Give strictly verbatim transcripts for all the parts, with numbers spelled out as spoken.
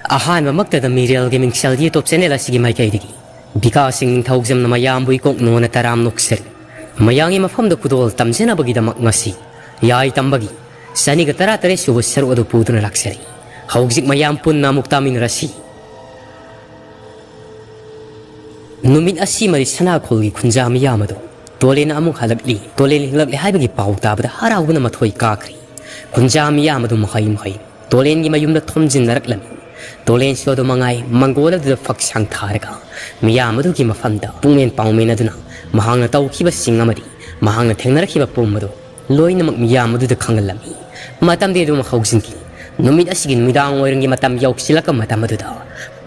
ꯑꯍꯥꯟꯕꯃꯛꯇꯗ ꯃꯤꯔꯦꯜꯒꯤ ꯃꯤꯡꯁꯦꯜ YouTube channel ꯑꯁꯤꯒꯤ ꯃꯥꯏꯀꯩꯗꯒꯤ ꯕꯤꯀꯥꯁ ꯁꯤꯡ ꯅꯤꯡꯊꯧꯖꯝꯅ ꯃꯌꯥꯝꯕꯨ ꯏꯀꯣꯛ ꯅꯣꯟꯅ ꯇꯔꯥꯝ ꯅꯣꯛꯆꯔꯤ꯫ ꯃꯌꯥꯝꯒꯤ ꯃꯐꯝꯗ ꯈꯨꯗꯣꯜ ꯇꯝꯖꯅꯕꯒꯤꯗꯃꯛ ꯉꯁꯤ ꯌꯥꯏ ꯇꯝꯕꯒꯤ ꯆꯅꯤꯒ ꯇꯔꯥꯇꯔꯦꯠ ꯁꯨꯕ ꯁꯔꯨꯛ ꯑꯗꯨ ꯄꯨꯗꯨꯅ ꯂꯥꯛꯆꯔꯤ꯫ ꯍꯧꯖꯤꯛ ꯃꯌꯥꯝ ꯄꯨꯟꯅ ꯑꯃꯨꯛ ꯇꯥꯃꯤꯟꯅꯔꯁꯤ꯫ ꯅꯨꯃꯤꯠ ꯑꯁꯤꯃꯗꯤ ꯁꯅꯥꯈꯣꯜꯒꯤ ꯈꯨꯟꯖꯥ ꯃꯤꯌꯥꯝ ꯑꯗꯨ ꯇꯣꯂꯦꯟ ꯑꯃꯨꯛ ꯍꯜꯂꯛꯂꯤ, ꯇꯣꯂꯦꯟ ꯍꯤꯡꯂꯛꯂꯤ ꯍꯥꯏꯕꯒꯤ ꯄꯥꯎ ꯇꯥꯕꯗ ꯍꯔꯥꯎꯕꯅ ꯃꯊꯣꯏ ꯀꯥꯈ꯭ꯔꯤ꯫ ꯈꯨꯟꯖꯥ ꯃꯤꯌꯥꯝ ꯑꯗꯨ ꯃꯍꯩ ꯃꯍꯩ ꯇꯣꯂꯦꯟꯒꯤ ꯃꯌꯨꯝꯗ ꯊꯣꯝꯖꯤꯟꯅꯔꯛꯂꯝꯃꯤ꯫ ꯇꯣꯂꯦꯟꯁꯨ ꯑꯗꯨ ꯃꯉꯥꯏ ꯃꯪꯒꯣꯜ ꯑꯗꯨꯗ ꯐꯛ ꯁꯥꯡ ꯊꯥꯔꯒ ꯃꯤꯌꯥꯝ ꯑꯗꯨꯒꯤ ꯃꯐꯝꯗ ꯄꯨꯛꯃꯦꯟ ꯄꯥꯎꯃꯦꯟ ꯑꯗꯨꯅ ꯃꯍꯥꯛꯅ ꯇꯧꯈꯤꯕꯁꯤꯡ ꯑꯃꯗꯤ ꯃꯍꯥꯛꯅ ꯊꯦꯡꯅꯔꯛꯈꯤꯕ ꯄꯨꯝꯕꯗꯨ ꯂꯣꯏꯅꯃꯛ ꯃꯤꯌꯥꯝ ꯑꯗꯨꯗ ꯈꯪꯍꯜꯂꯝꯃꯤ꯫ ꯃꯇꯝꯗꯤ ꯑꯗꯨꯝ ꯍꯧꯖꯤꯟꯈꯤ꯫ ꯅꯨꯃꯤꯠ ꯑꯁꯤꯒꯤ ꯅꯨꯃꯤꯗꯥꯡ ꯋꯥꯏꯔꯝꯒꯤ ꯃꯇꯝ ꯌꯧꯁꯤꯜꯂꯛꯄ ꯃꯇꯝ ꯑꯗꯨꯗ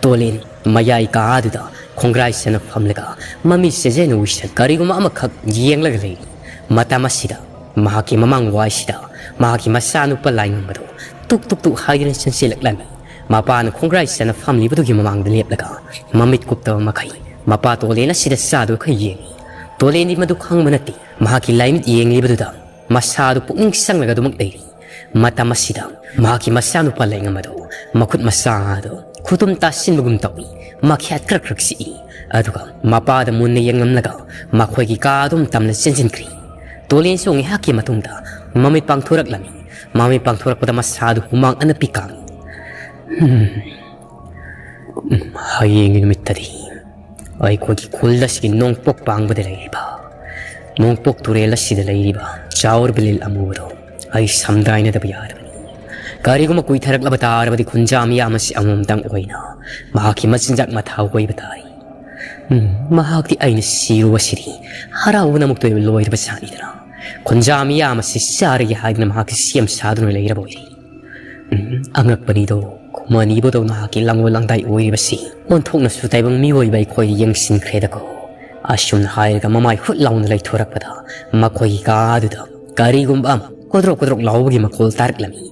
ꯇꯣꯂꯦꯟ ꯃꯌꯥꯏ ꯀꯥ ꯑꯗꯨꯗ ꯈꯣꯡꯒ꯭ꯔꯥꯏ ꯆꯟꯅ ꯐꯝꯂꯒ ꯃꯃꯤꯠ ꯆꯦꯖꯦꯅ ꯎꯏꯁꯟ ꯀꯔꯤꯒꯨꯝꯕ ꯑꯃꯈꯛ ꯌꯦꯡꯂꯒ ꯂꯩꯔꯤ꯫ ꯃꯇꯝ ꯑꯁꯤꯗ ꯃꯍꯥꯛꯀꯤ ꯃꯃꯥꯡ ꯋꯥꯏꯁꯤꯗ ꯃꯍꯥꯛꯀꯤ ꯃꯆꯥꯅꯨꯄꯥ ꯂꯥꯏꯉꯝꯕꯗꯨ ꯇꯨꯛ ꯇꯨꯛ ꯇꯨꯛ ꯍꯥꯏꯗꯨꯅ ꯆꯪꯁꯤꯜꯂꯛꯂꯝꯃꯤ꯫ ꯃꯄꯥꯅ ꯈꯣꯡꯒ꯭ꯔꯥꯏ ꯆꯟꯅ ꯐꯝꯂꯤꯕꯗꯨꯒꯤ ꯃꯃꯥꯡꯗ ꯂꯦꯞꯂꯒ ꯃꯃꯤꯠ ꯀꯨꯞꯇꯕ ꯃꯈꯩ ꯃꯄꯥ ꯇꯣꯂꯦꯟ ꯑꯁꯤꯗ ꯆꯥꯗꯨꯅ ꯌꯦꯡꯏ꯫ ꯇꯣꯂꯦꯟꯗꯤ ꯃꯗꯨ ꯈꯪꯕ ꯅꯠꯇꯦ꯫ ꯃꯍꯥꯛꯀꯤ ꯂꯥꯏꯃꯤꯠ ꯌꯦꯡꯂꯤꯕꯗꯨꯗ ꯃꯁꯥꯗꯨ ꯄꯨꯛꯅꯤꯡ ꯆꯪꯂꯒ ꯑꯗꯨꯃꯛ ꯂꯩꯔꯤ꯫ ꯃꯇꯝ ꯑꯁꯤꯗ ꯃꯍꯥꯛꯀꯤ ꯃꯆꯥꯅꯨꯄꯥ ꯂꯩꯉꯝ ꯑꯗꯨ ꯃꯈꯨꯠ ꯃꯁꯥ ꯑꯗꯨ ꯈꯨꯇꯨꯝ ꯇꯥꯁꯤꯟꯕꯒꯨꯝ ꯇꯧꯏ꯫ ꯃꯈ꯭ꯌꯥꯠ ꯈꯔ ꯈꯔ ꯆꯤꯛꯏ꯫ ꯑꯗꯨꯒ ꯃꯄꯥꯗ ꯃꯨꯟꯅ ꯌꯦꯡꯂꯝꯂꯒ ꯃꯈꯣꯏꯒꯤ ꯀꯥ ꯑꯗꯨꯝ ꯇꯝꯅ ꯆꯦꯟꯁꯤꯟꯈ꯭ꯔꯤ꯫ ꯇꯣꯂꯦꯟꯁꯨ ꯉꯥꯏꯍꯥꯛꯀꯤ ꯃꯇꯨꯡꯗ ꯃꯃꯤꯠ ꯄꯥꯡꯊꯣꯔꯛꯂꯝꯃꯤ꯫ ꯃꯃꯤꯠ ꯄꯥꯡꯊꯣꯔꯛꯄꯗ ꯃꯁꯥꯗꯨ ꯍꯨꯃꯥꯡ ꯑꯅꯞꯄꯤ ꯀꯥꯡꯏ꯫ ꯎꯝ, ꯍꯌꯦꯡꯒꯤ ꯅꯨꯃꯤꯠꯇꯗꯤ ꯑꯩꯈꯣꯏꯒꯤ ꯈꯨꯜ ꯑꯁꯤꯒꯤ ꯅꯣꯡꯄꯣꯛ ꯄꯥꯡꯕꯗ ꯂꯩꯔꯤꯕ, ꯅꯣꯡꯄꯣꯛ ꯇꯨꯔꯦꯜ ꯑꯁꯤꯗ ꯂꯩꯔꯤꯕ ꯆꯥꯎꯔꯕ ꯂꯤꯜ ꯑꯃꯨꯕꯗꯣ ꯑꯩ ꯁꯝꯗꯥꯏꯅꯗꯕ ꯌꯥꯔꯕꯅꯤ꯫ ꯀꯔꯤꯒꯨꯝꯕ ꯀꯨꯏꯊꯔꯛꯂꯕ ꯇꯥꯔꯕꯗꯤ ꯈꯨꯟꯖꯥ ꯃꯤꯌꯥꯝ ꯑꯁꯤ ꯑꯃꯃꯝꯇꯪ ꯑꯣꯏꯅ ꯃꯍꯥꯛꯀꯤ ꯃꯆꯤꯟꯖꯥꯛ ꯃꯊꯥ ꯑꯣꯏꯕ ꯇꯥꯏ꯫ ꯎꯝ, ꯃꯍꯥꯛꯇꯤ ꯑꯩꯅ ꯁꯤꯔꯨꯕꯁꯤꯗꯤ ꯍꯔꯥꯎꯕꯅ ꯑꯃꯨꯛꯇ ꯂꯣꯏꯔꯕ ꯖꯥꯠꯅꯤꯗꯅ꯫ ꯈꯨꯟꯖꯥ ꯃꯤꯌꯥꯝ ꯑꯁꯤ ꯆꯥꯔꯒꯦ ꯍꯥꯏꯗꯨꯅ ꯃꯍꯥꯛꯁꯤ ꯁꯦꯝ ꯁꯥꯗꯨꯅ ꯂꯩꯔꯕ ꯑꯣꯏꯔꯦ꯫ ꯎꯝ, ꯑꯉꯛꯄꯅꯤꯗꯣ, ꯈꯨꯃꯅꯤꯕꯨꯗꯧ ꯅꯍꯥꯛꯀꯤ ꯂꯥꯡꯂꯣꯏ ꯂꯥꯡꯗꯥꯏ ꯑꯣꯏꯔꯤꯕꯁꯤ ꯑꯣꯟꯊꯣꯛꯅꯁꯨ ꯇꯥꯏꯕꯪ ꯃꯤꯑꯣꯏꯕ ꯑꯩꯈꯣꯏ ꯌꯦꯡꯁꯤꯟꯈ꯭ꯔꯦꯗꯀꯣ꯫ ꯑꯁꯨꯝꯅ ꯍꯥꯏꯔꯒ ꯃꯃꯥꯏ ꯍꯨꯠ ꯂꯥꯎꯅ ꯂꯩꯊꯣꯔꯛꯄꯗ ꯃꯈꯣꯏꯒꯤ ꯀꯥꯗꯨꯗ ꯀꯔꯤꯒꯨꯝꯕ ꯑꯃ ꯀꯣꯗ꯭ꯔꯣꯛ ꯀꯣꯗ꯭ꯔꯣꯛ ꯂꯥꯎꯕꯒꯤ ꯃꯈꯣꯜ ꯇꯥꯔꯛꯂꯝꯃꯤ꯫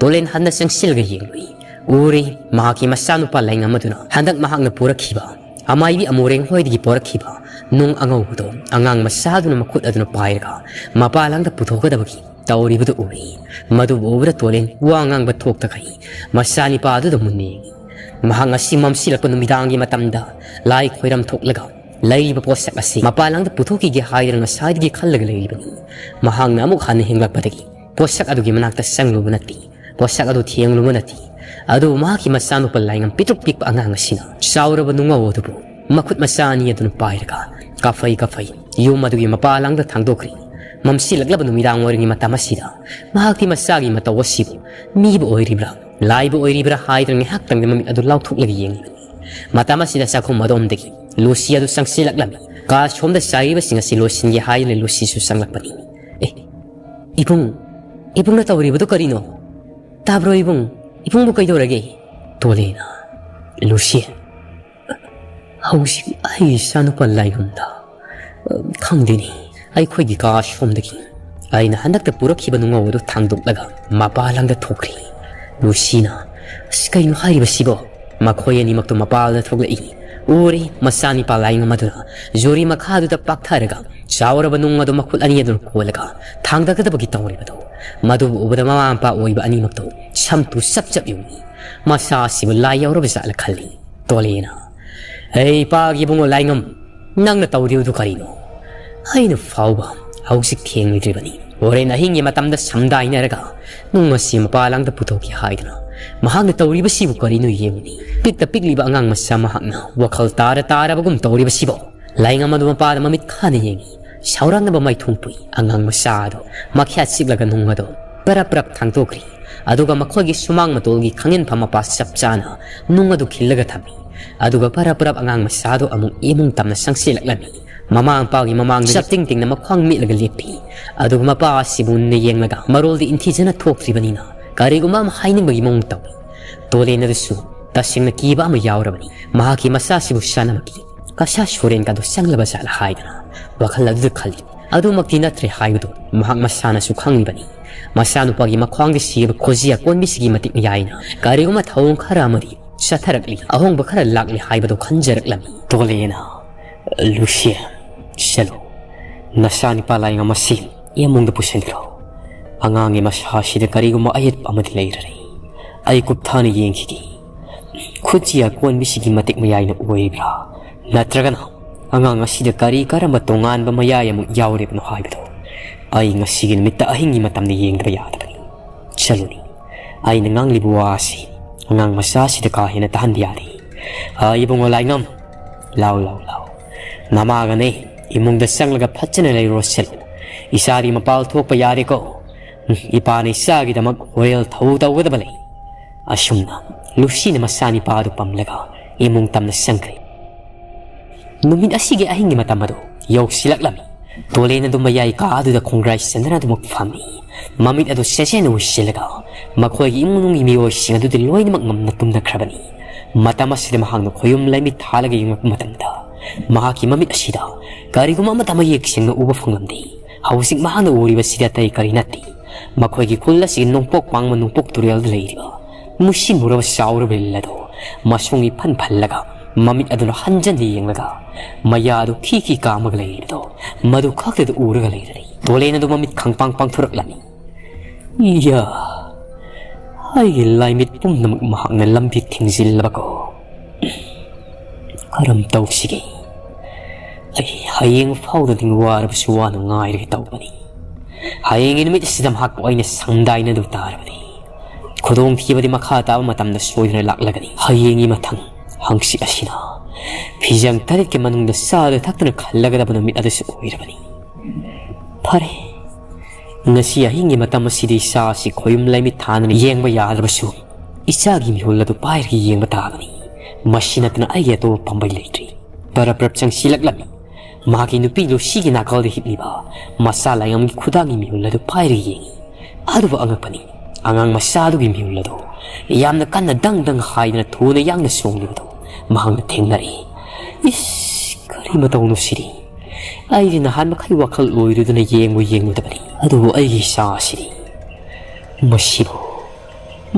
ꯇꯣꯂꯦꯟ ꯍꯟꯅ ꯆꯪꯁꯤꯜꯂꯒ ꯌꯦꯡꯂꯨꯏ꯫ ꯎꯔꯤ, ꯃꯍꯥꯛꯀꯤ ꯃꯆꯥꯅꯨꯄꯥ ꯂꯥꯏꯉꯝ ꯑꯗꯨꯅ ꯍꯟꯗꯛ ꯃꯍꯥꯛꯅ ꯄꯨꯔꯛꯈꯤꯕ ꯑꯃꯥꯏꯕꯤ ꯑꯃꯣꯔꯦꯡ ꯍꯣꯏꯗꯒꯤ ꯄꯨꯔꯛꯈꯤꯕ ꯅꯨꯡ ꯑꯉꯧꯕꯗꯣ ꯑꯉꯥꯡ ꯃꯆꯥꯗꯨꯅ ꯃꯈꯨꯠ ꯑꯗꯨꯅ ꯄꯥꯏꯔꯒ ꯃꯄꯥ ꯂꯥꯡꯗ ꯄꯨꯊꯣꯛꯀꯗꯕꯒꯤ ꯇꯧꯔꯤꯕꯗꯨ ꯎꯏ꯫ ꯃꯗꯨꯕꯨ ꯎꯕꯗ ꯇꯣꯂꯦꯟ ꯋꯥ ꯉꯥꯡꯕ ꯊꯣꯛꯇꯈꯩ ꯃꯆꯥꯅꯤꯄꯥ ꯑꯗꯨꯗ ꯃꯨꯟꯅ ꯌꯦꯡꯏ꯫ ꯃꯍꯥꯛ ꯉꯁꯤ ꯃꯝꯁꯤꯜꯂꯛꯄ ꯅꯨꯃꯤꯗꯥꯡꯒꯤ ꯃꯇꯝꯗ ꯂꯥꯏ ꯈꯣꯏꯔꯝ ꯊꯣꯛꯂꯒ ꯂꯩꯔꯤꯕ ꯄꯣꯠꯁꯛ ꯑꯁꯤ ꯃꯄꯥꯟ ꯂꯥꯡꯗ ꯄꯨꯊꯣꯛꯈꯤꯒꯦ ꯍꯥꯏꯗꯨꯅ ꯉꯁꯥꯏꯗꯒꯤ ꯈꯜꯂꯒ ꯂꯩꯔꯤꯕꯅꯤ꯫ ꯃꯍꯥꯛꯅ ꯑꯃꯨꯛ ꯍꯟꯅ ꯍꯤꯡꯂꯛꯄꯗꯒꯤ ꯄꯣꯠꯁꯛ ꯑꯗꯨꯒꯤ ꯃꯅꯥꯛꯇ ꯆꯪꯂꯨꯕ ꯅꯠꯇꯦ, ꯄꯣꯠꯁꯛ ꯑꯗꯨ ꯊꯦꯡꯂꯨꯕ ꯅꯠꯇꯦ꯫ ꯑꯗꯨꯕꯨ ꯃꯍꯥꯛꯀꯤ ꯃꯆꯥꯅꯨꯄꯥ ꯂꯥꯏꯉꯝ ꯄꯤꯛꯇ꯭ꯔꯨꯛ ꯄꯤꯛꯄ ꯑꯉꯥꯡ ꯑꯁꯤꯅ ꯆꯥꯎꯔꯕ ꯅꯨꯡꯉꯧ ꯑꯗꯨꯕꯨ ꯃꯈꯨꯠ ꯃꯆꯥ ꯑꯅꯤ ꯑꯗꯨꯅ ꯄꯥꯏꯔꯒ ꯀꯥꯐꯩ ꯀꯥꯐꯩ ꯌꯨꯝ ꯑꯗꯨꯒꯤ ꯃꯄꯥ ꯂꯥꯡꯗ ꯊꯥꯡꯗꯣꯛꯈ꯭ꯔꯤ꯫ ꯃꯝꯁꯤꯜꯂꯛꯂꯕ ꯅꯨꯃꯤꯗꯥꯡ ꯋꯥꯏꯔꯝꯒꯤ ꯃꯇꯝ ꯑꯁꯤꯗ ꯃꯍꯥꯛꯇꯤ ꯃꯆꯥꯒꯤ ꯃꯇꯧ ꯑꯁꯤꯕꯨ ꯃꯤꯕꯨ ꯑꯣꯏꯔꯤꯕ꯭ꯔꯥ, ꯂꯥꯏꯕꯨ ꯑꯣꯏꯔꯤꯕ꯭ꯔꯥ ꯍꯥꯏꯗꯨꯅ ꯉꯥꯏꯍꯥꯛꯇꯪꯗ ꯃꯃꯤꯠ ꯑꯗꯨ ꯂꯥꯎꯊꯣꯛꯂꯒ ꯌꯦꯡꯂꯤꯕꯅꯤ꯫ ꯃꯇꯝ ꯑꯁꯤꯗ ꯆꯥꯛꯈꯨꯝ ꯑꯗꯣꯝꯗꯒꯤ ꯂꯨꯁꯤ ꯑꯗꯨ ꯆꯪꯁꯤꯜꯂꯛꯂꯝꯃꯤ꯫ ꯀꯥ ꯁꯣꯝꯗ ꯆꯥꯏꯔꯤꯕꯁꯤꯡ ꯑꯁꯤ ꯂꯣꯏꯁꯤꯟꯒꯦ ꯍꯥꯏꯗꯨꯅ ꯂꯨꯁꯤꯁꯨ ꯆꯪꯂꯛꯄꯅꯤ꯫ "ꯑꯦ, ꯏꯕꯨꯡ, ꯏꯕꯨꯡꯅ ꯇꯧꯔꯤꯕꯗꯨ ꯀꯔꯤꯅꯣ? ꯇꯥꯕ꯭ꯔꯣ ꯏꯕꯨꯡ? ꯏꯕꯨꯡꯕꯨ ꯀꯩꯗꯧꯔꯒꯦ?" ꯇꯣꯂꯦꯅ, "ꯂꯨꯁꯤ, ꯍꯧꯖꯤꯛ ꯑꯩꯒꯤ ꯏꯆꯥꯅꯨꯄꯥ ꯂꯥꯏꯉꯝꯗ ꯈꯪꯗꯦꯅꯦ, ꯑꯩꯈꯣꯏꯒꯤ ꯀꯥ ꯁꯣꯝꯗꯒꯤ ꯑꯩꯅ ꯍꯟꯗꯛꯇ ꯄꯨꯔꯛꯈꯤꯕ ꯅꯨꯡꯉꯧ ꯑꯗꯨ ꯊꯥꯡꯗꯣꯛꯂꯒ ꯃꯄꯥ ꯂꯥꯡꯗ ꯊꯣꯛꯈ꯭ꯔꯦ꯫" ꯂꯨꯁꯤꯅ, "ꯑꯁ, ꯀꯩꯅꯣ ꯍꯥꯏꯔꯤꯕꯁꯤꯕꯣ?" ꯃꯈꯣꯏ ꯑꯅꯤꯃꯛꯇꯨ ꯃꯄꯥꯜꯗ ꯊꯣꯛꯂꯛꯏ꯫ ꯎꯔꯦ, ꯃꯆꯥꯅꯤꯄꯥ ꯂꯥꯏꯉꯝ ꯑꯗꯨꯅ ꯖꯨꯔꯤ ꯃꯈꯥꯗꯨꯗ ꯄꯥꯛꯊꯔꯒ ꯆꯥꯎꯔꯕ ꯅꯨꯡ ꯑꯗꯨ ꯃꯈꯨꯠ ꯑꯅꯤ ꯑꯗꯨꯅ ꯀꯣꯜꯂꯒ ꯊꯥꯡꯗꯒꯗꯕꯒꯤ ꯇꯧꯔꯤꯕꯗꯨ꯫ ꯃꯗꯨꯕꯨ ꯎꯕꯗ ꯃꯃꯥ ꯃꯄꯥ ꯑꯣꯏꯕ ꯑꯅꯤꯃꯛꯇꯨ ꯁꯝꯇꯨ ꯆꯞ ꯆꯞ ꯌꯨꯡꯏ꯫ ꯃꯆꯥ ꯑꯁꯤꯕꯨ ꯂꯥꯏ ꯌꯥꯎꯔꯕ ꯖꯥꯠꯂ ꯈꯜꯂꯤ꯫ ꯇꯣꯂꯦꯅ, "ꯑꯩ ꯏꯄꯥꯒꯤ ꯏꯕꯨꯡꯉꯣ ꯂꯥꯏꯉꯝ, ꯅꯪꯅ ꯇꯧꯔꯤꯕꯗꯨ ꯀꯔꯤꯅꯣ? ꯑꯩꯅ ꯐꯥꯎꯕ ꯍꯧꯖꯤꯛ ꯊꯦꯡꯂꯨꯗ꯭ꯔꯤꯕꯅꯤ꯫ ꯍꯣꯔꯦꯟ ꯑꯍꯤꯡꯒꯤ ꯃꯇꯝꯗ ꯁꯝꯗꯥꯏꯅꯔꯒ ꯅꯨꯡ ꯑꯁꯤ ꯃꯄꯥ ꯂꯥꯡꯗ ꯄꯨꯊꯣꯛꯀꯦ ꯍꯥꯏꯗꯨꯅ ꯃꯍꯥꯛꯅ ꯇꯧꯔꯤꯕꯁꯤꯕꯨ ꯀꯔꯤꯅꯣ ꯌꯦꯡꯉꯨꯅꯤ꯫ ꯄꯤꯛꯇ ꯄꯤꯛꯂꯤꯕ ꯑꯉꯥꯡ ꯃꯆꯥ ꯃꯍꯥꯛꯅ ꯋꯥꯈꯜ ꯇꯥꯔ ꯇꯥꯔꯕꯒꯨꯝ ꯇꯧꯔꯤꯕꯁꯤꯕꯣ?" ꯂꯥꯏꯉꯝ ꯑꯗꯨ ꯃꯄꯥꯗ ꯃꯃꯤꯠ ꯈꯥꯅ ꯌꯦꯡꯉꯤ꯫ ꯁꯥꯎꯔꯥꯛꯅꯕ ꯃꯥꯏꯊꯣꯡ ꯄꯨꯏ꯫ ꯑꯉꯥꯡ ꯃꯆꯥ ꯑꯗꯨ ꯃꯈ꯭ꯌꯥꯠ ꯆꯤꯛꯂꯒ ꯅꯨꯡ ꯑꯗꯨ ꯄꯔꯞ ꯄꯔꯞ ꯊꯥꯡꯗꯣꯛꯈ꯭ꯔꯤ꯫ ꯑꯗꯨꯒ ꯃꯈꯣꯏꯒꯤ ꯁꯨꯃꯥꯡ ꯃꯇꯣꯜꯒꯤ ꯈꯥꯡꯖꯤꯟꯐꯝ ꯃꯄꯥ ꯆꯞ ꯆꯥꯅ ꯅꯨꯡ ꯑꯗꯨ ꯈꯤꯜꯂꯒ ꯊꯝꯃꯤ꯫ ꯑꯗꯨꯒ ꯄꯔꯞ ꯄꯔꯞ ꯑꯉꯥꯡ ꯃꯆꯥ ꯑꯗꯨ ꯑꯃꯨꯛ ꯏꯃꯨꯡ ꯇꯝꯅ ꯆꯪꯁꯤꯜꯂꯛꯂꯝꯃꯤ꯫ ꯃꯃꯥ ꯃꯄꯥꯒꯤ ꯃꯃꯥꯡꯗ ꯆꯞ ꯇꯤꯡ ꯇꯤꯡꯅ ꯃꯈ꯭ꯋꯥꯡ ꯃꯤꯠꯂꯒ ꯂꯦꯞꯄꯤ꯫ ꯑꯗꯨꯒ ꯃꯄꯥ ꯑꯁꯤꯕꯨ ꯃꯨꯟꯅ ꯌꯦꯡꯂꯒ ꯃꯔꯣꯜꯗꯤ ꯏꯟꯊꯤꯖꯅ ꯊꯣꯛꯇ꯭ꯔꯤꯕꯅꯤꯅ ꯀꯔꯤꯒꯨꯝꯕ ꯑꯃ ꯍꯥꯏꯅꯤꯡꯕꯒꯤ ꯃꯑꯣꯡ ꯇꯧꯏ꯫ ꯇꯣꯂꯦꯟ ꯑꯗꯨꯁꯨ ꯇꯁꯦꯡꯅ ꯀꯤꯕ ꯑꯃ ꯌꯥꯎꯔꯕꯅꯤ꯫ ꯃꯍꯥꯛꯀꯤ ꯃꯆꯥꯁꯤꯕꯨ ꯆꯥꯅꯃꯛꯀꯤ ꯀꯁꯥ ꯁꯣꯔꯦꯟꯒꯗꯨ ꯆꯪꯂꯕ ꯖꯥꯠꯂ ꯍꯥꯏꯗꯅ ꯋꯥꯈꯜ ꯑꯗꯨꯗ ꯈꯜꯂꯤ꯫ ꯑꯗꯨꯃꯛꯇꯤ ꯅꯠꯇ꯭ꯔꯦ ꯍꯥꯏꯕꯗꯨ ꯃꯍꯥꯛ ꯃꯁꯥꯅꯁꯨ ꯈꯪꯂꯤꯕꯅꯤ꯫ ꯃꯆꯥꯅꯨꯄꯥꯒꯤ ꯃꯈ꯭ꯋꯥꯡꯗ ꯁꯤꯔꯕ ꯈꯨꯖꯤ ꯑꯀꯣꯟꯕꯤꯁꯤꯒꯤ ꯃꯇꯤꯛ ꯃꯌꯥꯏꯅ ꯀꯔꯤꯒꯨꯝꯕ ꯊꯧꯑꯣꯡ ꯈꯔ ꯑꯃꯗꯤ ꯆꯠꯊꯔꯛꯂꯤ, ꯑꯍꯣꯡꯕ ꯈꯔ ꯂꯥꯛꯂꯤ ꯍꯥꯏꯕꯗꯨ ꯈꯟꯖꯔꯛꯂꯝꯃꯤ꯫ ꯇꯣꯂꯦꯅ, "ꯂꯨꯁꯤ, ꯆꯠꯂꯣ, ꯅꯆꯥꯅꯤꯄꯥ ꯂꯥꯏꯉꯝ ꯑꯁꯤ ꯏꯃꯨꯡꯗ ꯄꯨꯁꯤꯟꯈ꯭ꯔꯣ꯫ ꯑꯉꯥꯡꯒꯤ ꯃꯁꯥꯁꯤꯗ ꯀꯔꯤꯒꯨꯝꯕ ꯑꯌꯦꯠꯄ ꯑꯃꯗꯤ ꯂꯩꯔꯔꯦ꯫ ꯑꯩ ꯀꯨꯞꯊꯥꯅ ꯌꯦꯡꯈꯤꯒꯦ꯫" ꯈꯨꯠꯁꯤ ꯑꯀꯣꯟꯕꯤꯁꯤꯒꯤ ꯃꯇꯤꯛ ꯃꯌꯥꯏꯅ ꯑꯣꯏꯔꯤꯕ꯭ꯔꯥ? ꯅꯠꯇ꯭ꯔꯒꯅ ꯑꯉꯥꯡ ꯑꯁꯤꯗ ꯀꯔꯤ ꯀꯔꯝꯕ ꯇꯣꯉꯥꯟꯕ ꯃꯌꯥꯏ ꯑꯃꯨꯛ ꯌꯥꯎꯔꯤꯕꯅꯣ ꯍꯥꯏꯕꯗꯨ ꯑꯩ ꯉꯁꯤꯒꯤ ꯅꯨꯃꯤꯠꯇ ꯑꯍꯤꯡꯒꯤ ꯃꯇꯝꯗ ꯌꯦꯡꯗꯕ ꯌꯥꯗꯕꯅꯤ꯫ ꯆꯠꯂꯨꯅꯤ꯫ ꯑꯩꯅ ꯉꯥꯡꯂꯤꯕ ꯋꯥ ꯑꯁꯤ ꯑꯉꯥꯡ ꯃꯆꯥꯁꯤꯗ ꯀꯥ ꯍꯦꯟꯅ ꯇꯥꯍꯟꯕ ꯌꯥꯗꯦ꯫ ꯑ, ꯏꯕꯨꯡꯉꯣ ꯂꯥꯏꯉꯝ, ꯂꯥꯎ, ꯂꯥꯎ, ꯂꯥꯎ꯫ ꯅꯃꯥꯒꯅꯦ ꯏꯃꯨꯡꯗ ꯆꯪꯂꯒ ꯐꯖꯅ ꯂꯩꯔꯨꯔꯣ ꯆꯠꯂꯨ꯫ ꯏꯆꯥꯗꯤ ꯃꯄꯥꯜ ꯊꯣꯛꯄ ꯌꯥꯔꯦꯀꯣ꯫ ꯎꯝ, ꯏꯄꯥꯅ ꯏꯆꯥꯒꯤꯗꯃꯛ ꯍꯣꯔꯦꯜ ꯊꯧ ꯇꯧꯒꯗꯕ ꯂꯩ꯫ ꯑꯁꯨꯝꯅ ꯂꯨꯁꯤꯅ ꯃꯆꯥꯅꯤꯄꯥ ꯑꯗꯨ ꯄꯝꯂꯒ ꯏꯃꯨꯡ ꯇꯝꯅ ꯆꯪꯈ꯭ꯔꯦ꯫ ꯅꯨꯃꯤꯠ ꯑꯁꯤꯒꯤ ꯑꯍꯤꯡꯒꯤ ꯃꯇꯝ ꯑꯗꯨ ꯌꯧꯁꯤꯜꯂꯛꯂꯝꯃꯤ꯫ ꯇꯣꯂꯦꯟ ꯑꯗꯨ ꯃꯌꯥꯏ ꯀꯥ ꯑꯗꯨꯗ ꯈꯣꯡꯒ꯭ꯔꯥꯏ ꯆꯟꯗꯨꯅ ꯑꯗꯨꯃꯛ ꯐꯝꯃꯤ꯫ ꯃꯃꯤꯠ ꯑꯗꯨ ꯁꯦꯁꯦꯟꯅ ꯎꯏꯁꯤꯜꯂꯒ ꯃꯈꯣꯏꯒꯤ ꯏꯃꯨꯡ ꯃꯅꯨꯡꯒꯤ ꯃꯤꯑꯣꯏꯁꯤꯡ ꯑꯗꯨꯗꯤ ꯂꯣꯏꯅꯃꯛ ꯉꯝꯅ ꯇꯨꯝꯅꯈ꯭ꯔꯕꯅꯤ꯫ ꯃꯇꯝ ꯑꯁꯤꯗ ꯃꯍꯥꯛꯅ ꯈꯣꯌꯨꯝ ꯂꯥꯏꯃꯤꯠ ꯊꯥꯜꯂꯒ ꯌꯦꯡꯂꯛꯄ ꯃꯇꯝꯗ ꯃꯍꯥꯛꯀꯤ ꯃꯃꯤꯠ ꯑꯁꯤꯗ ꯀꯔꯤꯒꯨꯝꯕ ꯑꯃꯠꯇ ꯃꯌꯦꯛ ꯁꯦꯡꯅ ꯎꯕ ꯐꯪꯂꯝꯗꯦ꯫ ꯍꯧꯖꯤꯛ ꯃꯍꯥꯛꯅ ꯎꯔꯤꯕꯁꯤꯗꯤ ꯑꯇꯩ ꯀꯔꯤ ꯅꯠꯇꯦ, ꯃꯈꯣꯏꯒꯤ ꯈꯨꯜ ꯑꯁꯤꯒꯤ ꯅꯣꯡꯄꯣꯛ ꯄꯥꯡꯕ ꯅꯣꯡꯄꯣꯛ ꯇꯨꯔꯦꯜꯗ ꯂꯩꯔꯤꯕ ꯃꯨꯁꯤ ꯃꯨꯔꯕ ꯆꯥꯎꯔꯕ ꯂꯤꯜ ꯑꯗꯨ ꯃꯁꯣꯡ ꯏꯐꯟ ꯐꯜꯂꯒ ꯃꯃꯤꯠ ꯑꯗꯨꯅ ꯍꯟꯖꯟꯅ ꯌꯦꯡꯂꯒ ꯃꯌꯥ ꯑꯗꯨ ꯈꯤ ꯈꯤ ꯀꯥꯝꯃꯒ ꯂꯩꯔꯤꯕꯗꯣ ꯃꯗꯨ ꯈꯛꯇꯗ ꯎꯔꯒ ꯂꯩꯔꯔꯤ꯫ ꯇꯣꯂꯦꯟ ꯑꯗꯨ ꯃꯃꯤꯠ ꯈꯪꯄꯥꯡ ꯄꯥꯡꯊꯣꯔꯛꯂꯝꯃꯤ꯫ ꯏꯌꯥ, ꯑꯩꯒꯤ ꯂꯥꯏꯃꯤꯠ ꯄꯨꯝꯅꯃꯛ ꯃꯍꯥꯛꯅ ꯂꯝꯕꯤ ꯊꯤꯡꯖꯤꯜꯂꯕꯀꯣ꯫ ꯀꯔꯝ ꯇꯧꯁꯤꯒꯦ? ꯑꯩ ꯍꯌꯦꯡ ꯐꯥꯎꯗꯗꯤ ꯋꯥꯔꯕꯁꯨ ꯋꯥꯅ ꯉꯥꯏꯔꯒꯦ ꯇꯧꯕꯅꯤ꯫ ꯍꯌꯦꯡꯒꯤ ꯅꯨꯃꯤꯠ ꯑꯁꯤꯗ ꯃꯍꯥꯛꯄꯨ ꯑꯩꯅ ꯁꯪꯗꯥꯏꯅꯗꯕ ꯇꯥꯔꯕꯗꯤ ꯈꯨꯗꯣꯡꯊꯤꯕꯗꯤ ꯃꯈꯥ ꯇꯥꯕ ꯃꯇꯝꯗ ꯁꯣꯏꯗꯅ ꯂꯥꯛꯂꯒꯅꯤ꯫ ꯍꯌꯦꯡꯒꯤ ꯃꯊꯪ ꯍꯪꯆꯤꯠ ꯑꯁꯤꯅ ꯐꯤꯖꯪ ꯇꯔꯦꯠꯀꯤ ꯃꯅꯨꯡꯗ ꯆꯥꯗ ꯊꯛꯇꯅ ꯈꯜꯂꯒꯗꯕ ꯅꯨꯃꯤꯠ ꯑꯗꯨꯁꯨ ꯑꯣꯏꯔꯕꯅꯤ꯫ ꯐꯔꯦ, ꯉꯁꯤ ꯑꯍꯤꯡꯒꯤ ꯃꯇꯝ ꯑꯁꯤꯗ ꯏꯆꯥ ꯑꯁꯤ ꯈꯣꯌꯨꯝ ꯂꯥꯏꯃꯤꯠ ꯊꯥꯅꯅ ꯌꯦꯡꯕ ꯌꯥꯗ꯭ꯔꯕꯁꯨ ꯏꯆꯥꯒꯤ ꯃꯤꯍꯨꯜ ꯑꯗꯨ ꯄꯥꯏꯔꯒ ꯌꯦꯡꯕ ꯇꯥꯕꯅꯤ꯫ ꯃꯁꯤ ꯅꯠꯇꯅ ꯑꯩꯒꯤ ꯑꯇꯣꯞꯄ ꯄꯥꯝꯕꯩ ꯂꯩꯇ꯭ꯔꯤ꯫ ꯄꯔꯞ ꯄꯔꯞ ꯆꯪꯁꯤꯜꯂꯛꯂꯝꯃꯤ꯫ ꯃꯍꯥꯛꯀꯤ ꯅꯨꯄꯤ ꯂꯨꯁꯤꯒꯤ ꯅꯥꯀꯜꯗ ꯍꯤꯞꯂꯤꯕ ꯃꯆꯥ ꯂꯥꯏꯉꯝꯒꯤ ꯈꯨꯗꯥꯡꯒꯤ ꯃꯤꯍꯨꯜ ꯑꯗꯨ ꯄꯥꯏꯔꯒ ꯌꯦꯡꯉꯤ꯫ ꯑꯗꯨꯕꯨ ꯑꯉꯛꯄꯅꯤ, ꯑꯉꯥꯡ ꯃꯆꯥ ꯑꯗꯨꯒꯤ ꯃꯤꯍꯨꯜ ꯑꯗꯨ ꯌꯥꯝꯅ ꯀꯟꯅ ꯗꯪ ꯗꯪ ꯍꯥꯏꯗꯅ ꯊꯨꯅ ꯌꯥꯡꯅ ꯆꯣꯡꯂꯤꯕꯗꯨ ꯃꯍꯥꯛꯅ ꯊꯦꯡꯅꯔꯛꯏ꯫ ꯏꯁ, ꯀꯔꯤ ꯃꯇꯧꯅꯣ ꯁꯤꯗꯤ? ꯑꯩꯗꯤ ꯅꯍꯥꯟ ꯃꯈꯩ ꯋꯥꯈꯜ ꯑꯣꯏꯔꯨꯗꯅ ꯌꯦꯡꯕꯨ ꯌꯦꯡꯂꯨꯗꯕꯅꯤ, ꯑꯗꯨꯕꯨ ꯑꯩꯒꯤ ꯏꯆꯥ ꯑꯁꯤꯗꯤ ꯃꯁꯤꯕꯨ,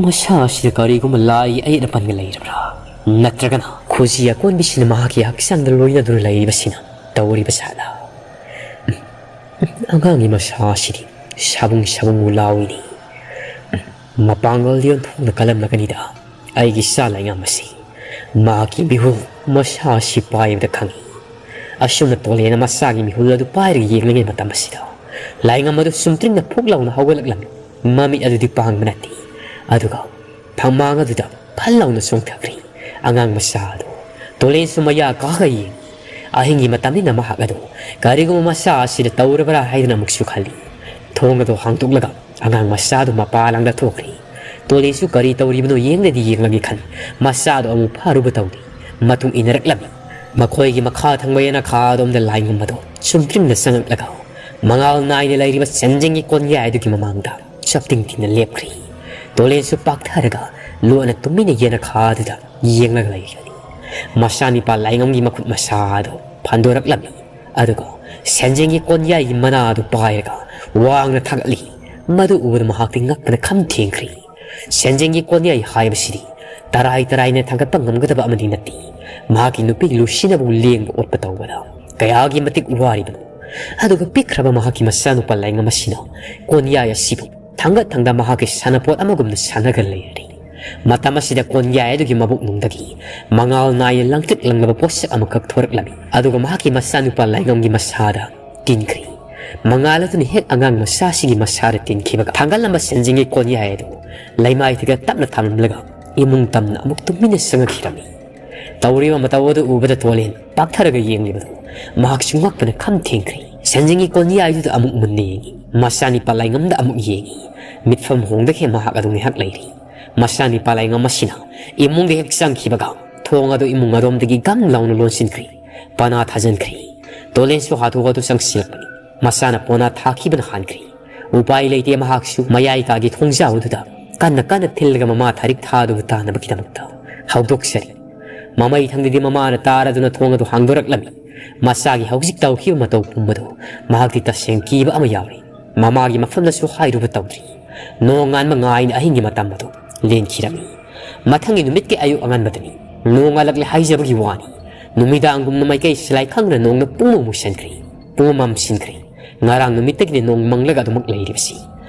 ꯃꯁꯥ ꯑꯁꯤꯗ ꯀꯔꯤꯒꯨꯝꯕ ꯂꯥꯏꯒꯤ ꯑꯌꯦꯠ ꯑꯄꯟꯒ ꯂꯩꯔꯕ꯭ꯔꯥ? ꯅꯠꯇ꯭ꯔꯒꯅ ꯈꯨꯖꯤ ꯑꯀꯣꯟꯕꯤꯁꯤꯅ ꯃꯍꯥꯛꯀꯤ ꯍꯛꯆꯥꯡꯗ ꯂꯣꯏꯅꯗꯨꯅ ꯂꯩꯔꯤꯕꯁꯤꯅ ꯇꯧꯔꯤꯕ ꯖꯥꯠꯂꯥ? ꯑꯉꯥꯡꯒꯤ ꯃꯁꯥ ꯑꯁꯤꯗꯤ ꯁꯥꯕꯨꯡ ꯁꯥꯕꯨꯡꯕꯨ ꯂꯥꯎꯏꯅꯤ꯫ ꯃꯄꯥꯡꯒꯜꯗꯤ ꯑꯣꯟꯊꯣꯛꯅ ꯀꯜꯂꯝꯂꯒꯅꯤꯗ ꯑꯩꯒꯤ ꯏꯆꯥ ꯂꯥꯏꯉꯝ ꯑꯁꯤ꯫ ꯃꯍꯥꯛꯀꯤ ꯃꯤꯍꯨꯜ ꯃꯁꯥ ꯑꯁꯤ ꯄꯥꯏꯕꯗ ꯈꯪꯏ꯫ ꯑꯁꯨꯝꯅ ꯇꯣꯂꯦꯟꯅ ꯃꯁꯥꯒꯤ ꯃꯤꯍꯨꯜ ꯑꯗꯨ ꯄꯥꯏꯔꯒ ꯌꯦꯡꯂꯤꯉꯩ ꯃꯇꯝ ꯑꯁꯤꯗ ꯂꯥꯏꯉꯝ ꯑꯗꯨ ꯆꯨꯝꯗ꯭ꯔꯤꯡꯅ ꯐꯨꯛ ꯂꯥꯎꯅ ꯍꯧꯒꯠꯂꯛꯂꯝꯃꯤ꯫ ꯃꯃꯤꯠ ꯑꯗꯨꯗꯤ ꯄꯥꯡꯕ ꯅꯠꯇꯦ꯫ ꯑꯗꯨꯒ ꯐꯝꯃꯥꯡ ꯑꯗꯨꯗ ꯐꯜ ꯂꯥꯎꯅ ꯆꯣꯡꯊꯈ꯭ꯔꯤ꯫ ꯑꯉꯥꯡ ꯃꯆꯥ ꯑꯗꯨ ꯇꯣꯂꯦꯟꯁꯨ ꯃꯌꯥ ꯀꯥꯒ ꯌꯦꯡꯏ꯫ ꯑꯍꯤꯡꯒꯤ ꯃꯇꯝꯅꯤꯅ ꯃꯍꯥꯛ ꯑꯗꯨ ꯀꯔꯤꯒꯨꯝꯕ ꯃꯆꯥ ꯑꯁꯤꯗ ꯇꯧꯔꯕ꯭ꯔꯥ ꯍꯥꯏꯗꯨꯅ ꯑꯃꯨꯛꯁꯨ ꯈꯜꯂꯤ꯫ ꯊꯣꯡ ꯑꯗꯨ ꯍꯥꯡꯗꯣꯛꯂꯒ ꯑꯉꯥꯡ ꯃꯆꯥ ꯑꯗꯨ ꯃꯄꯥ ꯂꯥꯡꯗ ꯊꯣꯛꯈ꯭ꯔꯤ꯫ ꯇꯣꯂꯦꯟꯁꯨ ꯀꯔꯤ ꯇꯧꯔꯤꯕꯅꯣ ꯌꯦꯡꯂꯗꯤ ꯌꯦꯡꯂꯒꯦ ꯈꯟ ꯃꯆꯥ ꯑꯗꯨ ꯑꯃꯨꯛ ꯐꯥꯔꯨꯕ ꯇꯧꯔꯤ꯫ ꯃꯇꯨꯡ ꯏꯟꯅꯔꯛꯂꯝꯃꯤ꯫ ꯃꯈꯣꯏꯒꯤ ꯃꯈꯥ ꯊꯪꯕ ꯌꯦꯅꯈꯥ ꯑꯗꯣꯝꯗ ꯂꯥꯏꯉꯝ ꯑꯗꯨ ꯆꯨꯝꯗ꯭ꯔꯤꯡꯅ ꯆꯪꯉꯛꯂꯒ ꯃꯉꯥꯜ ꯅꯥꯏꯅ ꯂꯩꯔꯤꯕ ꯁꯦꯟꯖꯦꯡꯒꯤ ꯀꯣꯟꯌꯥꯏ ꯑꯗꯨꯒꯤ ꯃꯃꯥꯡꯗ ꯆꯞꯇꯤꯡ ꯇꯤꯡꯅ ꯂꯦꯞꯈ꯭ꯔꯤ꯫ ꯇꯣꯂꯦꯟꯁꯨ ꯄꯥꯛꯊꯔꯒ ꯂꯣꯟꯅ ꯇꯨꯃꯤꯟꯅ ꯌꯦꯅꯈꯥ ꯑꯗꯨꯗ ꯌꯦꯡꯂꯒ ꯂꯩꯈ꯭ꯔꯤ꯫ ꯃꯆꯥꯅꯤꯄꯥ ꯂꯥꯏꯉꯝꯒꯤ ꯃꯈꯨꯠ ꯃꯁꯥ ꯑꯗꯨ ꯐꯟꯗꯣꯔꯛꯂꯝꯃꯤ꯫ ꯑꯗꯨꯒ ꯁꯦꯟꯖꯦꯡꯒꯤ ꯀꯣꯟꯌꯥꯏꯒꯤ ꯃꯅꯥ ꯑꯗꯨ ꯄꯥꯏꯔꯒ ꯋꯥꯡꯅ ꯊꯥꯡꯒꯠꯂꯤ꯫ ꯃꯗꯨ ꯎꯕꯗ ꯃꯍꯥꯛꯇꯤ ꯉꯛꯄꯅ ꯈꯝ ꯊꯦꯡꯈ꯭ꯔꯤ꯫ ꯁꯦꯟꯖꯦꯡꯒꯤ ꯀꯣꯟꯌꯥꯏ ꯍꯥꯏꯕꯁꯤꯗꯤ ꯇꯔꯥꯏ ꯇꯔꯥꯏꯅ ꯊꯥꯡꯒꯠꯄ ꯉꯝꯒꯗꯕ ꯑꯃꯗꯤ ꯅꯠꯇꯦ꯫ ꯃꯍꯥꯛꯀꯤ ꯅꯨꯄꯤ ꯂꯨꯁꯤꯅꯕꯨ ꯂꯦꯡꯕ ꯑꯣꯠꯄ ꯇꯧꯕꯗ ꯀꯌꯥꯒꯤ ꯃꯇꯤꯛ ꯋꯥꯔꯤꯕꯅꯣ꯫ ꯑꯗꯨꯒ ꯄꯤꯛꯈ꯭ꯔꯕ ꯃꯍꯥꯛꯀꯤ ꯃꯆꯥꯅꯨꯄꯥ ꯂꯥꯏꯉꯝ ꯑꯁꯤꯅ ꯀꯣꯟꯌꯥꯏ ꯑꯁꯤꯕꯨ ꯊꯥꯡꯒꯠ ꯊꯥꯡꯗ ꯃꯍꯥꯛꯀꯤ ꯁꯥꯟꯅꯄꯣꯠ ꯑꯃꯒꯨꯝꯅ ꯁꯥꯟꯅꯒ ꯂꯩꯔꯤ꯫ ꯃꯇꯝ ꯑꯁꯤꯗ ꯀꯣꯟꯌꯥꯏ ꯑꯗꯨꯒꯤ ꯃꯕꯨꯛꯅꯨꯡꯗꯒꯤ ꯃꯉꯥꯜ ꯅꯥꯏꯅ ꯂꯪꯇ꯭ꯔꯤꯛ ꯂꯪꯂꯕ ꯄꯣꯠꯁꯛ ꯑꯃꯈꯛ ꯊꯣꯔꯛꯂꯝꯃꯤ꯫ ꯑꯗꯨꯒ ꯃꯍꯥꯛꯀꯤ ꯃꯆꯥꯅꯨꯄꯥ ꯂꯥꯏꯉꯝꯒꯤ ꯃꯁꯥꯗ ꯇꯤꯟꯈ꯭ꯔꯤ꯫ ꯃꯉꯥꯜ ꯑꯗꯨꯅ ꯍꯦꯛ ꯑꯉꯥꯡ ꯃꯆꯥꯁꯤꯒꯤ ꯃꯁꯥꯗ ꯇꯤꯟꯈꯤꯕꯒ ꯊꯥꯡꯒꯠꯂꯝꯕ ꯁꯦꯟꯖꯦꯡꯒꯤ ꯀꯣꯟꯌꯥꯏ ꯑꯗꯨ ꯂꯩꯃꯥꯏꯊꯛꯇ ꯇꯞꯅ ꯊꯝꯂꯝꯂꯒ ꯏꯃꯨꯡ ꯇꯝꯅ ꯑꯃꯨꯛ ꯇꯨꯃꯤꯟꯅ ꯆꯪꯉꯛꯈꯤꯔꯝꯃꯤ꯫ ꯇꯧꯔꯤꯕ ꯃꯇꯧ ꯑꯗꯨ ꯎꯕꯗ ꯇꯣꯂꯦꯟ ꯄꯥꯛꯊꯔꯒ ꯌꯦꯡꯂꯤꯕꯗꯨ ꯃꯍꯥꯛꯁꯨ ꯉꯛꯄꯅ ꯈꯝ ꯊꯦꯡꯈ꯭ꯔꯤ꯫ ꯁꯦꯟꯖꯦꯡꯒꯤ ꯀꯣꯟꯌꯥꯏꯗꯨꯗ ꯑꯃꯨꯛ ꯃꯨꯟꯅ ꯌꯦꯡꯉꯤ꯫ ꯃꯆꯥꯅꯤꯄꯥ ꯂꯥꯏꯉꯝꯗ ꯑꯃꯨꯛ ꯌꯦꯡꯉꯤ꯫ ꯃꯤꯠꯐꯝ ꯍꯣꯡꯗꯈꯩ ꯃꯍꯥꯛ ꯑꯗꯨ ꯉꯥꯏꯍꯥꯛ ꯂꯩꯔꯤ꯫ ꯃꯆꯥꯅꯤꯄꯥ ꯂꯥꯏꯉꯝ ꯑꯁꯤꯅ ꯏꯃꯨꯡꯗ ꯍꯦꯛ ꯆꯪꯈꯤꯕꯒ ꯊꯣꯡ ꯑꯗꯨ ꯏꯃꯨꯡ ꯑꯗꯣꯝꯗꯒꯤ ꯒꯝ ꯂꯥꯎꯅ ꯂꯣꯟꯁꯤꯟꯈ꯭ꯔꯤ꯫ ꯄꯅꯥ ꯊꯥꯖꯤꯟꯈ꯭ꯔꯤ꯫ ꯇꯣꯂꯦꯟꯁꯨ ꯍꯥꯊꯨ ꯍꯥꯊꯨ ꯆꯪꯁꯤꯜꯂꯛꯄꯅꯤ꯫ ꯃꯆꯥꯅ ꯄꯣꯅꯥ ꯊꯥꯈꯤꯕꯅ ꯍꯥꯟꯈ꯭ꯔꯤ꯫ ꯎꯄꯥꯏ ꯂꯩꯇꯦ, ꯃꯍꯥꯛꯁꯨ ꯃꯌꯥꯏ ꯀꯥꯒꯤ ꯊꯣꯡꯖꯥꯎ ꯑꯗꯨꯗ ꯀꯟꯅ ꯀꯟꯅ ꯊꯤꯜꯂꯒ ꯃꯃꯥ ꯊꯥꯔꯤꯛ ꯊꯥꯗꯨꯕꯨ ꯇꯥꯅꯕꯒꯤꯗꯃꯛꯇ ꯍꯧꯗꯣꯛꯆꯔꯤ꯫ ꯃꯃꯩ ꯊꯪꯗꯗꯤ ꯃꯃꯥꯅ ꯇꯥꯔꯗꯨꯅ ꯊꯣꯡ ꯑꯗꯨ ꯍꯥꯡꯗꯣꯔꯛꯂꯝꯃꯤ꯫ ꯃꯆꯥꯒꯤ ꯍꯧꯖꯤꯛ ꯇꯧꯈꯤꯕ ꯃꯇꯧ ꯄꯨꯝꯕꯗꯨ ꯃꯍꯥꯛꯇꯤ ꯇꯁꯦꯡ ꯀꯤꯕ ꯑꯃ ꯌꯥꯎꯔꯤ꯫ ꯃꯃꯥꯒꯤ ꯃꯐꯝꯗꯁꯨ ꯍꯥꯏꯔꯨꯕ ꯇꯧꯗ꯭ꯔꯤ꯫ ꯅꯣꯡꯉꯥꯟꯕ ꯉꯥꯏꯅ ꯑꯍꯤꯡꯒꯤ ꯃꯇꯝ ꯑꯗꯨ ꯂꯦꯟꯈꯤꯔꯝꯃꯤ꯫ ꯃꯊꯪꯒꯤ ꯅꯨꯃꯤꯠꯀꯤ ꯑꯌꯨꯛ ꯑꯉꯟꯕꯗꯅꯤ꯫ ꯅꯣꯡꯉꯥꯜꯂꯛꯂꯦ ꯍꯥꯏꯖꯕꯒꯤ ꯋꯥꯅꯤ꯫ ꯅꯨꯃꯤꯗꯥꯡꯒꯨꯝꯅ ꯃꯥꯏꯀꯩ ꯁꯤꯂꯥꯏ ꯈꯪꯗꯅ ꯅꯣꯡꯅ ꯄꯨꯡꯃꯨ ꯃꯨꯁꯟꯈ꯭ꯔꯤ꯫ ꯄꯨꯝꯃꯝ ꯃꯝꯁꯤꯟꯈ꯭ꯔꯦ꯫ ꯉꯔꯥꯡ ꯅꯨꯃꯤꯠꯇꯒꯤꯅꯦ ꯅꯣꯡ ꯃꯪꯂꯒ ꯑꯗꯨꯃꯛ ꯂꯩꯔꯤꯕꯁꯤ꯫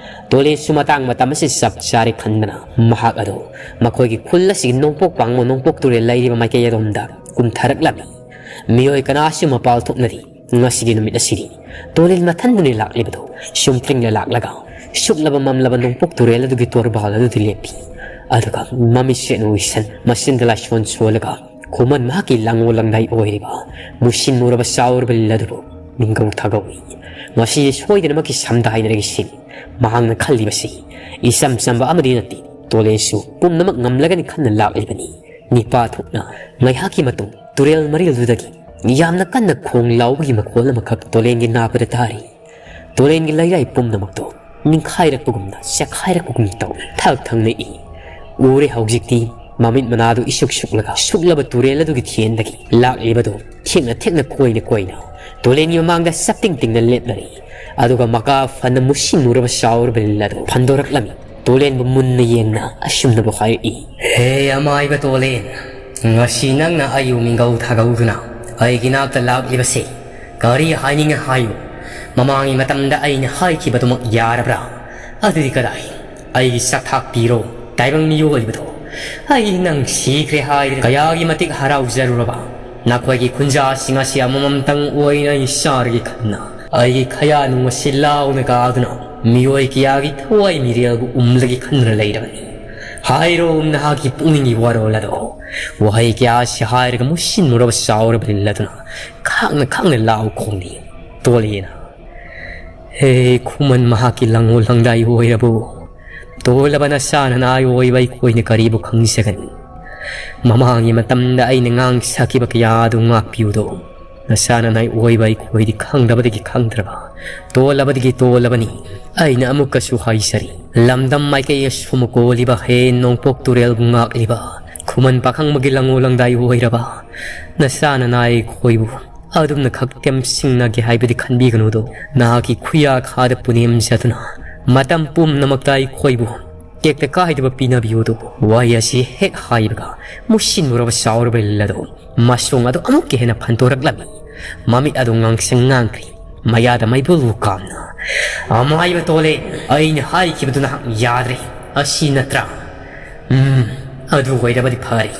ꯇꯣꯂꯦꯟꯁꯨ ꯃꯇꯥꯡ ꯃꯇꯝ ꯑꯁꯤ ꯆꯞ ꯆꯥꯔꯦ ꯈꯟꯗꯅ ꯃꯍꯥꯛ ꯑꯗꯨ ꯃꯈꯣꯏꯒꯤ ꯈꯨꯜ ꯑꯁꯤꯒꯤ ꯅꯣꯡꯄꯣꯛ ꯄꯥꯡꯕ ꯅꯣꯡꯄꯣꯛ ꯇꯨꯔꯦꯜ ꯂꯩꯔꯤꯕ ꯃꯥꯏꯀꯩ ꯑꯗꯣꯝꯗ ꯀꯨꯝꯊꯔꯛꯂꯝꯃꯤ꯫ ꯃꯤꯑꯣꯏ ꯀꯅꯥꯁꯨ ꯃꯄꯥꯜ ꯊꯣꯛꯅꯗꯦ꯫ ꯉꯁꯤꯒꯤ ꯅꯨꯃꯤꯠ ꯑꯁꯤꯗꯤ ꯇꯣꯂꯦꯟ ꯃꯊꯟꯗꯅꯤ ꯂꯥꯛꯂꯤꯕꯗꯨ꯫ ꯁꯨꯝꯇ꯭ꯔꯤꯡꯅ ꯂꯥꯛꯂꯒ ꯁꯨꯛꯂꯕ ꯃꯝꯂꯕ ꯅꯣꯡꯄꯣꯛ ꯇꯨꯔꯦꯜ ꯑꯗꯨꯒꯤ ꯇꯣꯔꯕꯥꯜ ꯑꯗꯨꯗ ꯂꯦꯞꯄꯤ꯫ ꯑꯗꯨꯒ ꯃꯃꯤꯠꯁꯦꯠꯅ ꯎꯏꯁꯟ, ꯃꯆꯤꯟꯗ ꯂꯥꯏꯁꯣꯟ ꯁꯣꯜꯂꯒ ꯈꯨꯃꯟ ꯃꯍꯥꯛꯀꯤ ꯂꯥꯡꯉꯣ ꯂꯪꯗꯥꯏ ꯑꯣꯏꯔꯤꯕ ꯃꯨꯁꯤꯟ ꯃꯨꯔꯕ ꯆꯥꯎꯔꯕ ꯂꯤꯜ ꯑꯗꯨꯕꯨ ꯃꯤꯡꯒꯧ ꯊꯥꯒꯧꯏ꯫ ꯉꯁꯤ ꯁꯣꯏꯗꯅꯃꯛꯀꯤ ꯁꯝꯗꯥꯏꯅꯔꯒꯦ ꯁꯤꯅꯤ ꯃꯍꯥꯛꯅ ꯈꯜꯂꯤꯕꯁꯤ꯫ ꯏꯆꯝ ꯆꯝꯕ ꯑꯃꯗꯤ ꯅꯠꯇꯦ꯫ ꯇꯣꯂꯦꯟꯁꯨ ꯄꯨꯝꯅꯃꯛ ꯉꯝꯂꯒꯅꯤ ꯈꯟꯅ ꯂꯥꯛꯂꯤꯕꯅꯤ꯫ ꯅꯤꯄꯥ ꯊꯣꯛꯅ ꯉꯥꯏꯍꯥꯛꯀꯤ ꯃꯇꯨꯡ ꯇꯨꯔꯦꯜ ꯃꯔꯤꯜꯗꯨꯗꯒꯤ ꯌꯥꯝꯅ ꯀꯟꯅ ꯈꯣꯡ ꯂꯥꯎꯕꯒꯤ ꯃꯈꯣꯜ ꯑꯃꯈꯛ ꯇꯣꯂꯦꯟꯒꯤ ꯅꯥꯄꯗ ꯇꯥꯔꯤ꯫ ꯇꯣꯂꯦꯟꯒꯤ ꯂꯩꯔꯥꯏ ꯄꯨꯝꯅꯃꯛꯇꯣ ꯅꯤꯡꯈꯥꯏꯔꯛꯄꯒꯨꯝꯅ ꯆꯦꯛꯈꯥꯏꯔꯛꯄꯒꯨꯝ ꯇꯧꯏ꯫ ꯊꯛ ꯊꯪꯅ ꯏ ꯎꯔꯦ꯫ ꯍꯧꯖꯤꯛꯇꯤ ꯃꯃꯤꯠ ꯃꯅꯥꯗꯨ ꯏꯁꯨꯛ ꯁꯨꯛꯂꯒ ꯁꯨꯛꯂꯕ ꯇꯨꯔꯦꯜ ꯑꯗꯨꯒꯤ ꯊꯦꯟꯗꯒꯤ ꯂꯥꯛꯂꯤꯕꯗꯨ ꯊꯦꯛꯅ ꯊꯦꯛꯅ ꯀꯣꯏꯅ ꯀꯣꯏꯅ ꯇꯨꯔꯦꯜꯒꯤ ꯃꯃꯥꯡꯗ ꯆꯞꯇꯤꯡ ꯇꯤꯡꯅ ꯂꯦꯞꯂꯔꯤ꯫ ꯑꯗꯨꯒ ꯃꯀꯥ ꯐꯅ ꯃꯨꯁꯤꯟ ꯃꯨꯔꯕ ꯆꯥꯎꯔꯕ ꯂꯤꯜ ꯑꯗꯨ ꯐꯟꯗꯣꯔꯛꯂꯝꯃꯤ꯫ ꯇꯣꯂꯦꯟꯕꯨ ꯃꯨꯟꯅ ꯌꯦꯡꯅ ꯑꯁꯨꯝꯅꯕꯨ ꯍꯥꯏꯔꯛꯏ꯫ ꯍꯦ ꯑꯃꯥꯏꯕ ꯇꯣꯂꯦꯟ, ꯉꯁꯤ ꯅꯪꯅ ꯑꯩꯕꯨ ꯃꯤꯡꯒꯧ ꯊꯥꯒꯧꯗꯨꯅ ꯑꯩꯒꯤ ꯅꯥꯛꯇ ꯂꯥꯛꯂꯤꯕꯁꯦ ꯀꯔꯤ ꯍꯥꯏꯅꯤꯡꯉꯦ ꯍꯥꯏꯌꯨ? ꯃꯃꯥꯡꯒꯤ ꯃꯇꯝꯗ ꯑꯩꯅ ꯍꯥꯏꯈꯤꯕꯗꯨꯃꯛ ꯌꯥꯔꯕ꯭ꯔꯥ? ꯑꯗꯨꯗꯤ ꯀꯗꯥꯏ? ꯑꯩꯒꯤ ꯁꯛꯊꯥꯛ ꯄꯤꯔꯣ, ꯇꯥꯏꯕꯪ ꯃꯤꯑꯣꯏꯕꯗꯣ꯫ ꯑꯩ ꯅꯪ ꯁꯤꯈ꯭ꯔꯦ ꯍꯥꯏꯗꯅ ꯀꯌꯥꯒꯤ ꯃꯇꯤꯛ ꯍꯔꯥꯎꯖꯔꯨꯔꯕ ꯅꯈꯣꯏꯒꯤ ꯈꯨꯟꯖꯥꯁꯤꯡ ꯑꯁꯤ ꯑꯃꯃꯝꯇꯪ ꯑꯣꯏꯅ ꯑꯩ ꯆꯥꯔꯒꯦ ꯈꯟꯅ ꯑꯩꯒꯤ ꯈꯌꯥ ꯅꯨꯡ ꯑꯁꯤ ꯂꯥꯎꯅ ꯀꯥꯗꯨꯅ ꯃꯤꯑꯣꯏ ꯀꯌꯥꯒꯤ ꯊꯋꯥꯏ ꯃꯤꯔꯦꯜꯕꯨ ꯎꯝꯂꯒꯦ ꯈꯟꯗꯨꯅ ꯂꯩꯔꯕꯅꯤ꯫ ꯍꯥꯏꯔꯣ ꯅꯍꯥꯛꯀꯤ ꯄꯨꯛꯅꯤꯡꯒꯤ ꯋꯥꯔꯣꯜ ꯑꯗꯣ꯫ ꯋꯥꯍꯩ ꯀꯌꯥ ꯑꯁꯤ ꯍꯥꯏꯔꯒ ꯃꯨꯁꯤꯟ ꯃꯨꯔꯕ ꯆꯥꯎꯔꯕ ꯂꯤꯜ ꯑꯗꯨꯅ ꯈꯥꯡꯅ ꯈꯥꯡꯅ ꯂꯥꯎ ꯈꯣꯡꯂꯤ꯫ ꯇꯣꯂꯦꯟꯅ, ꯍꯦ ꯈꯨꯃꯟ ꯃꯍꯥꯛꯀꯤ ꯂꯥꯡꯉꯣꯜ ꯂꯪꯗꯥꯏ ꯑꯣꯏꯔꯕꯣ? ꯇꯣꯜꯂꯕ ꯅꯆꯥ ꯅꯅꯥꯏ ꯑꯣꯏꯕ ꯑꯩꯈꯣꯏꯅ ꯀꯔꯤꯕꯨ ꯈꯪꯖꯒꯅꯤ? ꯃꯃꯥꯡꯒꯤ ꯃꯇꯝꯗ ꯑꯩꯅ ꯉꯥꯡ ꯁꯛꯈꯤꯕ ꯀꯌꯥ ꯑꯗꯨ ꯉꯥꯛꯄꯤꯌꯨꯗꯣ꯫ ꯅꯆꯥ ꯅꯅꯥꯏ ꯑꯣꯏꯕ ꯑꯩꯈꯣꯏꯗꯤ ꯈꯪꯗꯕꯗꯒꯤ ꯈꯪꯗ꯭ꯔꯕ, ꯇꯣꯜꯂꯕꯗꯒꯤ ꯇꯣꯜꯂꯕꯅꯤ꯫ ꯑꯩꯅ ꯑꯃꯨꯛꯀꯁꯨ ꯍꯥꯏꯖꯔꯤ, ꯂꯝꯗꯝ ꯃꯥꯏꯀꯩ ꯑꯁꯨꯝ ꯀꯣꯜꯂꯤꯕ ꯍꯦ ꯅꯣꯡꯄꯣꯛ ꯇꯨꯔꯦꯜꯕꯨ ꯉꯥꯛꯂꯤꯕ ꯈꯨꯃꯟ ꯄꯥꯈꯪꯕꯒꯤ ꯂꯥꯡꯉꯣꯜ ꯂꯪꯗꯥꯏ ꯑꯣꯏꯔꯕ ꯅꯆꯥ ꯅꯅꯥꯏ ꯑꯩꯈꯣꯏꯕꯨ ꯑꯗꯨꯝꯅ ꯈꯛ ꯇꯦꯝꯁꯤꯡꯅꯒꯦ ꯍꯥꯏꯕꯗꯤ ꯈꯟꯕꯤꯒꯅꯨꯗꯣ꯫ ꯅꯍꯥꯛꯀꯤ ꯈꯨꯌꯥꯈꯥꯗ ꯄꯨꯅꯦꯝꯖꯗꯨꯅ ꯃꯇꯝ ꯄꯨꯝꯅꯃꯛꯇ ꯑꯩꯈꯣꯏꯕꯨ ꯇꯦꯛꯇ ꯀꯥꯏꯗꯕ ꯄꯤꯅꯕꯤꯌꯨꯗꯣ꯫ ꯋꯥꯍꯩ ꯑꯁꯤ ꯍꯦꯛ ꯍꯥꯏꯕꯒ ꯃꯨꯁꯤꯟꯃꯨꯔꯕ ꯆꯥꯎꯔꯕ ꯂꯤꯜ ꯑꯗꯣ ꯃꯁꯣꯡ ꯑꯗꯨ ꯑꯃꯨꯛꯀ ꯍꯦꯟꯅ ꯐꯟꯗꯣꯔꯛꯂꯝꯃꯤ꯫ ꯃꯃꯤꯠ ꯑꯗꯨ ꯉꯥꯡꯁꯪ ꯉꯥꯡꯈ꯭ꯔꯤ꯫ ꯃꯌꯥꯗ ꯃꯩꯕꯨꯜꯕꯨ ꯀꯥꯝꯅ, "ꯑꯃꯥꯏꯕ ꯇꯣꯂꯦ, ꯑꯩꯅ ꯍꯥꯏꯈꯤꯕꯗꯨ ꯅꯍꯥꯛ ꯌꯥꯗ꯭ꯔꯦ, ꯑꯁꯤ ꯅꯠꯇ꯭ꯔꯥ? ꯎꯝ, ꯑꯗꯨ ꯑꯣꯏꯔꯕꯗꯤ ꯐꯔꯦ꯫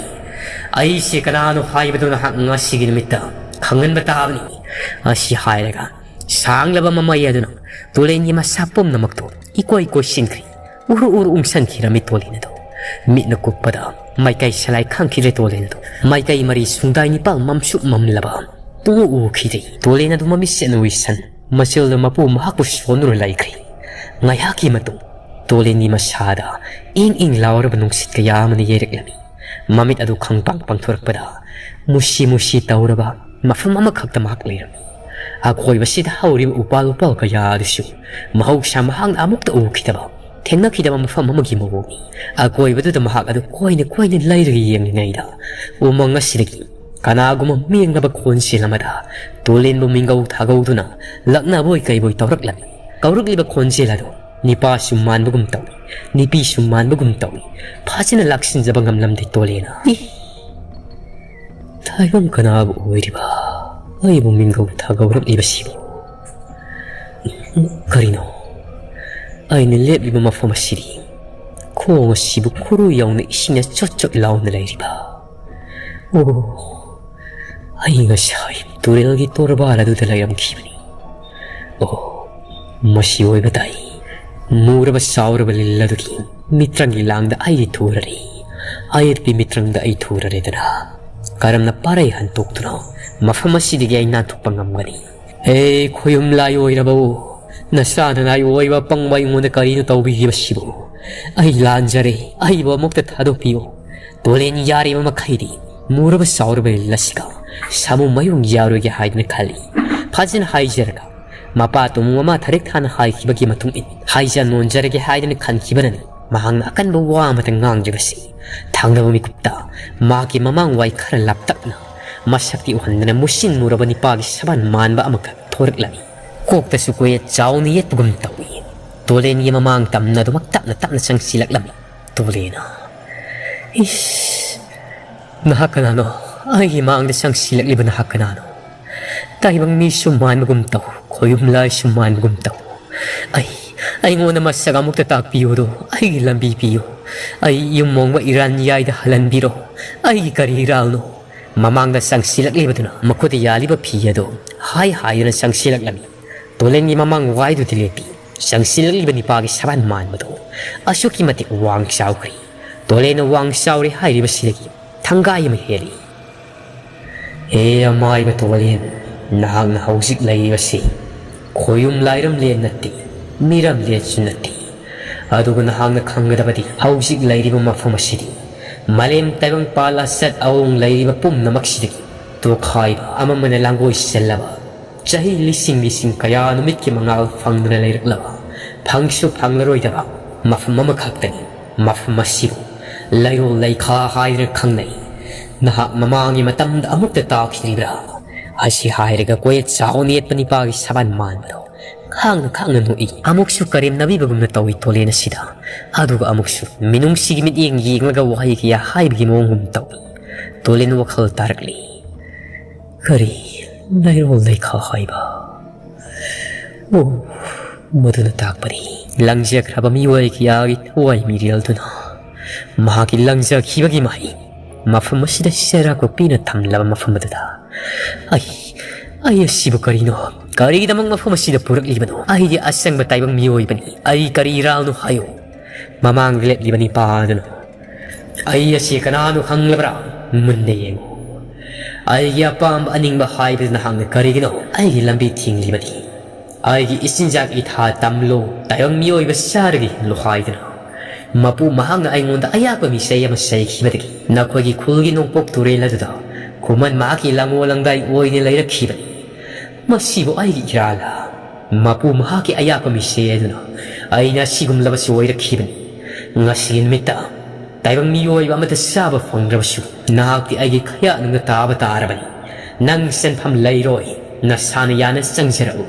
ꯑꯩꯁꯦ ꯀꯅꯥꯅꯣ ꯍꯥꯏꯕꯗꯨ ꯅꯍꯥꯛ ꯉꯁꯤꯒꯤ ꯅꯨꯃꯤꯠꯇ ꯈꯪꯍꯟꯕ ꯇꯥꯕꯅꯤ"꯫ ꯑꯁꯤ ꯍꯥꯏꯔꯒ ꯁꯥꯡꯂꯕ ꯃꯃꯩ ꯑꯗꯨꯅ ꯇꯨꯂꯦꯟꯒꯤ ꯃꯁꯥ ꯄꯨꯝꯅꯃꯛꯇꯨ ꯏꯀꯣꯏ ꯀꯣꯏꯁꯤꯟꯈ꯭ꯔꯦ꯫ ꯎꯔꯨ ꯎꯔꯨ ꯎꯪꯁꯟꯈꯤꯔꯝꯃꯤ ꯇꯣꯂꯦꯟ ꯑꯗꯨ꯫ ꯃꯤꯠꯅ ꯀꯨꯞꯄꯗ ꯃꯥꯏꯀꯩ ꯁꯂꯥꯏ ꯈꯪꯈꯤꯗ꯭ꯔꯦ ꯇꯣꯂꯦꯟ ꯑꯗꯨ꯫ ꯃꯥꯏꯀꯩ ꯃꯔꯤ ꯁꯨꯡꯗꯥꯏ ꯅꯤꯄꯥꯜ ꯃꯝꯁꯨꯛ ꯃꯝꯂꯕ ꯄꯨꯡꯎ ꯎꯈꯤꯗ꯭ꯔꯦ꯫ ꯇꯣꯂꯦꯟ ꯑꯗꯨ ꯃꯃꯤꯠꯁꯦ ꯎꯏꯁꯟ, ꯃꯆꯤꯜꯗ ꯃꯄꯨ ꯃꯍꯥꯛꯄꯨ ꯁꯣꯟꯗꯨꯅ ꯂꯩꯈ꯭ꯔꯦ꯫ ꯉꯥꯏꯍꯥꯛꯀꯤ ꯃꯇꯨꯡ ꯇꯣꯂꯦꯟꯒꯤ ꯃꯁꯥꯗ ꯏꯪ ꯏꯪ ꯂꯥꯎꯔꯕ ꯅꯨꯡꯁꯤꯠ ꯀꯌꯥ ꯑꯃꯅ ꯌꯩꯔꯛꯂꯝꯃꯤ꯫ ꯃꯃꯤꯠ ꯑꯗꯨ ꯈꯪꯄꯥꯡ ꯄꯥꯡꯊꯣꯔꯛꯄꯗ ꯃꯨꯁꯤ ꯃꯨꯁꯤ ꯇꯧꯔꯕ ꯃꯐꯝ ꯑꯃꯈꯛꯇ ꯃꯍꯥꯛ ꯂꯩꯔꯝꯃꯤ꯫ ꯑꯀꯣꯏꯕꯁꯤꯗ ꯍꯧꯔꯤꯕ ꯎꯄꯥꯜ ꯋꯥꯄꯥꯜ ꯀꯌꯥ ꯑꯗꯨꯁꯨ ꯃꯍꯧꯁꯥ ꯃꯍꯥꯛꯅ ꯑꯃꯨꯛꯇ ꯎꯈꯤꯗꯕ, ꯊꯦꯡꯅꯈꯤꯗꯕ ꯃꯐꯝ ꯑꯃꯒꯤ ꯃꯑꯣꯡꯅꯤ꯫ ꯑꯀꯣꯏꯕꯗꯨꯗ ꯃꯍꯥꯛ ꯑꯗꯨ ꯀꯣꯏꯅ ꯀꯣꯏꯅ ꯂꯩꯔꯒ ꯌꯦꯡꯂꯤꯉꯩꯗ ꯎꯃꯪ ꯑꯁꯤꯗꯒꯤ ꯀꯅꯥꯒꯨꯝꯕ ꯃꯤꯡꯂꯕ ꯈꯣꯟꯖꯦꯜ ꯑꯃꯗ ꯇꯨꯂꯦꯟꯕꯨ ꯃꯤꯡꯒꯧ ꯊꯥꯒꯧꯗꯨꯅ ꯂꯛꯅꯕꯣꯏ ꯀꯩꯕꯣꯏ ꯇꯧꯔꯛꯂꯝꯃꯤ꯫ ꯀꯧꯔꯛꯂꯤꯕ ꯈꯣꯟꯖꯦꯜ ꯑꯗꯨ ꯅꯤꯄꯥꯁꯨ ꯃꯥꯟꯕꯒꯨꯝ ꯇꯧꯏ, ꯅꯤꯄꯤꯁꯨ ꯃꯥꯟꯕꯒꯨꯝ ꯇꯧꯏ꯫ ꯐꯖꯅ ꯂꯥꯛꯁꯤꯟꯖꯕ ꯉꯝꯂꯝꯗꯦ ꯇꯣꯂꯦꯅ꯫ "ꯏ! ꯇꯥꯏꯕꯪ ꯀꯅꯥꯕꯨ ꯑꯣꯏꯔꯤꯕ? ꯑꯩꯕꯨ ꯃꯤꯡꯒꯧ ꯊꯥꯒꯧꯔꯛꯂꯤꯕꯁꯤꯕꯨ? ꯀꯔꯤꯅꯣ? ꯑꯩꯅ ꯂꯦꯞꯂꯤꯕ ꯃꯐꯝ ꯑꯁꯤꯗꯤ ꯈꯣꯡ ꯑꯁꯤꯕꯨ ꯈꯨꯔꯨ ꯌꯧꯅ ꯏꯁꯤꯡꯅ ꯆꯣꯠ ꯆꯣꯠ ꯂꯥꯎꯅ ꯂꯩꯔꯤꯕ꯫ ꯑꯣ, ꯑꯩ ꯉꯁꯥꯏ ꯇꯨꯔꯦꯜꯒꯤ ꯇꯣꯔꯕꯥꯟ ꯑꯗꯨꯗ ꯂꯩꯔꯝꯈꯤꯕꯅꯤ꯫ ꯑꯣ, ꯃꯁꯤ ꯑꯣꯏꯕ ꯇꯥꯏ꯫ ꯃꯨꯔꯕ ꯆꯥꯎꯔꯕ ꯂꯤꯜ ꯑꯗꯨꯒꯤ ꯃꯤꯇ꯭ꯔꯪꯒꯤ ꯂꯥꯡꯗ ꯑꯩ ꯊꯨꯔꯔꯦ꯫ ꯑꯌꯦꯠꯄꯤ ꯃꯤꯇ꯭ꯔꯪꯗ ꯑꯩ ꯊꯨꯔꯔꯦꯗꯅ ꯀꯔꯝꯅ ꯄꯥꯔꯩ ꯍꯟꯇꯣꯛꯇꯨꯅ ꯃꯐꯝ ꯑꯁꯤꯗꯒꯤ ꯑꯩ ꯅꯥꯟꯊꯣꯛꯄ ꯉꯝꯒꯅꯤ? ꯍꯦ ꯈꯣꯌꯨꯝ ꯂꯥꯏ ꯑꯣꯏꯔꯕ, ꯅꯆꯥ ꯅꯅꯥꯏ ꯑꯣꯏꯕ ꯄꯪꯕ ꯑꯩꯉꯣꯟꯗ ꯀꯔꯤꯅꯣ ꯇꯧꯕꯤꯔꯤꯕꯁꯤꯕꯨ? ꯑꯩ ꯂꯥꯟꯖꯔꯦ, ꯑꯩꯕꯨ ꯑꯃꯨꯛꯇ ꯊꯥꯗꯣꯛꯄꯤꯌꯨ꯫ ꯇꯣꯂꯦꯟ ꯌꯥꯔꯤꯕ ꯃꯈꯩꯗꯤ ꯃꯨꯔꯕ ꯆꯥꯎꯔꯕ ꯂꯤꯜ ꯑꯁꯤꯒ ꯁꯥꯃꯨ ꯃꯌꯨꯡ ꯌꯥꯔꯣꯏꯒꯦ ꯍꯥꯏꯗꯨꯅ ꯈꯜꯂꯤ꯫ ꯐꯖꯅ ꯍꯥꯏꯖꯔꯒ, ꯃꯄꯥ ꯇꯨꯃꯨ ꯃꯃꯥ ꯊꯔꯤꯛ ꯊꯥꯅ ꯍꯥꯏꯈꯤꯕꯒꯤ ꯃꯇꯨꯡ ꯏꯟꯅ ꯍꯥꯏꯖ ꯅꯣꯟꯖꯔꯒꯦ ꯍꯥꯏꯗꯨꯅ ꯈꯟꯈꯤꯕꯅꯅꯤ ꯃꯍꯥꯛꯅ ꯑꯀꯟꯕ ꯋꯥ ꯑꯃꯇ ꯉꯥꯡꯗ꯭ꯔꯤꯕꯁꯤ꯫ ꯊꯪꯅꯕ ꯃꯤꯀꯨꯞꯇ ꯃꯍꯥꯛꯀꯤ ꯃꯃꯥꯡ ꯋꯥꯏ ꯈꯔ ꯂꯥꯞꯇꯛꯅ ꯃꯁꯛꯇꯤ ꯎꯍꯟꯗꯅ ꯃꯨꯁꯤꯟ ꯃꯨꯔꯕ ꯅꯤꯄꯥꯒꯤ ꯁꯕꯥꯟ ꯃꯥꯟꯕ ꯑꯃꯈꯛ ꯊꯣꯔꯛꯂꯝꯃꯤ꯫ ꯀꯣꯛꯇꯁꯨ ꯀꯣꯌꯦꯠ ꯆꯥꯎꯅ ꯌꯦꯠꯄꯒꯨꯝ ꯇꯧꯏ꯫ ꯇꯣꯂꯦꯟꯒꯤ ꯃꯃꯥꯡ ꯇꯝꯅ ꯑꯗꯨꯃꯛ ꯇꯞꯅ ꯇꯞꯅ ꯆꯪꯁꯤꯜꯂꯛꯂꯝꯃꯤ꯫ ꯇꯣꯂꯦꯅ, "ꯏꯁ, ꯅꯍꯥꯛ ꯀꯅꯥꯅꯣ? ꯑꯩꯒꯤ ꯃꯥꯡꯗ ꯆꯪꯁꯤꯜꯂꯛꯂꯤꯕ ꯅꯍꯥꯛ ꯀꯅꯥꯅꯣ?" ꯇꯥꯏꯕꯪ ꯃꯤꯁꯨ ꯃꯥꯟꯕꯒꯨꯝ ꯇꯧ, ꯈꯣꯌꯨꯝ ꯂꯥꯏꯁꯨ ꯃꯥꯟꯕꯒꯨꯝ ꯇꯧ꯫ ꯑꯩ, ꯑꯩꯉꯣꯟꯗ ꯃꯁꯛ ꯑꯃꯨꯛꯇ ꯇꯥꯛꯄꯤꯌꯨꯗꯣ, ꯑꯩꯒꯤ ꯂꯝꯕꯤ ꯄꯤꯌꯨ꯫ ꯑꯩ ꯌꯨꯝ ꯃꯣꯡꯕ ꯏꯔꯥꯟ ꯌꯥꯏꯗ ꯍꯜꯍꯟꯕꯤꯔꯣ꯫ ꯑꯩꯒꯤ ꯀꯔꯤ ꯏꯔꯥꯜꯅꯣ? ꯃꯃꯥꯡꯗ ꯆꯪꯁꯤꯜꯂꯛꯂꯤꯕꯗꯨꯅ ꯃꯈꯨꯠꯇ ꯌꯥꯜꯂꯤꯕ ꯐꯤ ꯑꯗꯨ ꯍꯥꯏ ꯍꯥꯏꯗꯨꯅ ꯆꯪꯁꯤꯜꯂꯛꯂꯝꯃꯤ꯫ ꯇꯣꯂꯦꯟꯒꯤ ꯃꯃꯥꯡ ꯋꯥꯏꯗꯨꯗꯤ ꯂꯦꯞꯄꯤ꯫ ꯆꯪꯁꯤꯜꯂꯛꯂꯤꯕ ꯅꯤꯄꯥꯒꯤ ꯁꯕꯥꯟ ꯃꯥꯟꯕꯗꯨ ꯑꯁꯨꯛꯀꯤ ꯃꯇꯤꯛ ꯋꯥꯡ ꯆꯥꯎꯈ꯭ꯔꯤ꯫ ꯇꯣꯂꯦꯟꯅ ꯋꯥꯡ ꯆꯥꯎꯔꯦ ꯍꯥꯏꯔꯤꯕꯁꯤꯗꯒꯤ ꯊꯪꯒꯥꯏ ꯑꯃ ꯍꯦꯜꯂꯤ꯫ ꯍꯦ ꯑꯃꯥꯏꯕ ꯇꯣꯂꯦꯟ, ꯅꯍꯥꯛꯅ ꯍꯧꯖꯤꯛ ꯂꯩꯔꯤꯕꯁꯤ ꯈꯣꯌꯨꯝ ꯂꯥꯏꯔꯝꯂꯦꯟ ꯅꯠꯇꯦ, ꯃꯤꯔꯝꯂꯦꯟꯁꯨ ꯅꯠꯇꯦ꯫ ꯑꯗꯨꯒ ꯅꯍꯥꯛꯅ ꯈꯪꯒꯗꯕꯗꯤ ꯍꯧꯖꯤꯛ ꯂꯩꯔꯤꯕ ꯃꯐꯝ ꯑꯁꯤꯗꯤ ꯃꯥꯂꯦꯝ ꯇꯥꯏꯕꯪꯄꯥꯜ ꯑꯆꯠ ꯑꯋꯣꯡ ꯂꯩꯔꯤꯕ ꯄꯨꯝꯅꯃꯛꯁꯤꯗꯒꯤ ꯇꯣꯈꯥꯏꯕ ꯑꯃꯝꯕꯅ ꯂꯥꯡꯒꯣꯏ ꯆꯜꯂꯕ, ꯆꯍꯤ ꯂꯤꯁꯤꯡ ꯂꯤꯁꯤꯡ ꯀꯌꯥ ꯅꯨꯃꯤꯠꯀꯤ ꯃꯉꯥꯜ ꯐꯪꯗꯨꯅ ꯂꯩꯔꯛꯂꯕ, ꯐꯪꯁꯨ ꯐꯪꯂꯔꯣꯏꯗꯕ ꯃꯐꯝ ꯑꯃꯈꯛꯇꯅꯤ꯫ ꯃꯐꯝ ꯑꯁꯤꯕꯨ ꯂꯩꯔꯣꯜ ꯂꯩꯈꯥ ꯍꯥꯏꯗꯨꯅ ꯈꯪꯅꯩ꯫ ꯅꯍꯥꯛ ꯃꯃꯥꯡꯒꯤ ꯃꯇꯝꯗ ꯑꯃꯨꯛꯇ ꯇꯥꯈꯤꯗ꯭ꯔꯤꯕ꯭ꯔꯥ? ꯑꯁꯤ ꯍꯥꯏꯔꯒ ꯀꯣꯌꯦꯠ ꯆꯥꯎ ꯅꯦꯠꯄ ꯅꯤꯄꯥꯒꯤ ꯁꯕꯥꯟ ꯃꯥꯟꯕꯗꯣ ꯈꯥꯡꯅ ꯈꯥꯡꯅ ꯅꯣꯛꯏ꯫ ꯑꯃꯨꯛꯁꯨ ꯀꯔꯦꯝꯅꯕꯤꯕꯒꯨꯝꯅ ꯇꯧꯏ ꯇꯣꯂꯦꯟ ꯑꯁꯤꯗ꯫ ꯑꯗꯨꯒ ꯑꯃꯨꯛꯁꯨ ꯃꯤꯅꯨꯡꯁꯤꯒꯤ ꯃꯤꯠꯌꯦꯡ ꯌꯦꯡꯂꯒ ꯋꯥꯍꯩ ꯀꯌꯥ ꯍꯥꯏꯕꯒꯤ ꯃꯑꯣꯡꯒꯨꯝ ꯇꯧꯏ꯫ ꯇꯣꯂꯦꯟ ꯋꯥꯈꯜ ꯇꯥꯔꯛꯂꯤ꯫ ꯀꯔꯤ ꯂꯩꯔꯣꯜ ꯂꯩꯈꯥ ꯍꯥꯏꯕ? ꯑꯣ, ꯃꯗꯨꯅ ꯇꯥꯛꯄꯗꯤ ꯂꯪꯖꯈ꯭ꯔꯕ ꯃꯤꯑꯣꯏ ꯀꯌꯥꯒꯤ ꯊꯋꯥꯏ ꯃꯤꯔꯦꯜꯗꯨꯅ ꯃꯍꯥꯛꯀꯤ ꯂꯪꯖꯈꯤꯕꯒꯤ ꯃꯍꯩ ꯃꯐꯝ ꯑꯁꯤꯗ ꯁꯦꯔꯥ ꯀꯣꯛꯄꯤꯅ ꯊꯝꯂꯕ ꯃꯐꯝ ꯑꯗꯨꯗ ꯑꯩ, ꯑꯩ ꯑꯁꯤꯕꯨ ꯀꯔꯤꯅꯣ? ꯀꯔꯤꯒꯤꯗꯃꯛ ꯃꯐꯝ ꯑꯁꯤꯗ ꯄꯨꯔꯛꯂꯤꯕꯅꯣ? ꯑꯩꯗꯤ ꯑꯆꯪꯕ ꯇꯥꯏꯕꯪ ꯃꯤꯑꯣꯏꯕꯅꯤ꯫ ꯑꯩ ꯀꯔꯤ ꯏꯔꯥꯜꯅꯣ ꯍꯥꯏꯌꯨ? ꯃꯃꯥꯡꯗ ꯂꯦꯞꯂꯤꯕ ꯅꯤꯄꯥ ꯑꯗꯨꯅ ꯑꯩ ꯑꯁꯤ ꯀꯅꯥꯅꯣ ꯈꯪꯂꯕ꯭ꯔꯥ? ꯃꯨꯟꯅ ꯌꯦꯡꯉꯨ꯫ ꯑꯩꯒꯤ ꯑꯄꯥꯝꯕ ꯑꯅꯤꯡꯕ ꯍꯥꯏꯕꯗꯨ ꯅꯍꯥꯛꯅ ꯀꯔꯤꯒꯤꯅꯣ ꯑꯩꯒꯤ ꯂꯝꯕꯤ ꯊꯤꯡꯂꯤꯕꯗꯤ? ꯑꯩꯒꯤ ꯏꯆꯤꯟꯖꯥꯛ ꯏꯊꯥ ꯇꯝꯂꯣ, ꯇꯥꯏꯕꯪ ꯃꯤꯑꯣꯏꯕ ꯆꯥꯔꯒ ꯍꯤꯡꯂꯣ ꯍꯥꯏꯗꯨꯅ꯫ ꯃꯄꯨ ꯃꯍꯥꯛꯅ ꯑꯩꯉꯣꯟꯗ ꯑꯌꯥꯛꯄ ꯃꯤꯆꯩ ꯑꯃ ꯆꯩꯈꯤꯕꯗꯒꯤ ꯅꯈꯣꯏꯒꯤ ꯈꯨꯜꯒꯤ ꯅꯣꯡꯄꯣꯛ ꯇꯨꯔꯦꯜ ꯑꯗꯨꯗ ꯈꯨꯃꯟ ꯃꯍꯥꯛꯀꯤ ꯂꯪꯉꯣ ꯂꯪꯗꯥꯏ ꯑꯣꯏꯅ ꯂꯩꯔꯛꯈꯤꯕꯅꯤ꯫ ꯃꯁꯤꯕꯨ ꯑꯩꯒꯤ ꯏꯔꯥꯜꯂ? ꯃꯄꯨ ꯃꯍꯥꯛꯀꯤ ꯑꯌꯥꯛꯄ ꯃꯤꯆꯩ ꯑꯗꯨꯅ ꯑꯩꯅ ꯑꯁꯤꯒꯨꯝꯂꯕꯁꯨ ꯑꯣꯏꯔꯛꯈꯤꯕꯅꯤ꯫ ꯉꯁꯤ ꯅꯨꯃꯤꯠꯇ ꯇꯥꯏꯕꯪ ꯃꯤꯑꯣꯏꯕ ꯑꯃꯠꯇ ꯆꯥꯕ ꯐꯪꯗ꯭ꯔꯕꯁꯨ ꯅꯍꯥꯛꯇꯤ ꯑꯩꯒꯤ ꯈꯌꯥꯠꯅꯨꯡꯗ ꯇꯥꯕ ꯇꯥꯔꯕꯅꯤ꯫ ꯅꯪ ꯆꯦꯟꯐꯝ ꯂꯩꯔꯣꯏ, ꯅꯁꯥꯅ ꯌꯥꯅ ꯆꯪꯖꯔꯛꯎ꯫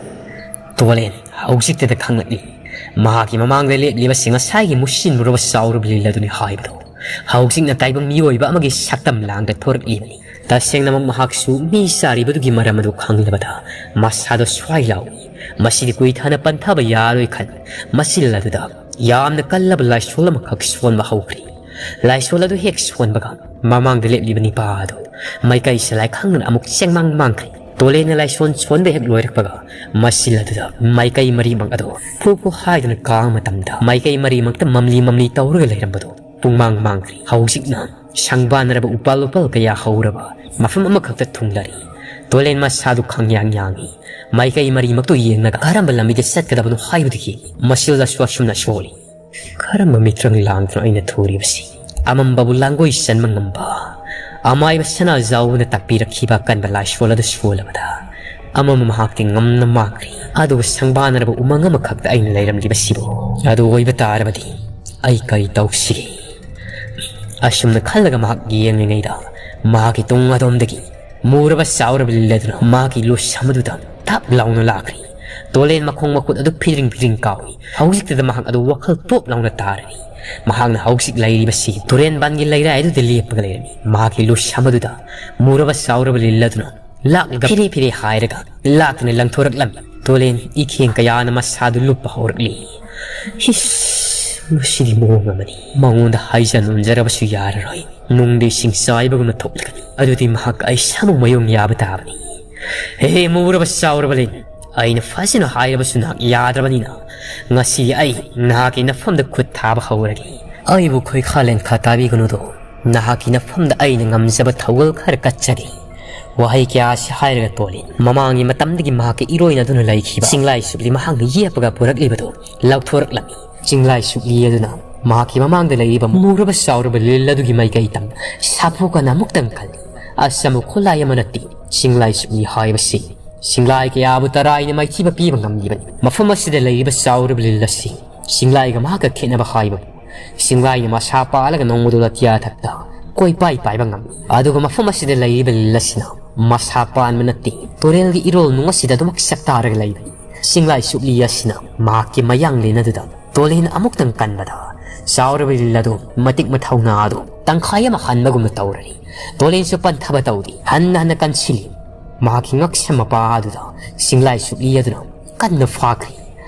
ꯇꯣꯂꯦꯟ ꯍꯧꯖꯤꯛꯇꯗ ꯈꯪꯂꯛꯏ꯫ ꯃꯍꯥꯛꯀꯤ ꯃꯃꯥꯡꯗ ꯂꯦꯞꯂꯤꯕꯁꯤ ꯉꯁꯥꯏꯒꯤ ꯃꯨꯁꯤꯟꯃꯨꯔꯕ ꯆꯥꯎꯔꯕ ꯂꯤꯟ ꯑꯗꯨꯅꯤ ꯍꯥꯏꯕꯗꯨ꯫ ꯍꯧꯖꯤꯛꯅ ꯇꯥꯏꯕꯪ ꯃꯤꯑꯣꯏꯕ ꯑꯃꯒꯤ ꯁꯛꯇꯝ ꯂꯥꯡꯗ ꯊꯣꯔꯛꯂꯤꯕꯅꯤ꯫ ꯇꯁꯦꯡꯅꯃꯛ ꯃꯍꯥꯛꯁꯨ ꯃꯤ ꯆꯥꯔꯤꯕꯗꯨꯒꯤ ꯃꯔꯝ ꯑꯗꯨ ꯈꯪꯂꯕꯗ ꯃꯁꯥꯗꯣ ꯁ꯭ꯋꯥꯏ ꯂꯥꯎꯏ꯫ ꯃꯁꯤꯗꯤ ꯀꯨꯏꯊꯅ ꯄꯟꯊꯕ ꯌꯥꯔꯣꯏ ꯈꯟ ꯃꯆꯤꯜ ꯑꯗꯨꯗ ꯌꯥꯝꯅ ꯀꯜꯂꯕ ꯂꯥꯏꯁꯣꯜ ꯑꯃꯈꯛ ꯁꯣꯟꯕ ꯍꯧꯈ꯭ꯔꯦ꯫ ꯂꯥꯏꯁꯣꯜ ꯑꯗꯨ ꯍꯦꯛ ꯁꯣꯟꯕꯒ ꯃꯃꯥꯡꯗ ꯂꯦꯞꯂꯤꯕ ꯅꯤꯄꯥ ꯑꯗꯨ ꯃꯥꯏꯀꯩ ꯁꯂꯥꯏ ꯈꯪꯗꯅ ꯑꯃꯨꯛ ꯆꯦꯡꯃꯥꯡ ꯃꯥꯡꯈ꯭ꯔꯦ꯫ ꯇꯣꯂꯦꯟꯅ ꯂꯥꯏꯁꯣꯟ ꯁꯣꯟꯕ ꯍꯦꯛ ꯂꯣꯏꯔꯛꯄꯒ ꯃꯆꯤꯜ ꯑꯗꯨꯗ ꯃꯥꯏꯀꯩ ꯃꯔꯤꯃꯛ ꯑꯗꯨ ꯐꯨ ꯐꯨ ꯍꯥꯏꯗꯨꯅ ꯀꯥꯕ ꯃꯇꯝꯗ ꯃꯥꯏꯀꯩ ꯃꯔꯤꯃꯛꯇ ꯃꯝꯂꯤ ꯃꯝꯂꯤ ꯇꯧꯔꯒ ꯂꯩꯔꯝꯕꯗꯨ ꯄꯨꯡꯃꯥꯡ ꯃꯥꯡꯈ꯭ꯔꯦ꯫ ꯍꯧꯖꯤꯛꯅ ꯁꯪꯕꯥꯟꯅꯔꯕ ꯎꯄꯥꯜ ꯋꯥꯄꯥꯜ ꯀꯌꯥ ꯍꯧꯔꯕ ꯃꯐꯝ ꯑꯃꯈꯛꯇ ꯊꯨꯡꯂꯔꯦ꯫ ꯇꯣꯂꯦꯟ ꯃꯁꯥꯗꯨ ꯈꯪꯌꯥꯡ ꯌꯥꯡꯏ꯫ ꯃꯥꯏꯀꯩ ꯃꯔꯤꯃꯛꯇꯨ ꯌꯦꯡꯂꯒ ꯀꯔꯝꯕ ꯂꯝꯕꯤꯗ ꯆꯠꯀꯗꯕꯅꯣ ꯍꯥꯏꯕꯗꯨ ꯌꯦꯡꯏ꯫ ꯃꯆꯤꯜꯗꯁꯨ ꯑꯁꯨꯝꯅ ꯁꯣꯜꯂꯤ꯫ ꯀꯔꯝꯕ ꯃꯤꯇ꯭ꯔꯪ ꯂꯥꯡꯗꯨꯅ ꯑꯩꯅ ꯊꯨꯔꯤꯕꯁꯤ? ꯑꯃꯝꯕꯕꯨ ꯂꯥꯡꯒꯣꯏ ꯆꯟꯕ ꯉꯝꯕ ꯑꯃꯥꯏꯕ ꯁꯅꯥꯖꯥꯎꯕꯅ ꯇꯥꯛꯄꯤꯔꯛꯈꯤꯕ ꯑꯀꯟꯕ ꯂꯥꯏꯁꯣꯜ ꯑꯗꯨ ꯁꯣꯜꯂꯕꯗ ꯑꯃꯝꯕ ꯃꯍꯥꯛꯇꯤ ꯉꯝꯅ ꯃꯥꯡꯈ꯭ꯔꯦ꯫ ꯑꯗꯨꯒ ꯁꯪꯕꯥꯟꯅꯔꯕ ꯎꯃꯪ ꯑꯃꯈꯛꯇ ꯑꯩꯅ ꯂꯩꯔꯝꯂꯤꯕꯁꯤꯕꯨ? ꯑꯗꯨ ꯑꯣꯏꯕ ꯇꯥꯔꯕꯗꯤ ꯑꯩ ꯀꯔꯤ ꯇꯧꯁꯤꯒꯦ? ꯑꯁꯨꯝꯅ ꯈꯜꯂꯒ ꯃꯍꯥꯛ ꯌꯦꯡꯂꯤꯉꯩꯗ ꯃꯍꯥꯛꯀꯤ ꯇꯨꯡ ꯑꯗꯣꯝꯗꯒꯤ ꯃꯨꯔꯕ ꯆꯥꯎꯔꯕ ꯂꯤꯜ ꯑꯗꯨꯅ ꯃꯍꯥꯛꯀꯤ ꯂꯨꯁꯝ ꯑꯗꯨꯗ ꯇꯞ ꯂꯥꯎꯅ ꯂꯥꯛꯈ꯭ꯔꯦ꯫ ꯇꯣꯂꯦꯟ ꯃꯈꯣꯡ ꯃꯈꯨꯠ ꯑꯗꯨ ꯐꯤꯗ꯭ꯔꯤꯡ ꯐꯤꯗ꯭ꯔꯤꯡ ꯀꯥꯎꯏ꯫ ꯍꯧꯖꯤꯛꯇꯗ ꯃꯍꯥꯛ ꯑꯗꯨ ꯋꯥꯈꯜ ꯄꯣꯞ ꯂꯥꯎꯅ ꯇꯥꯔꯔꯤ꯫ ꯃꯍꯥꯛꯅ ꯍꯧꯖꯤꯛ ꯂꯩꯔꯤꯕꯁꯤ ꯇꯨꯔꯦꯟꯕꯥꯟꯒꯤ ꯂꯩꯔꯥꯏ ꯑꯗꯨꯗ ꯂꯦꯞꯄꯒ ꯂꯩꯔꯝꯃꯤ꯫ ꯃꯍꯥꯛꯀꯤ ꯂꯨꯁꯝ ꯑꯗꯨꯗ ꯃꯨꯔꯕ ꯆꯥꯎꯔꯕ ꯂꯤꯜ ꯑꯗꯨꯅ ꯂꯥꯛꯂꯒ ꯐꯤꯔꯦ ꯐꯤꯔꯦ ꯍꯥꯏꯔꯒ ꯂꯥꯛꯇꯨꯅ ꯂꯪꯊꯣꯔꯛꯂꯝꯃꯤ꯫ ꯇꯣꯂꯦꯟ ꯏꯈꯦꯡ ꯀꯌꯥꯅ ꯃꯁꯥꯗꯨ ꯂꯨꯞꯄ ꯍꯧꯔꯛꯂꯤ꯫ ꯍꯤꯁ, ꯃꯁꯤꯗꯤ ꯃꯑꯣꯡ ꯑꯃꯅꯤ꯫ ꯃꯉꯣꯟꯗ ꯍꯥꯏꯖ ꯅꯣꯟꯖꯔꯕꯁꯨ ꯌꯥꯔꯔꯣꯏ꯫ ꯅꯨꯡꯗ ꯏꯁꯤꯡ ꯆꯥꯏꯕꯒꯨꯝꯅ ꯊꯣꯛꯂꯒꯅꯤ꯫ ꯑꯗꯨꯗꯤ ꯃꯍꯥꯛ ꯑꯩ ꯁꯥꯃꯨ ꯃꯌꯨꯡ ꯌꯥꯕ ꯇꯥꯕꯅꯤ꯫ ꯍꯦ ꯃꯨꯔꯕ ꯆꯥꯎꯔꯕ ꯂꯤꯟ, ꯑꯩꯅ ꯐꯖꯅ ꯍꯥꯏꯔꯕꯁꯨ ꯅꯍꯥꯛ ꯌꯥꯗ꯭ꯔꯕꯅꯤꯅ ꯉꯁꯤꯗꯤ ꯑꯩ ꯅꯍꯥꯛꯀꯤ ꯅꯐꯝꯗ ꯈꯨꯠ ꯊꯥꯕ ꯍꯧꯔꯒꯦ꯫ ꯑꯩꯕꯨ ꯈꯣꯏꯈꯥ ꯂꯦꯟꯈꯥ ꯇꯥꯕꯤꯒꯅꯨꯗꯣ꯫ ꯅꯍꯥꯛꯀꯤ ꯅꯐꯝꯗ ꯑꯩꯅ ꯉꯝꯖꯕ ꯊꯧꯒꯜ ꯈꯔ ꯀꯠꯆꯒꯦ꯫ ꯋꯥꯍꯩ ꯀꯌꯥ ꯑꯁꯤ ꯍꯥꯏꯔꯒ ꯇꯣꯂꯦꯟ ꯃꯃꯥꯡꯒꯤ ꯃꯇꯝꯗꯒꯤ ꯃꯍꯥꯛꯀ ꯏꯔꯣꯏꯅꯗꯨꯅ ꯂꯩꯈꯤꯕ ꯆꯤꯡꯂꯥꯏ ꯁꯨꯛꯂꯤ ꯃꯍꯥꯛꯅ ꯌꯦꯞꯄꯒ ꯄꯨꯔꯛꯂꯤꯕꯗꯨ ꯂꯧꯊꯣꯔꯛꯂꯝꯃꯤ꯫ ꯆꯤꯡꯂꯥꯏ ꯁꯨꯛꯂꯤ ꯑꯗꯨꯅ ꯃꯍꯥꯛꯀꯤ ꯃꯃꯥꯡꯗ ꯂꯩꯔꯤꯕ ꯃꯨꯔꯕ ꯆꯥꯎꯔꯕ ꯂꯤꯜ ꯑꯗꯨꯒꯤ ꯃꯥꯏꯀꯩ ꯇꯝ ꯁꯥꯐꯨ ꯀꯟꯅ ꯑꯃꯨꯛꯇꯪ ꯀꯜꯂꯤ꯫ ꯑꯆꯝꯕ ꯈꯨꯠꯂꯥꯏ ꯑꯃ ꯅꯠꯇꯦ ꯆꯤꯡꯂꯥꯏ ꯁꯨꯛꯂꯤ ꯍꯥꯏꯕꯁꯤ꯫ ꯆꯤꯡꯂꯥꯏ ꯀꯌꯥꯕꯨ ꯇꯔꯥꯏꯅ ꯃꯥꯏꯊꯤꯕ ꯄꯤꯕ ꯉꯝꯂꯤꯕꯅꯤ꯫ ꯃꯐꯝ ꯑꯁꯤꯗ ꯂꯩꯔꯤꯕ ꯆꯥꯎꯔꯕ ꯂꯤꯜ ꯑꯁꯤ ꯆꯤꯡꯂꯥꯏꯒ ꯃꯍꯥꯛꯀ ꯈꯦꯠꯅꯕ ꯍꯥꯏꯕꯕꯨ ꯆꯤꯡꯂꯥꯏꯅ ꯃꯁꯥ ꯄꯥꯜꯂꯒ ꯅꯣꯡꯃꯗꯨ ꯑꯇꯤꯌꯥ ꯊꯛꯇ ꯀꯣꯏꯄꯥꯏ ꯄꯥꯏꯕ ꯉꯝꯃꯤ꯫ ꯑꯗꯨꯒ ꯃꯐꯝ ꯑꯁꯤꯗ ꯂꯩꯔꯤꯕ ꯂꯤꯜ ꯑꯁꯤꯅ ꯃꯁꯥ ꯄꯥꯟꯕ ꯅꯠꯇꯦ, ꯇꯨꯔꯦꯜꯒꯤ ꯏꯔꯣꯜ ꯅꯨꯡ ꯑꯁꯤꯗ ꯑꯗꯨꯃꯛ ꯆꯞꯇꯥꯔꯒ ꯂꯩꯕꯅꯤ꯫ ꯆꯤꯡꯂꯥꯏ ꯁꯨꯛꯂꯤ ꯑꯁꯤꯅ ꯃꯍꯥꯛꯀꯤ ꯃꯌꯥꯡꯂꯦꯟ ꯑꯗꯨꯗ ꯇꯣꯂꯦꯟ ꯑꯃꯨꯛꯇꯪ ꯀꯟꯕꯗ ꯆꯥꯎꯔꯕ ꯂꯤꯜ ꯑꯗꯨ ꯃꯇꯤꯛ ꯃꯊꯧꯅꯥ ꯑꯗꯨ ꯇꯪꯈꯥꯏ ꯑꯃ ꯍꯟꯕꯒꯨꯝꯅ ꯇꯧꯔꯔꯤ꯫ ꯇꯣꯂꯦꯟꯁꯨ ꯄꯟꯊꯕ ꯇꯧꯗꯦ꯫ ꯍꯟꯅ ꯍꯟꯅ ꯀꯟꯁꯤꯜꯂꯤ꯫ ꯃꯍꯥꯛꯀꯤ ꯉꯛꯁꯝ ꯃꯄꯥ ꯑꯗꯨꯗ ꯆꯤꯡꯂꯥꯏ ꯁꯨꯛꯂꯤ ꯑꯗꯨꯅ ꯀꯟꯅ ꯐꯥꯈ꯭ꯔꯤ꯫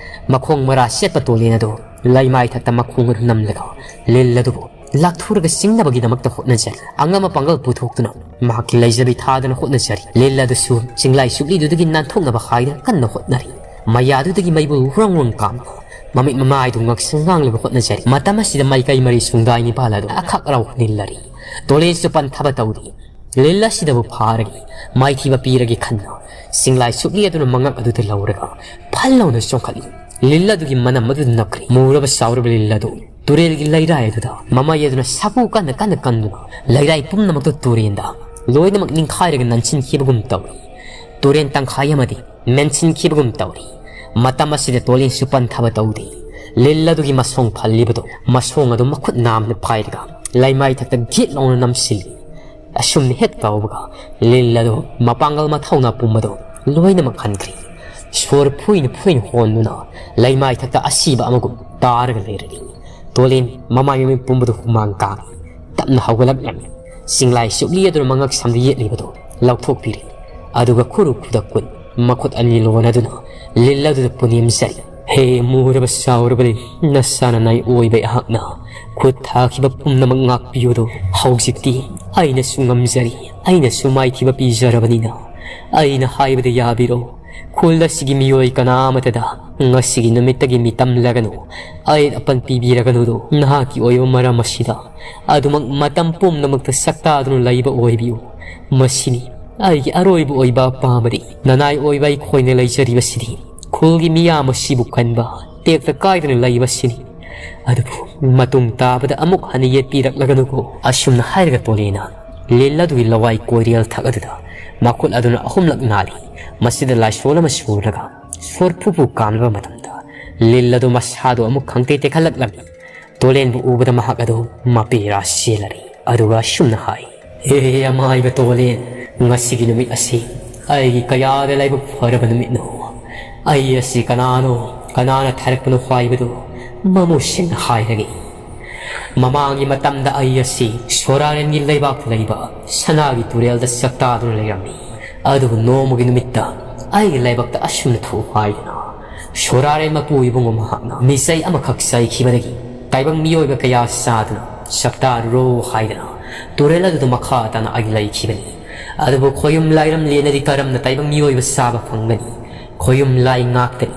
ꯃꯈꯣꯡ ꯃꯔꯥ ꯁꯦꯠꯄ ꯇꯣꯂꯦꯟ ꯑꯗꯨ ꯂꯩꯃꯥꯏ ꯊꯛꯇ ꯃꯈꯣꯡ ꯑꯗꯨ ꯅꯝꯂꯒ ꯂꯤꯜ ꯑꯗꯨꯕꯨ ꯂꯥꯛꯊꯨꯔꯒ ꯆꯤꯡꯅꯕꯒꯤꯗꯃꯛꯇ ꯍꯣꯠꯅꯖꯔꯤ꯫ ꯑꯉꯝꯕ ꯄꯥꯡꯒꯜ ꯄꯨꯊꯣꯛꯇꯨꯅ ꯃꯍꯥꯛꯀꯤ ꯂꯩꯖꯕꯤ ꯊꯥꯗꯨꯅ ꯍꯣꯠꯅꯖꯔꯤ꯫ ꯂꯤꯜ ꯑꯗꯨꯁꯨ ꯆꯤꯡꯂꯥꯏ ꯁꯨꯛꯂꯤꯗꯨꯗꯒꯤ ꯅꯥꯟꯊꯣꯛꯅꯕ ꯍꯥꯏꯗꯨꯅ ꯀꯟꯅ ꯍꯣꯠꯅꯔꯤ꯫ ꯃꯌꯥꯗꯨꯗꯒꯤ ꯃꯩꯕꯨꯜ ꯍꯨꯔꯪ ꯍꯨꯔꯪ ꯀꯥꯝꯂꯒ ꯃꯃꯤꯠ ꯃꯃꯥꯏꯗꯨ ꯉꯛꯁꯪ ꯉꯥꯡꯂꯒ ꯍꯣꯠꯅꯖꯔꯤ꯫ ꯃꯇꯝ ꯑꯁꯤꯗ ꯃꯥꯏꯀꯩ ꯃꯔꯤ ꯁꯨꯡꯗꯥꯏ ꯅꯤꯄꯥꯜ ꯑꯗꯨ ꯑꯈꯛ ꯑꯔꯥꯎ ꯅꯤꯜꯂꯔꯤ꯫ ꯇꯣꯂꯦꯟꯁꯨ ꯄꯟꯊꯕ ꯇꯧꯗꯦ꯫ ꯂꯤꯜ ꯑꯁꯤꯗꯕꯨ ꯐꯥꯔꯒꯦ, ꯃꯥꯏꯊꯤꯕ ꯄꯤꯔꯒꯦ ꯈꯟꯅ ꯆꯤꯡꯂꯥꯏ ꯁꯨꯛꯂꯤ ꯑꯗꯨꯅ ꯃꯉꯛ ꯑꯗꯨꯗ ꯂꯧꯔꯒ ꯐꯜ ꯂꯥꯎꯅ ꯆꯣꯡꯈꯠꯂꯤ꯫ ꯂꯤꯜ ꯑꯗꯨꯒꯤ ꯃꯅꯝ ꯑꯗꯨꯗ ꯅꯞꯈ꯭ꯔꯦ꯫ ꯃꯨꯔꯕ ꯆꯥꯎꯔꯕ ꯂꯤꯜ ꯑꯗꯨ ꯇꯨꯔꯦꯜꯒꯤ ꯂꯩꯔꯥꯏ ꯑꯗꯨꯗ ꯃꯃꯩ ꯑꯗꯨꯅ ꯁꯥꯐꯨ ꯀꯟꯅ ꯀꯟꯅ ꯀꯟꯗꯨꯅ ꯂꯩꯔꯥꯏ ꯄꯨꯝꯅꯃꯛꯇꯨ ꯇꯨꯔꯦꯟꯗ ꯂꯣꯏꯅꯃꯛ ꯅꯤꯡꯈꯥꯏꯔꯒ ꯅꯟꯁꯤꯟꯈꯤꯕꯒꯨꯝ ꯇꯧꯏ꯫ ꯇꯨꯔꯦꯟ ꯇꯪꯈꯥꯏ ꯑꯃꯗꯤ ꯃꯦꯟꯁꯤꯟꯈꯤꯕꯒꯨꯝ ꯇꯧꯔꯤ꯫ ꯃꯇꯝ ꯑꯁꯤꯗ ꯇꯣꯂꯦꯟꯁꯨ ꯄꯟꯊꯕ ꯇꯧꯗꯦ꯫ ꯂꯤꯜ ꯑꯗꯨꯒꯤ ꯃꯁꯣꯡ ꯐꯜꯂꯤꯕꯗꯨ ꯃꯁꯣꯡ ꯑꯗꯨ ꯃꯈꯨꯠ ꯅꯥꯝꯅ ꯄꯥꯏꯔꯒ ꯂꯩꯃꯥꯏ ꯊꯛꯇ ꯒꯤꯠ ꯂꯥꯎꯅ ꯅꯝꯁꯤꯜꯂꯤ꯫ ꯑꯁꯨꯝꯅ ꯍꯦꯛ ꯇꯧꯕꯒ ꯂꯤꯜ ꯑꯗꯨ ꯃꯄꯥꯡꯒꯜ ꯃꯊꯧꯅꯥ ꯄꯨꯝꯕꯗꯨ ꯂꯣꯏꯅꯃꯛ ꯍꯟꯈ꯭ꯔꯤ꯫ ꯁꯣꯔ ꯐꯨꯏꯅ ꯐꯨꯏꯅ ꯍꯣꯟꯗꯨꯅ ꯂꯩꯃꯥꯏ ꯊꯛꯇ ꯑꯁꯤꯕ ꯑꯃꯒꯨꯝ ꯇꯥꯔꯒ ꯂꯩꯔꯔꯤ꯫ ꯇꯣꯂꯦꯟ ꯃꯃꯥꯏ ꯃꯃꯤꯠ ꯄꯨꯝꯕꯗꯨ ꯍꯨꯃꯥꯡ ꯀꯥꯡꯏ꯫ ꯇꯞꯅ ꯍꯧꯒꯠꯂꯛꯂꯝꯃꯤ꯫ ꯆꯤꯡꯂꯥꯏ ꯁꯨꯛꯂꯤ ꯑꯗꯨꯅ ꯃꯉꯛ ꯁꯝꯗ ꯌꯦꯠꯂꯤꯕꯗꯨ ꯂꯧꯊꯣꯛꯄꯤꯔꯤ꯫ ꯑꯗꯨꯒ ꯈꯨꯔꯨ ꯈꯨꯗꯛ ꯀꯨꯟ ꯃꯈꯨꯠ ꯑꯅꯤ ꯂꯣꯟꯅꯗꯨꯅ ꯂꯤꯜ ꯑꯗꯨꯗ ꯄꯨꯅꯦꯝꯖꯔꯤ꯫ ꯍꯦ ꯃꯨꯔꯕ ꯁꯥꯎꯔꯕ ꯂꯤꯜ, ꯅꯁꯥꯅ ꯅꯥꯏ ꯑꯣꯏꯕ ꯑꯩꯍꯥꯛꯅ ꯈꯨꯠ ꯊꯥꯈꯤꯕ ꯄꯨꯝꯅꯃꯛ ꯉꯥꯛꯄꯤꯌꯨꯗꯣ꯫ ꯍꯧꯖꯤꯛꯇꯤ ꯑꯩꯅꯁꯨ ꯉꯝꯖꯔꯤ, ꯑꯩꯅꯁꯨ ꯃꯥꯏꯊꯤꯕ ꯄꯤꯖꯔꯕꯅꯤꯅ ꯑꯩꯅ ꯍꯥꯏꯕꯗ ꯌꯥꯕꯤꯔꯣ꯫ ꯈꯨꯜ ꯑꯁꯤꯒꯤ ꯃꯤꯑꯣꯏ ꯀꯅꯥ ꯑꯃꯠꯇꯗ ꯉꯁꯤꯒꯤ ꯅꯨꯃꯤꯠꯇꯒꯤ ꯃꯤꯇꯝꯂꯒꯅꯨ, ꯑꯌꯦꯠ ꯑꯄꯟ ꯄꯤꯕꯤꯔꯒꯅꯨꯗꯣ꯫ ꯅꯍꯥꯛꯀꯤ ꯑꯣꯏꯕ ꯃꯔꯝ ꯑꯁꯤꯗ ꯑꯗꯨꯃꯛ ꯃꯇꯝ ꯄꯨꯝꯅꯃꯛꯇ ꯁꯛꯇꯥꯗꯨꯅ ꯂꯩꯕ ꯑꯣꯏꯕꯤꯌꯨ꯫ ꯃꯁꯤꯅꯤ ꯑꯩꯒꯤ ꯑꯔꯣꯏꯕ ꯑꯣꯏꯕ ꯑꯄꯥꯝꯕꯗꯤ꯫ ꯅꯅꯥꯏ ꯑꯣꯏꯕ ꯑꯩꯈꯣꯏꯅ ꯂꯩꯖꯔꯤꯕꯁꯤꯗꯤ ꯈꯨꯜꯒꯤ ꯃꯤꯌꯥꯝ ꯑꯁꯤꯕꯨ ꯀꯟꯕ, ꯇꯦꯛꯇ ꯀꯥꯏꯗꯅ ꯂꯩꯕꯁꯤꯅꯤ꯫ ꯑꯗꯨꯕꯨ ꯃꯇꯨꯡ ꯇꯥꯕꯗ ꯑꯃꯨꯛ ꯍꯟꯅ ꯌꯦꯠꯄꯤꯔꯛꯂꯒꯅꯨꯀꯣ꯫ ꯑꯁꯨꯝꯅ ꯍꯥꯏꯔꯒ ꯇꯣꯂꯦꯅ ꯂꯤꯜ ꯑꯗꯨꯒꯤ ꯂꯋꯥꯏ ꯀꯣꯏꯔꯦꯜ ꯊꯛ ꯑꯗꯨꯗ ꯃꯈꯨꯠ ꯑꯗꯨꯅ ꯑꯍꯨꯝꯂꯛ ꯅꯥꯜꯂꯤ꯫ ꯃꯁꯤꯗ ꯂꯥꯏꯁꯣꯟ ꯑꯃ ꯁꯣꯜꯂꯒ ꯁꯣꯔ ꯐꯨ ꯐꯨ ꯀꯥꯝꯂꯕ ꯃꯇꯝꯗ ꯂꯤꯜ ꯑꯗꯨ ꯃꯁꯥꯗꯨ ꯑꯃꯨꯛ ꯈꯪꯇꯦꯛ ꯇꯦꯛꯍꯜꯂꯛꯂꯝꯃꯤ꯫ ꯇꯣꯂꯦꯟꯕꯨ ꯎꯕꯗ ꯃꯍꯥꯛ ꯑꯗꯨ ꯃꯄꯦꯔꯥ ꯆꯦꯜꯂꯔꯤ꯫ ꯑꯗꯨꯒ ꯑꯁꯨꯝꯅ ꯍꯥꯏ, "ꯍꯦ ꯑꯃꯥꯏꯕ ꯇꯣꯂꯦꯟ, ꯉꯁꯤꯒꯤ ꯅꯨꯃꯤꯠ ꯑꯁꯤ ꯑꯩꯒꯤ ꯀꯌꯥꯗ ꯂꯥꯏꯕꯛ ꯐꯔꯕ ꯅꯨꯃꯤꯠꯅꯣ꯫ ꯑꯩ ꯑꯁꯤ ꯀꯅꯥꯅꯣ, ꯀꯅꯥꯅ ꯊꯥꯔꯛꯄꯅꯣ ꯍꯥꯏꯕꯗꯨ ꯃꯃꯨ ꯁꯦꯡꯅ ꯍꯥꯏꯔꯒꯦ꯫ ꯃꯃꯥꯡꯒꯤ ꯃꯇꯝꯗ ꯑꯩ ꯑꯁꯤ ꯁꯣꯔꯥꯔꯦꯟꯒꯤ ꯂꯩꯕꯥꯛꯇ ꯂꯩꯕ ꯁꯅꯥꯒꯤ ꯇꯨꯔꯦꯜꯗ ꯆꯥꯛꯇꯥꯗꯨꯅ ꯂꯩꯔꯝꯃꯤ꯫ ꯑꯗꯨꯕꯨ ꯅꯣꯡꯃꯒꯤ ꯅꯨꯃꯤꯠꯇ ꯑꯩꯒꯤ ꯂꯥꯏꯕꯛꯇ ꯑꯁꯨꯝꯅ ꯊꯣꯛꯎ ꯍꯥꯏꯗꯅ ꯁꯣꯔꯥꯔꯦꯟ ꯃꯄꯨ ꯏꯕꯨꯡꯉꯣ ꯃꯍꯥꯛꯅ ꯃꯤꯆꯩ ꯑꯃꯈꯛ ꯆꯩꯈꯤꯕꯗꯒꯤ ꯇꯥꯏꯕꯪ ꯃꯤꯑꯣꯏꯕ ꯀꯌꯥ ꯆꯥꯗꯨꯅ ꯆꯥꯛꯇꯥꯔꯨꯔꯣ ꯍꯥꯏꯗꯅ ꯇꯨꯔꯦꯜ ꯑꯗꯨꯗ ꯃꯈꯥ ꯇꯥꯅ ꯑꯩ ꯂꯩꯈꯤꯕꯅꯤ꯫ ꯑꯗꯨꯕꯨ ꯈꯣꯌꯨꯝ ꯂꯥꯏꯔꯝꯂꯦꯅꯗꯤ ꯀꯔꯝꯅ ꯇꯥꯏꯕꯪ ꯃꯤꯑꯣꯏꯕ ꯆꯥꯕ ꯐꯪꯒꯅꯤ? ꯈꯣꯌꯨꯝ ꯂꯥꯏ ꯉꯥꯛꯇꯅꯤ꯫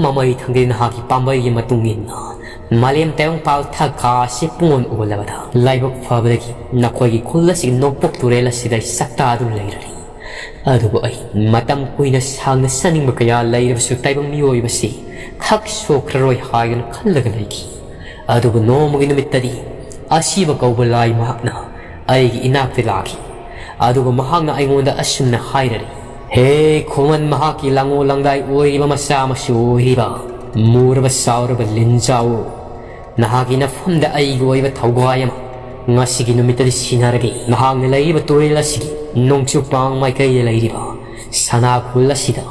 ꯃꯃꯩ ꯊꯪꯗꯦ ꯅꯍꯥꯛꯀꯤ ꯄꯥꯝꯕꯩꯒꯤ ꯃꯇꯨꯡ ꯏꯟꯅ ꯃꯥꯂꯦꯝ ꯇꯥꯏꯕꯪꯄꯥꯜ ꯊꯛꯀꯥꯁꯤ ꯄꯨꯡꯑꯣꯟ ꯑꯣꯜꯂꯕꯗ ꯂꯥꯏꯕꯛ ꯐꯕꯗꯒꯤ ꯅꯈꯣꯏꯒꯤ ꯈꯨꯜ ꯑꯁꯤꯒꯤ ꯅꯣꯡꯄꯣꯛ ꯇꯨꯔꯦꯜ ꯑꯁꯤꯗ ꯑꯩ ꯆꯥꯛꯇꯥꯗꯨꯅ ꯂꯩꯔꯅꯤ꯫ ꯑꯗꯨꯕꯨ ꯑꯩ ꯃꯇꯝ ꯀꯨꯏꯅ ꯁꯥꯡꯅ ꯆꯥꯅꯤꯡꯕ ꯀꯌꯥ ꯂꯩꯔꯕꯁꯨ ꯇꯥꯏꯕꯪ ꯃꯤꯑꯣꯏꯕꯁꯤ ꯈꯛ ꯁꯣꯛꯈ꯭ꯔꯔꯣꯏ ꯍꯥꯏꯗꯨꯅ ꯈꯜꯂꯒ ꯂꯩꯈꯤ꯫ ꯑꯗꯨꯕꯨ ꯅꯣꯡꯃꯒꯤ ꯅꯨꯃꯤꯠꯇꯗꯤ ꯑꯁꯤꯕ ꯀꯧꯕ ꯂꯥꯏ ꯃꯍꯥꯛꯅ ꯑꯩꯒꯤ ꯏꯅꯥꯛꯇ ꯂꯥꯛꯈꯤ꯫ ꯑꯗꯨꯒ ꯃꯍꯥꯛꯅ ꯑꯩꯉꯣꯟꯗ ꯑꯁꯨꯝꯅ ꯍꯥꯏꯔꯔꯤ, "ꯍꯦ ꯈꯨꯃꯟ ꯃꯍꯥꯛꯀꯤ ꯂꯥꯡꯉꯣ ꯂꯥꯡꯗꯥꯏ ꯑꯣꯏꯔꯤꯕ ꯃꯆꯥ ꯃꯁꯨ ꯑꯣꯏꯔꯤꯕ ꯃꯨꯔꯕ ꯆꯥꯎꯔꯕ ꯂꯤꯟꯖꯥꯎ, ꯅꯍꯥꯛꯀꯤ ꯅꯐꯝꯗ ꯑꯩꯒꯤ ꯑꯣꯏꯕ ꯊꯧꯒꯥꯏ ꯑꯃ ꯉꯁꯤꯒꯤ ꯅꯨꯃꯤꯠꯇꯗꯤ ꯁꯤꯟꯅꯔꯒꯦ꯫ ꯅꯍꯥꯛꯅ ꯂꯩꯔꯤꯕ ꯇꯨꯔꯦꯜ ꯑꯁꯤꯒꯤ ꯅꯣꯡꯆꯨꯞ ꯄꯥꯡ ꯃꯥꯏꯀꯩꯗ ꯂꯩꯔꯤꯕ ꯁꯅꯥ ꯈꯨꯜ ꯑꯁꯤꯗ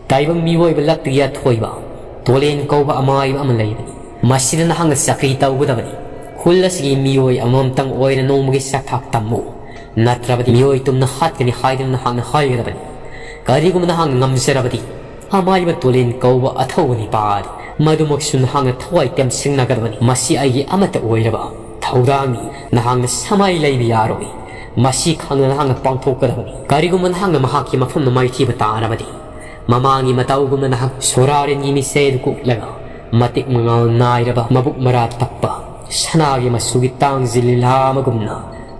ꯇꯥꯏꯕꯪ ꯃꯤꯑꯣꯏꯕ ꯂꯛꯇꯒꯤ ꯑꯊꯣꯏꯕ ꯇꯣꯂꯦꯟ ꯀꯧꯕ ꯑꯃꯥꯏꯕ ꯑꯃ ꯂꯩꯕꯅꯤ꯫ ꯃꯁꯤꯗ ꯅꯍꯥꯛꯅ ꯆꯥꯀ꯭ꯔꯤ ꯇꯧꯒꯗꯕꯅꯤ꯫ ꯈꯨꯜ ꯑꯁꯤꯒꯤ ꯃꯤꯑꯣꯏ ꯑꯃꯃꯝꯇꯪ ꯑꯣꯏꯅ ꯅꯣꯡꯃꯒꯤ ꯆꯥꯛꯊꯥꯛ ꯇꯝꯃꯨ, ꯅꯠꯇ꯭ꯔꯕꯗꯤ ꯃꯤꯑꯣꯏ ꯇꯨꯝꯅ ꯍꯥꯠꯀꯅꯤ ꯍꯥꯏꯗꯨꯅ ꯅꯍꯥꯛꯅ ꯍꯥꯏꯒꯗꯕꯅꯤ꯫ ꯀꯔꯤꯒꯨꯝꯕ ꯅꯍꯥꯛꯅ ꯉꯝꯖꯔꯕꯗꯤ ꯑꯃꯥꯏꯕ ꯇꯣꯂꯦꯟ ꯀꯧꯕ ꯑꯊꯧꯕ ꯅꯤꯄꯥ ꯑꯗꯨ ꯃꯗꯨꯃꯛꯁꯨ ꯅꯍꯥꯛꯅ ꯊꯋꯥꯏ ꯇꯦꯝꯁꯤꯡꯅꯒꯗꯕꯅꯤ꯫ ꯃꯁꯤ ꯑꯩꯒꯤ ꯑꯃꯠꯇ ꯑꯣꯏꯔꯕ ꯊꯧꯗꯥꯡꯅꯤ꯫ ꯅꯍꯥꯛꯅ ꯁꯃꯥꯏ ꯂꯩꯕ ꯌꯥꯔꯣꯏ꯫ ꯃꯁꯤ ꯈꯪꯅ ꯅꯍꯥꯛꯅ ꯄꯥꯡꯊꯣꯛꯀꯗꯕꯅꯤ꯫ ꯀꯔꯤꯒꯨꯝꯕ ꯅꯍꯥꯛꯅ ꯃꯍꯥꯛꯀꯤ ꯃꯐꯝꯗ ꯃꯥꯏꯊꯤꯕ ꯇꯥꯔꯕꯗꯤ ꯃꯃꯥꯡꯒꯤ ꯃꯇꯧꯒꯨꯝꯅ ꯅꯍꯥꯛ ꯁꯣꯔꯥꯔꯦꯟꯒꯤ ꯃꯤꯆꯩ ꯑꯗꯨ ꯀꯣꯛꯂꯒ ꯃꯇꯤꯛ ꯃꯉꯥꯜ ꯅꯥꯏꯔꯕ ꯃꯕꯨꯛ ꯃꯔꯥ ꯇꯞꯄ ꯁꯅꯥꯒꯤ ꯃꯆꯨꯒꯤ ꯇꯥꯡꯖꯤꯜ ꯂꯤꯂꯥ ꯑꯃꯒꯨꯝꯅ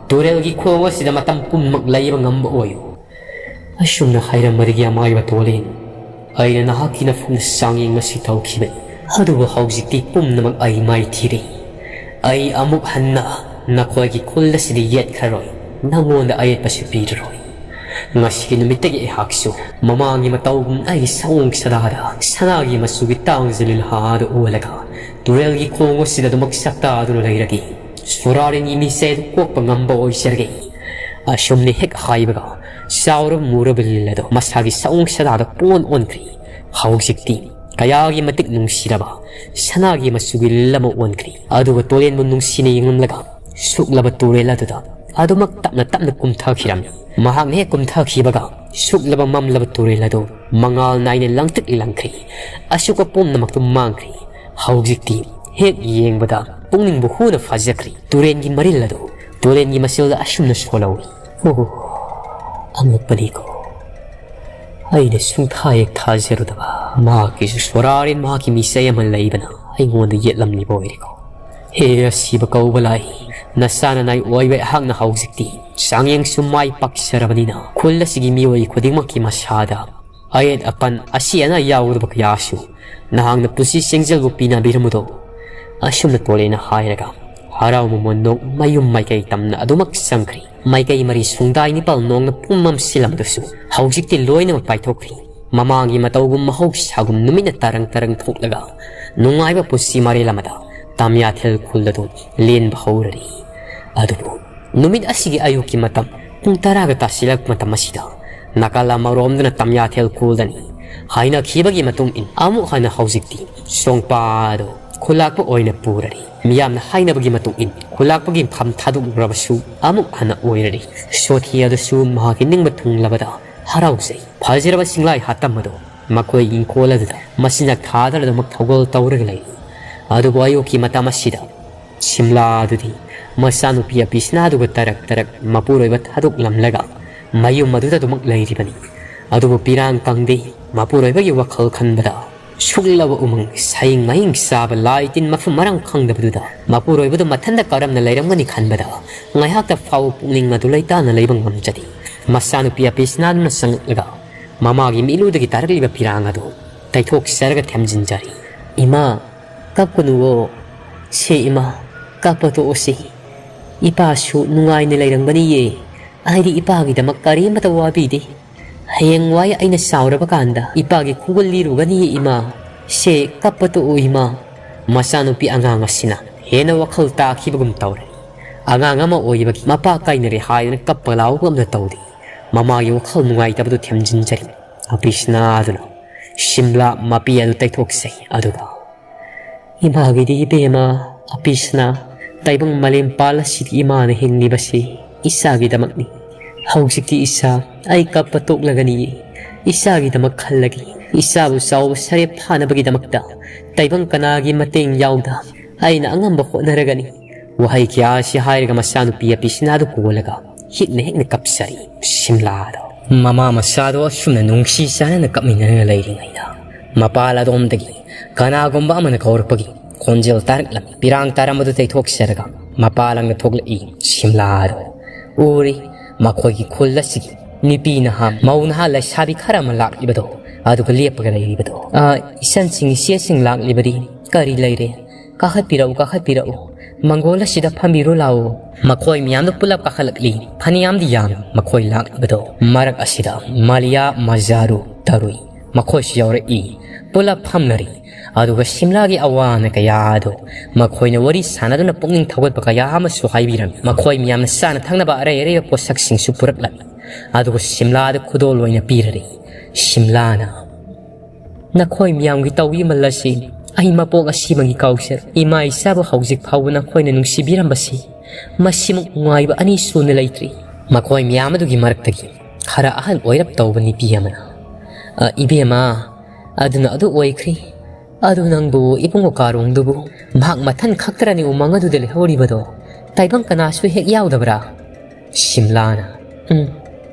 ꯇꯨꯔꯦꯜꯒꯤ ꯈꯣꯡ ꯑꯁꯤꯗ ꯃꯇꯝ ꯄꯨꯝꯅꯃꯛ ꯂꯩꯕ ꯉꯝꯕ ꯑꯣꯏꯌꯨ꯫ ꯑꯁꯨꯝꯅ ꯍꯥꯏꯔꯝꯕꯗꯒꯤ ꯑꯃꯥꯏꯕ ꯇꯣꯂꯦꯟ, ꯑꯩꯅ ꯅꯍꯥꯛꯀꯤ ꯅꯐꯝꯗ ꯆꯥꯡꯌꯦꯡ ꯑꯁꯤ ꯇꯧꯈꯤꯕꯅꯤ꯫ ꯑꯗꯨꯕꯨ ꯍꯧꯖꯤꯛꯇꯤ ꯄꯨꯝꯅꯃꯛ ꯑꯩ ꯃꯥꯏꯊꯤꯔꯦ꯫ ꯑꯩ ꯑꯃꯨꯛ ꯍꯟꯅ ꯅꯈꯣꯏꯒꯤ ꯈꯨꯜ ꯑꯁꯤꯗ ꯌꯦꯠꯈ꯭ꯔꯔꯣꯏ꯫ ꯅꯉꯣꯟꯗ ꯑꯌꯦꯠꯄꯁꯨ ꯄꯤꯔꯔꯣꯏ꯫ ꯉꯁꯤꯒꯤ ꯅꯨꯃꯤꯠꯇꯒꯤ ꯑꯩꯍꯥꯛꯁꯨ ꯃꯃꯥꯡꯒꯤ ꯃꯇꯧꯒꯨꯝ ꯑꯩꯒꯤ ꯁꯑꯣꯡ ꯁꯥꯗꯥꯗ ꯁꯅꯥꯒꯤ ꯃꯆꯨꯒꯤ ꯇꯥꯡꯖꯤꯜ ꯂꯤꯂꯥꯗ ꯑꯣꯜꯂꯒ ꯇꯨꯔꯦꯜꯒꯤ ꯈꯣꯡ ꯑꯁꯤꯗ ꯑꯗꯨꯃꯛ ꯁꯛꯇꯥꯗꯨꯅ ꯂꯩꯔꯒꯦ꯫ ꯁꯣꯔꯥꯔꯦꯟꯒꯤ ꯃꯤꯆꯩ ꯑꯗꯨ ꯀꯣꯛꯄ ꯉꯝꯕ ꯑꯣꯏꯖꯔꯒꯦ꯫ ꯑꯁꯨꯝꯅ ꯍꯦꯛ ꯍꯥꯏꯕꯒ ꯆꯥꯎꯔꯕ ꯃꯨꯔꯕ ꯂꯤꯟ ꯑꯗꯣ ꯃꯁꯥꯒꯤ ꯁꯑꯣꯡ ꯁꯥꯗꯥꯗ ꯄꯨꯡꯑꯣꯟ ꯑꯣꯟꯈ꯭ꯔꯦ꯫ ꯍꯧꯖꯤꯛꯇꯤ ꯀꯌꯥꯒꯤ ꯃꯇꯤꯛ ꯅꯨꯡꯁꯤꯔꯕ ꯁꯅꯥꯒꯤ ꯃꯆꯨꯒꯤ ꯂꯤꯜ ꯑꯃ ꯑꯣꯟꯈ꯭ꯔꯤ꯫ ꯑꯗꯨꯒ ꯇꯨꯔꯦꯟꯕꯨ ꯅꯨꯡꯁꯤꯅ ꯌꯦꯡꯂꯝꯂꯒ ꯁꯨꯛꯂꯕ ꯇꯨꯔꯦꯜ ꯑꯗꯨꯗ ꯑꯗꯨꯃꯛ ꯇꯞꯅ ꯇꯞꯅ ꯀꯨꯝꯊꯈꯤꯔꯝꯃꯤ꯫ ꯃꯍꯥꯛꯅ ꯍꯦꯛ ꯀꯨꯝꯊꯈꯤꯕꯒ ꯁꯨꯛꯂꯕ ꯃꯝꯂꯕ ꯇꯨꯔꯦꯜ ꯑꯗꯨ ꯃꯉꯥꯜ ꯅꯥꯏꯅ ꯂꯪꯇ꯭ꯔꯤꯛ ꯂꯪꯈ꯭ꯔꯤ꯫ ꯑꯁꯨꯛꯄ ꯄꯨꯝꯅꯃꯛꯇꯨ ꯃꯥꯡꯈ꯭ꯔꯤ꯫ ꯍꯧꯖꯤꯛꯇꯤ ꯍꯦꯛ ꯌꯦꯡꯕꯗ ꯄꯨꯛꯅꯤꯡꯕꯨ ꯍꯨꯅ ꯐꯥꯖꯈ꯭ꯔꯤ꯫ ꯇꯨꯔꯦꯟꯒꯤ ꯃꯔꯤꯜ ꯑꯗꯨ ꯇꯨꯔꯦꯟꯒꯤ ꯃꯆꯤꯜꯗ ꯑꯁꯨꯝꯅ ꯁꯣꯜꯍꯧꯏ꯫ ꯑꯣ, ꯑꯉꯛꯄꯅꯤꯀꯣ꯫ ꯑꯩꯅ ꯁꯨꯡꯊꯥ ꯍꯦꯛ ꯊꯥꯖꯔꯨꯗꯕ꯫ ꯃꯍꯥꯛꯀꯤꯁꯨ ꯁꯣꯔꯥꯔꯦꯟ ꯃꯍꯥꯛꯀꯤ ꯃꯤꯆꯩ ꯑꯃ ꯂꯩꯕꯅ ꯑꯩꯉꯣꯟꯗ ꯌꯦꯠꯂꯝꯂꯤꯕ ꯑꯣꯏꯔꯦꯀꯣ꯫ ꯍꯦ ꯑꯁꯤꯕ ꯀꯧꯕ ꯂꯥꯏ, ꯅꯆꯥ ꯅꯅꯥꯏ ꯑꯣꯏꯕ ꯑꯩꯍꯥꯛꯅ ꯍꯧꯖꯤꯛꯇꯤ ꯆꯥꯡꯌꯦꯡꯁꯨ ꯃꯥꯏ ꯄꯥꯛꯆꯔꯕꯅꯤꯅ ꯈꯨꯜ ꯑꯁꯤꯒꯤ ꯃꯤꯑꯣꯏ ꯈꯨꯗꯤꯡꯃꯛꯀꯤ ꯃꯁꯥꯗ ꯑꯌꯦꯠ ꯑꯄꯟ ꯑꯁꯤ ꯑꯅꯥ ꯌꯥꯎꯗꯕ ꯀꯌꯥꯁꯨ ꯅꯍꯥꯛꯅ ꯄꯨꯟꯁꯤ ꯆꯦꯡꯖꯦꯜꯕꯨ ꯄꯤꯅꯕꯤꯔꯝꯕꯗꯣ꯫ ꯑꯁꯨꯝꯅ ꯇꯣꯂꯦꯅ ꯍꯥꯏꯔꯒ ꯍꯔꯥꯎ ꯃꯃꯣꯟ ꯅꯣꯛ ꯃꯌꯨꯝ ꯃꯥꯏꯀꯩ ꯇꯝꯅ ꯑꯗꯨꯃꯛ ꯆꯪꯈ꯭ꯔꯤ꯫ ꯃꯥꯏꯀꯩ ꯃꯔꯤ ꯁꯨꯡꯗꯥꯏ ꯅꯤꯄꯥꯜ ꯅꯣꯡꯅ ꯄꯨꯝꯃꯝ ꯁꯤꯜꯂꯝꯕꯗꯨꯁꯨ ꯍꯧꯖꯤꯛꯇꯤ ꯂꯣꯏꯅꯃꯛ ꯄꯥꯏꯊꯣꯛꯈ꯭ꯔꯤ꯫ ꯃꯃꯥꯡꯒꯤ ꯃꯇꯧꯒꯨꯝ ꯃꯍꯧꯁꯥꯒꯨꯝ ꯅꯨꯃꯤꯠꯅ ꯇꯥꯔꯪ ꯇꯥꯔꯪ ꯊꯣꯛꯂꯒ ꯅꯨꯡꯉꯥꯏꯕ ꯄꯨꯟꯁꯤ ꯃꯔꯦꯜ ꯑꯃꯗ ꯇꯥꯃꯤꯌꯥꯊꯦꯜ ꯈꯨꯜ ꯑꯗꯨ ꯂꯦꯟꯕ ꯍꯧꯔꯔꯤ꯫ ꯑꯗꯨꯕꯨ ꯅꯨꯃꯤꯠ ꯑꯁꯤꯒꯤ ꯑꯌꯨꯛꯀꯤ ꯃꯇꯝ ꯄꯨꯡ ꯇꯔꯥꯒ ꯇꯥꯁꯤꯜꯂꯛꯄ ꯃꯇꯝ ꯑꯁꯤꯗ ꯅꯥꯀꯜ ꯑꯃꯔꯣꯝꯗꯅ ꯇꯥꯃꯤꯌꯥꯊꯦꯜ ꯈꯨꯜꯗꯅꯤ꯫ ꯍꯥꯏꯅꯈꯤꯕꯒꯤ ꯃꯇꯨꯡ ꯏꯟ ꯑꯃꯨꯛ ꯍꯟꯅ ꯍꯧꯖꯤꯛꯇꯤ ꯁꯣꯡꯄꯥ ꯑꯗꯨ ꯈꯨꯂꯥꯛꯄ ꯑꯣꯏꯅ ꯄꯨꯔꯔꯤ꯫ ꯃꯤꯌꯥꯝꯅ ꯍꯥꯏꯅꯕꯒꯤ ꯃꯇꯨꯡ ꯏꯟ ꯈꯨꯂꯥꯛꯄꯒꯤ ꯐꯝ ꯊꯥꯗꯣꯛꯂꯨꯔꯕꯁꯨ ꯑꯃꯨꯛ ꯍꯟꯅ ꯑꯣꯏꯔꯔꯤ꯫ ꯁꯣꯊꯤ ꯑꯗꯨꯁꯨ ꯃꯍꯥꯛꯀꯤ ꯅꯤꯡꯕ ꯊꯨꯡꯂꯕꯗ ꯍꯔꯥꯎꯖꯩ꯫ ꯐꯖꯔꯕ ꯁꯤꯡꯂꯥꯏ ꯍꯥꯠꯇꯝ ꯑꯗꯨ ꯃꯈꯣꯏꯒꯤ ꯏꯪꯈꯣꯜ ꯑꯗꯨꯗ ꯃꯆꯤꯟꯖꯥꯛ ꯊꯥꯗꯅ ꯑꯗꯨꯃꯛ ꯊꯧꯒꯜ ꯇꯧꯔꯒ ꯂꯩꯔꯤ꯫ ꯑꯗꯨꯕꯨ ꯑꯌꯨꯛꯀꯤ ꯃꯇꯝ ꯑꯁꯤꯗ ꯁꯤꯝꯂꯥ ꯑꯗꯨꯗꯤ ꯃꯆꯥꯅꯨꯄꯤ ꯑꯄꯤꯁꯅꯥꯗꯨꯒ ꯇꯔꯛ ꯇꯔꯛ ꯃꯄꯨꯔꯣꯏꯕ ꯊꯥꯗꯣꯛꯂꯝꯂꯒ ꯃꯌꯨꯝ ꯑꯗꯨꯗ ꯑꯗꯨꯃꯛ ꯂꯩꯔꯤꯕꯅꯤ꯫ ꯑꯗꯨꯕꯨ ꯄꯤꯔꯥꯡ ꯀꯪꯗꯦ꯫ ꯃꯄꯨꯔꯣꯏꯕꯒꯤ ꯋꯥꯈꯜ ꯈꯟꯕꯗ ꯁꯨꯛꯂꯕ ꯎꯃꯪ ꯁꯌꯤꯡ ꯃꯍꯤꯡ ꯆꯥꯕ ꯂꯥꯏ ꯇꯤꯟ ꯃꯐꯝ ꯃꯔꯥꯡ ꯈꯪꯗꯕꯗꯨꯗ ꯃꯄꯨꯔꯣꯏꯕꯗꯨ ꯃꯊꯟꯇ ꯀꯔꯝꯅ ꯂꯩꯔꯝꯒꯅꯤ ꯈꯟꯕꯗ ꯉꯥꯏꯍꯥꯛꯇ ꯐꯥꯎꯕ ꯄꯨꯛꯅꯤꯡ ꯑꯗꯨ ꯂꯩꯇꯥꯅ ꯂꯩꯕ ꯉꯝꯖꯗꯦ꯫ ꯃꯆꯥꯅꯨꯄꯤ ꯑꯄꯤꯁꯅꯥꯗꯨꯅ ꯆꯪꯂꯛꯂꯒ ꯃꯃꯥꯒꯤ ꯃꯤꯠꯂꯨꯗꯒꯤ ꯇꯥꯔꯛꯂꯤꯕ ꯄꯤꯔꯥꯡ ꯑꯗꯨ ꯇꯩꯊꯣꯛꯆꯔꯒ ꯊꯦꯝꯖꯤꯟꯖꯔꯤ꯫ "ꯏꯃꯥ, ꯀꯞꯀꯅꯨꯋꯣ꯫ ꯁꯦ ꯏꯃꯥ, ꯀꯞꯄ ꯇꯣꯛꯑꯣꯁꯤ꯫ ꯏꯄꯥꯁꯨ ꯅꯨꯡꯉꯥꯏꯅ ꯂꯩꯔꯝꯒꯅꯤꯌꯦ꯫ ꯑꯩꯗꯤ ꯏꯄꯥꯒꯤꯗꯃꯛ ꯀꯔꯤꯃꯇ ꯋꯥꯕꯤꯗꯦ꯫ ꯍꯌꯦꯡꯋꯥꯏ ꯑꯩꯅ ꯆꯥꯎꯔꯕ ꯀꯥꯟꯗ ꯏꯄꯥꯒꯤ ꯈꯨꯡꯒꯨꯜ ꯂꯤꯔꯨꯒꯅꯤꯌꯦ ꯏꯃꯥ꯫ ꯁꯦ ꯀꯞꯄ ꯇꯣꯛꯑꯣ ꯏꯃꯥ"꯫ ꯃꯆꯥꯅꯨꯄꯤ ꯑꯉꯥꯡ ꯑꯁꯤꯅ ꯍꯦꯟꯅ ꯋꯥꯈꯜ ꯇꯥꯈꯤꯕꯒꯨꯝ ꯇꯧꯔꯦ꯫ ꯑꯉꯥꯡ ꯑꯃ ꯑꯣꯏꯕꯒꯤ ꯃꯄꯥ ꯀꯥꯏꯅꯔꯦ ꯍꯥꯏꯗꯨꯅ ꯀꯞꯄ ꯂꯥꯎꯕ ꯑꯃꯇ ꯇꯧꯗꯦ꯫ ꯃꯃꯥꯒꯤ ꯋꯥꯈꯜ ꯅꯨꯡꯉꯥꯏꯇꯕꯗꯨ ꯊꯦꯝꯖꯤꯟꯖꯔꯤ꯫ ꯑꯄꯤꯁꯅꯥꯗꯨꯅ ꯁꯤꯝꯂꯥ ꯃꯄꯤ ꯑꯗꯨ ꯇꯩꯊꯣꯛꯆꯩ꯫ ꯑꯗꯨꯒ ꯏꯃꯥꯒꯤꯗꯤ ꯏꯕꯦꯝꯃ, ꯑꯄꯤꯁꯅꯥ, ꯇꯥꯏꯕꯪ ꯃꯥꯂꯦꯝ ꯄꯥꯜ ꯑꯁꯤꯗꯤ ꯏꯃꯥꯅ ꯍꯤꯡꯂꯤꯕꯁꯤ ꯏꯆꯥꯒꯤꯗꯃꯛꯅꯤ꯫ ꯍꯧꯖꯤꯛꯇꯤ ꯏꯆꯥ, ꯑꯩ ꯀꯞꯄ ꯇꯣꯛꯂꯒꯅꯤ꯫ ꯏꯆꯥꯒꯤꯗꯃꯛ ꯈꯜꯂꯒꯦ꯫ ꯏꯆꯥꯕꯨ ꯆꯥꯎꯕ ꯁꯔꯦꯞ ꯐꯥꯅꯕꯒꯤꯗꯃꯛꯇ ꯇꯥꯏꯕꯪ ꯀꯅꯥꯒꯤ ꯃꯇꯦꯡ ꯌꯥꯎꯗ ꯑꯩꯅ ꯑꯉꯝꯕ ꯍꯣꯠꯅꯔꯒꯅꯤ꯫ ꯋꯥꯍꯩ ꯀꯌꯥ ꯑꯁꯤ ꯍꯥꯏꯔꯒ ꯃꯆꯥꯅꯨꯄꯤ ꯑꯄꯤꯁꯅꯥꯗꯨ ꯀꯣꯜꯂꯒ ꯍꯤꯛꯅ ꯍꯤꯛꯅ ꯀꯞꯆꯔꯤ꯫ ꯁꯤꯝꯂꯥꯗꯣ, ꯃꯃꯥ ꯃꯆꯥꯗꯣ ꯑꯁꯨꯝꯅ ꯅꯨꯡꯁꯤ ꯆꯥꯟꯅꯅ ꯀꯞꯃꯤꯟꯅꯔꯒ ꯂꯩꯔꯤꯉꯩꯗ, ꯃꯄꯥꯜ ꯑꯗꯣꯝꯗꯒꯤ ꯀꯅꯥꯒꯨꯝꯕ ꯑꯃꯅ ꯀꯧꯔꯛꯄꯒꯤ ꯈꯣꯟꯖꯦꯜ ꯇꯥꯔꯛꯂꯝꯃꯤ꯫ ꯄꯤꯔꯥꯡ ꯇꯥꯔꯝꯕꯗꯨ ꯇꯩꯊꯣꯛꯆꯔꯒ ꯃꯄꯥꯜ ꯂꯝꯗ ꯊꯣꯛꯂꯛꯏ ꯁꯤꯝꯂꯥꯗꯣ꯫ ꯎꯔꯤ, ꯃꯈꯣꯏꯒꯤ ꯈꯨꯜ ꯑꯁꯤꯒꯤ ꯅꯨꯄꯤ ꯅꯍꯥ, ꯃꯧ ꯅꯍꯥ, ꯂꯩꯁꯥꯕꯤ ꯈꯔ ꯑꯃ ꯂꯥꯛꯂꯤꯕꯗꯣ, ꯑꯗꯨꯒ ꯂꯦꯞꯄꯒ ꯂꯩꯔꯤꯕꯗꯣ꯫ "ꯑ, ꯏꯆꯟꯁꯤꯡ, ꯏꯆꯦꯁꯤꯡ ꯂꯥꯛꯂꯤꯕꯗꯤ ꯀꯔꯤ ꯂꯩꯔꯦ? ꯀꯥꯈꯠꯄꯤꯔꯛꯎ, ꯀꯥꯈꯠꯄꯤꯔꯛꯎ꯫ ꯃꯪꯒꯣꯜ ꯑꯁꯤꯗ ꯐꯝꯕꯤꯔꯨ ꯂꯥꯛꯎ꯫" ꯃꯈꯣꯏ ꯃꯤꯌꯥꯝꯗꯨ ꯄꯨꯂꯞ ꯀꯥꯈꯠꯂꯛꯂꯤ꯫ ꯐꯅꯌꯥꯝꯗꯤ ꯌꯥꯝꯃꯤ ꯃꯈꯣꯏ ꯂꯥꯛꯂꯤꯕꯗꯣ꯫ ꯃꯔꯛ ꯑꯁꯤꯗ ꯃꯥꯂꯤꯌꯥ, ꯃꯖꯥꯔꯨ, ꯇꯔꯨꯏ, ꯃꯈꯣꯏꯁꯨ ꯌꯥꯎꯔꯛꯏ꯫ ꯄꯨꯂꯞ ꯐꯝꯅꯔꯤ꯫ ꯑꯗꯨꯒ ꯁꯤꯝꯂꯥꯒꯤ ꯑꯋꯥ ꯑꯅꯥ ꯀꯌꯥ ꯑꯗꯨ ꯃꯈꯣꯏꯅ ꯋꯥꯔꯤ ꯁꯥꯟꯅꯗꯨꯅ ꯄꯨꯛꯅꯤꯡ ꯊꯧꯒꯠꯄ ꯀꯌꯥ ꯑꯃꯁꯨ ꯍꯥꯏꯕꯤꯔꯝꯃꯤ꯫ ꯃꯈꯣꯏ ꯃꯤꯌꯥꯝꯅ ꯆꯥꯅ ꯊꯛꯅꯕ ꯑꯔꯩ ꯑꯔꯩꯕ ꯄꯣꯠꯁꯛꯁꯤꯡꯁꯨ ꯄꯨꯔꯛꯂꯝꯃꯤ꯫ ꯑꯗꯨꯒ ꯁꯤꯝꯂꯥꯗ ꯈꯨꯗꯣꯜ ꯑꯣꯏꯅ ꯄꯤꯔꯔꯤ꯫ ꯁꯤꯝꯂꯥꯅ, "ꯅꯈꯣꯏ ꯃꯤꯌꯥꯝꯒꯤ ꯇꯧꯕꯤꯃꯜ ꯑꯁꯤ ꯑꯩ ꯃꯄꯣꯛ ꯑꯁꯤꯃꯒꯤ ꯀꯥꯎꯖꯔꯣꯏ꯫ ꯏꯃꯥ ꯏꯆꯥꯕꯨ ꯍꯧꯖꯤꯛ ꯐꯥꯎꯕ ꯅꯈꯣꯏꯅ ꯅꯨꯡꯁꯤꯕꯤꯔꯝꯕꯁꯤ ꯃꯁꯤꯃꯨꯛ ꯅꯨꯡꯉꯥꯏꯕ ꯑꯅꯤ ꯁꯨꯅ ꯂꯩꯇ꯭ꯔꯤ꯫" ꯃꯈꯣꯏ ꯃꯤꯌꯥꯝ ꯑꯗꯨꯒꯤ ꯃꯔꯛꯇꯒꯤ ꯈꯔ ꯑꯍꯜ ꯑꯣꯏꯔꯞ ꯇꯧꯕ ꯅꯨꯄꯤ ꯑꯃꯅ, "ꯑ, ꯏꯕꯦꯝꯃ, ꯑꯗꯨꯅ ꯑꯗꯨ ꯑꯣꯏꯈ꯭ꯔꯦ꯫ ꯑꯗꯨ ꯅꯪꯕꯨ ꯏꯕꯨꯡꯉꯣ ꯀꯥꯔꯣꯡꯗꯨꯕꯨ ꯃꯍꯥꯛ ꯃꯊꯟ ꯈꯛꯇꯔꯅꯤ ꯎꯃꯪ ꯑꯗꯨꯗ ꯂꯩꯍꯧꯔꯤꯕꯗꯣ? ꯇꯥꯏꯕꯪ ꯀꯅꯥꯁꯨ ꯍꯦꯛ ꯌꯥꯎꯗꯕ꯭ꯔꯥ?" ꯁꯤꯝꯂꯥꯅ, "ꯎꯝ,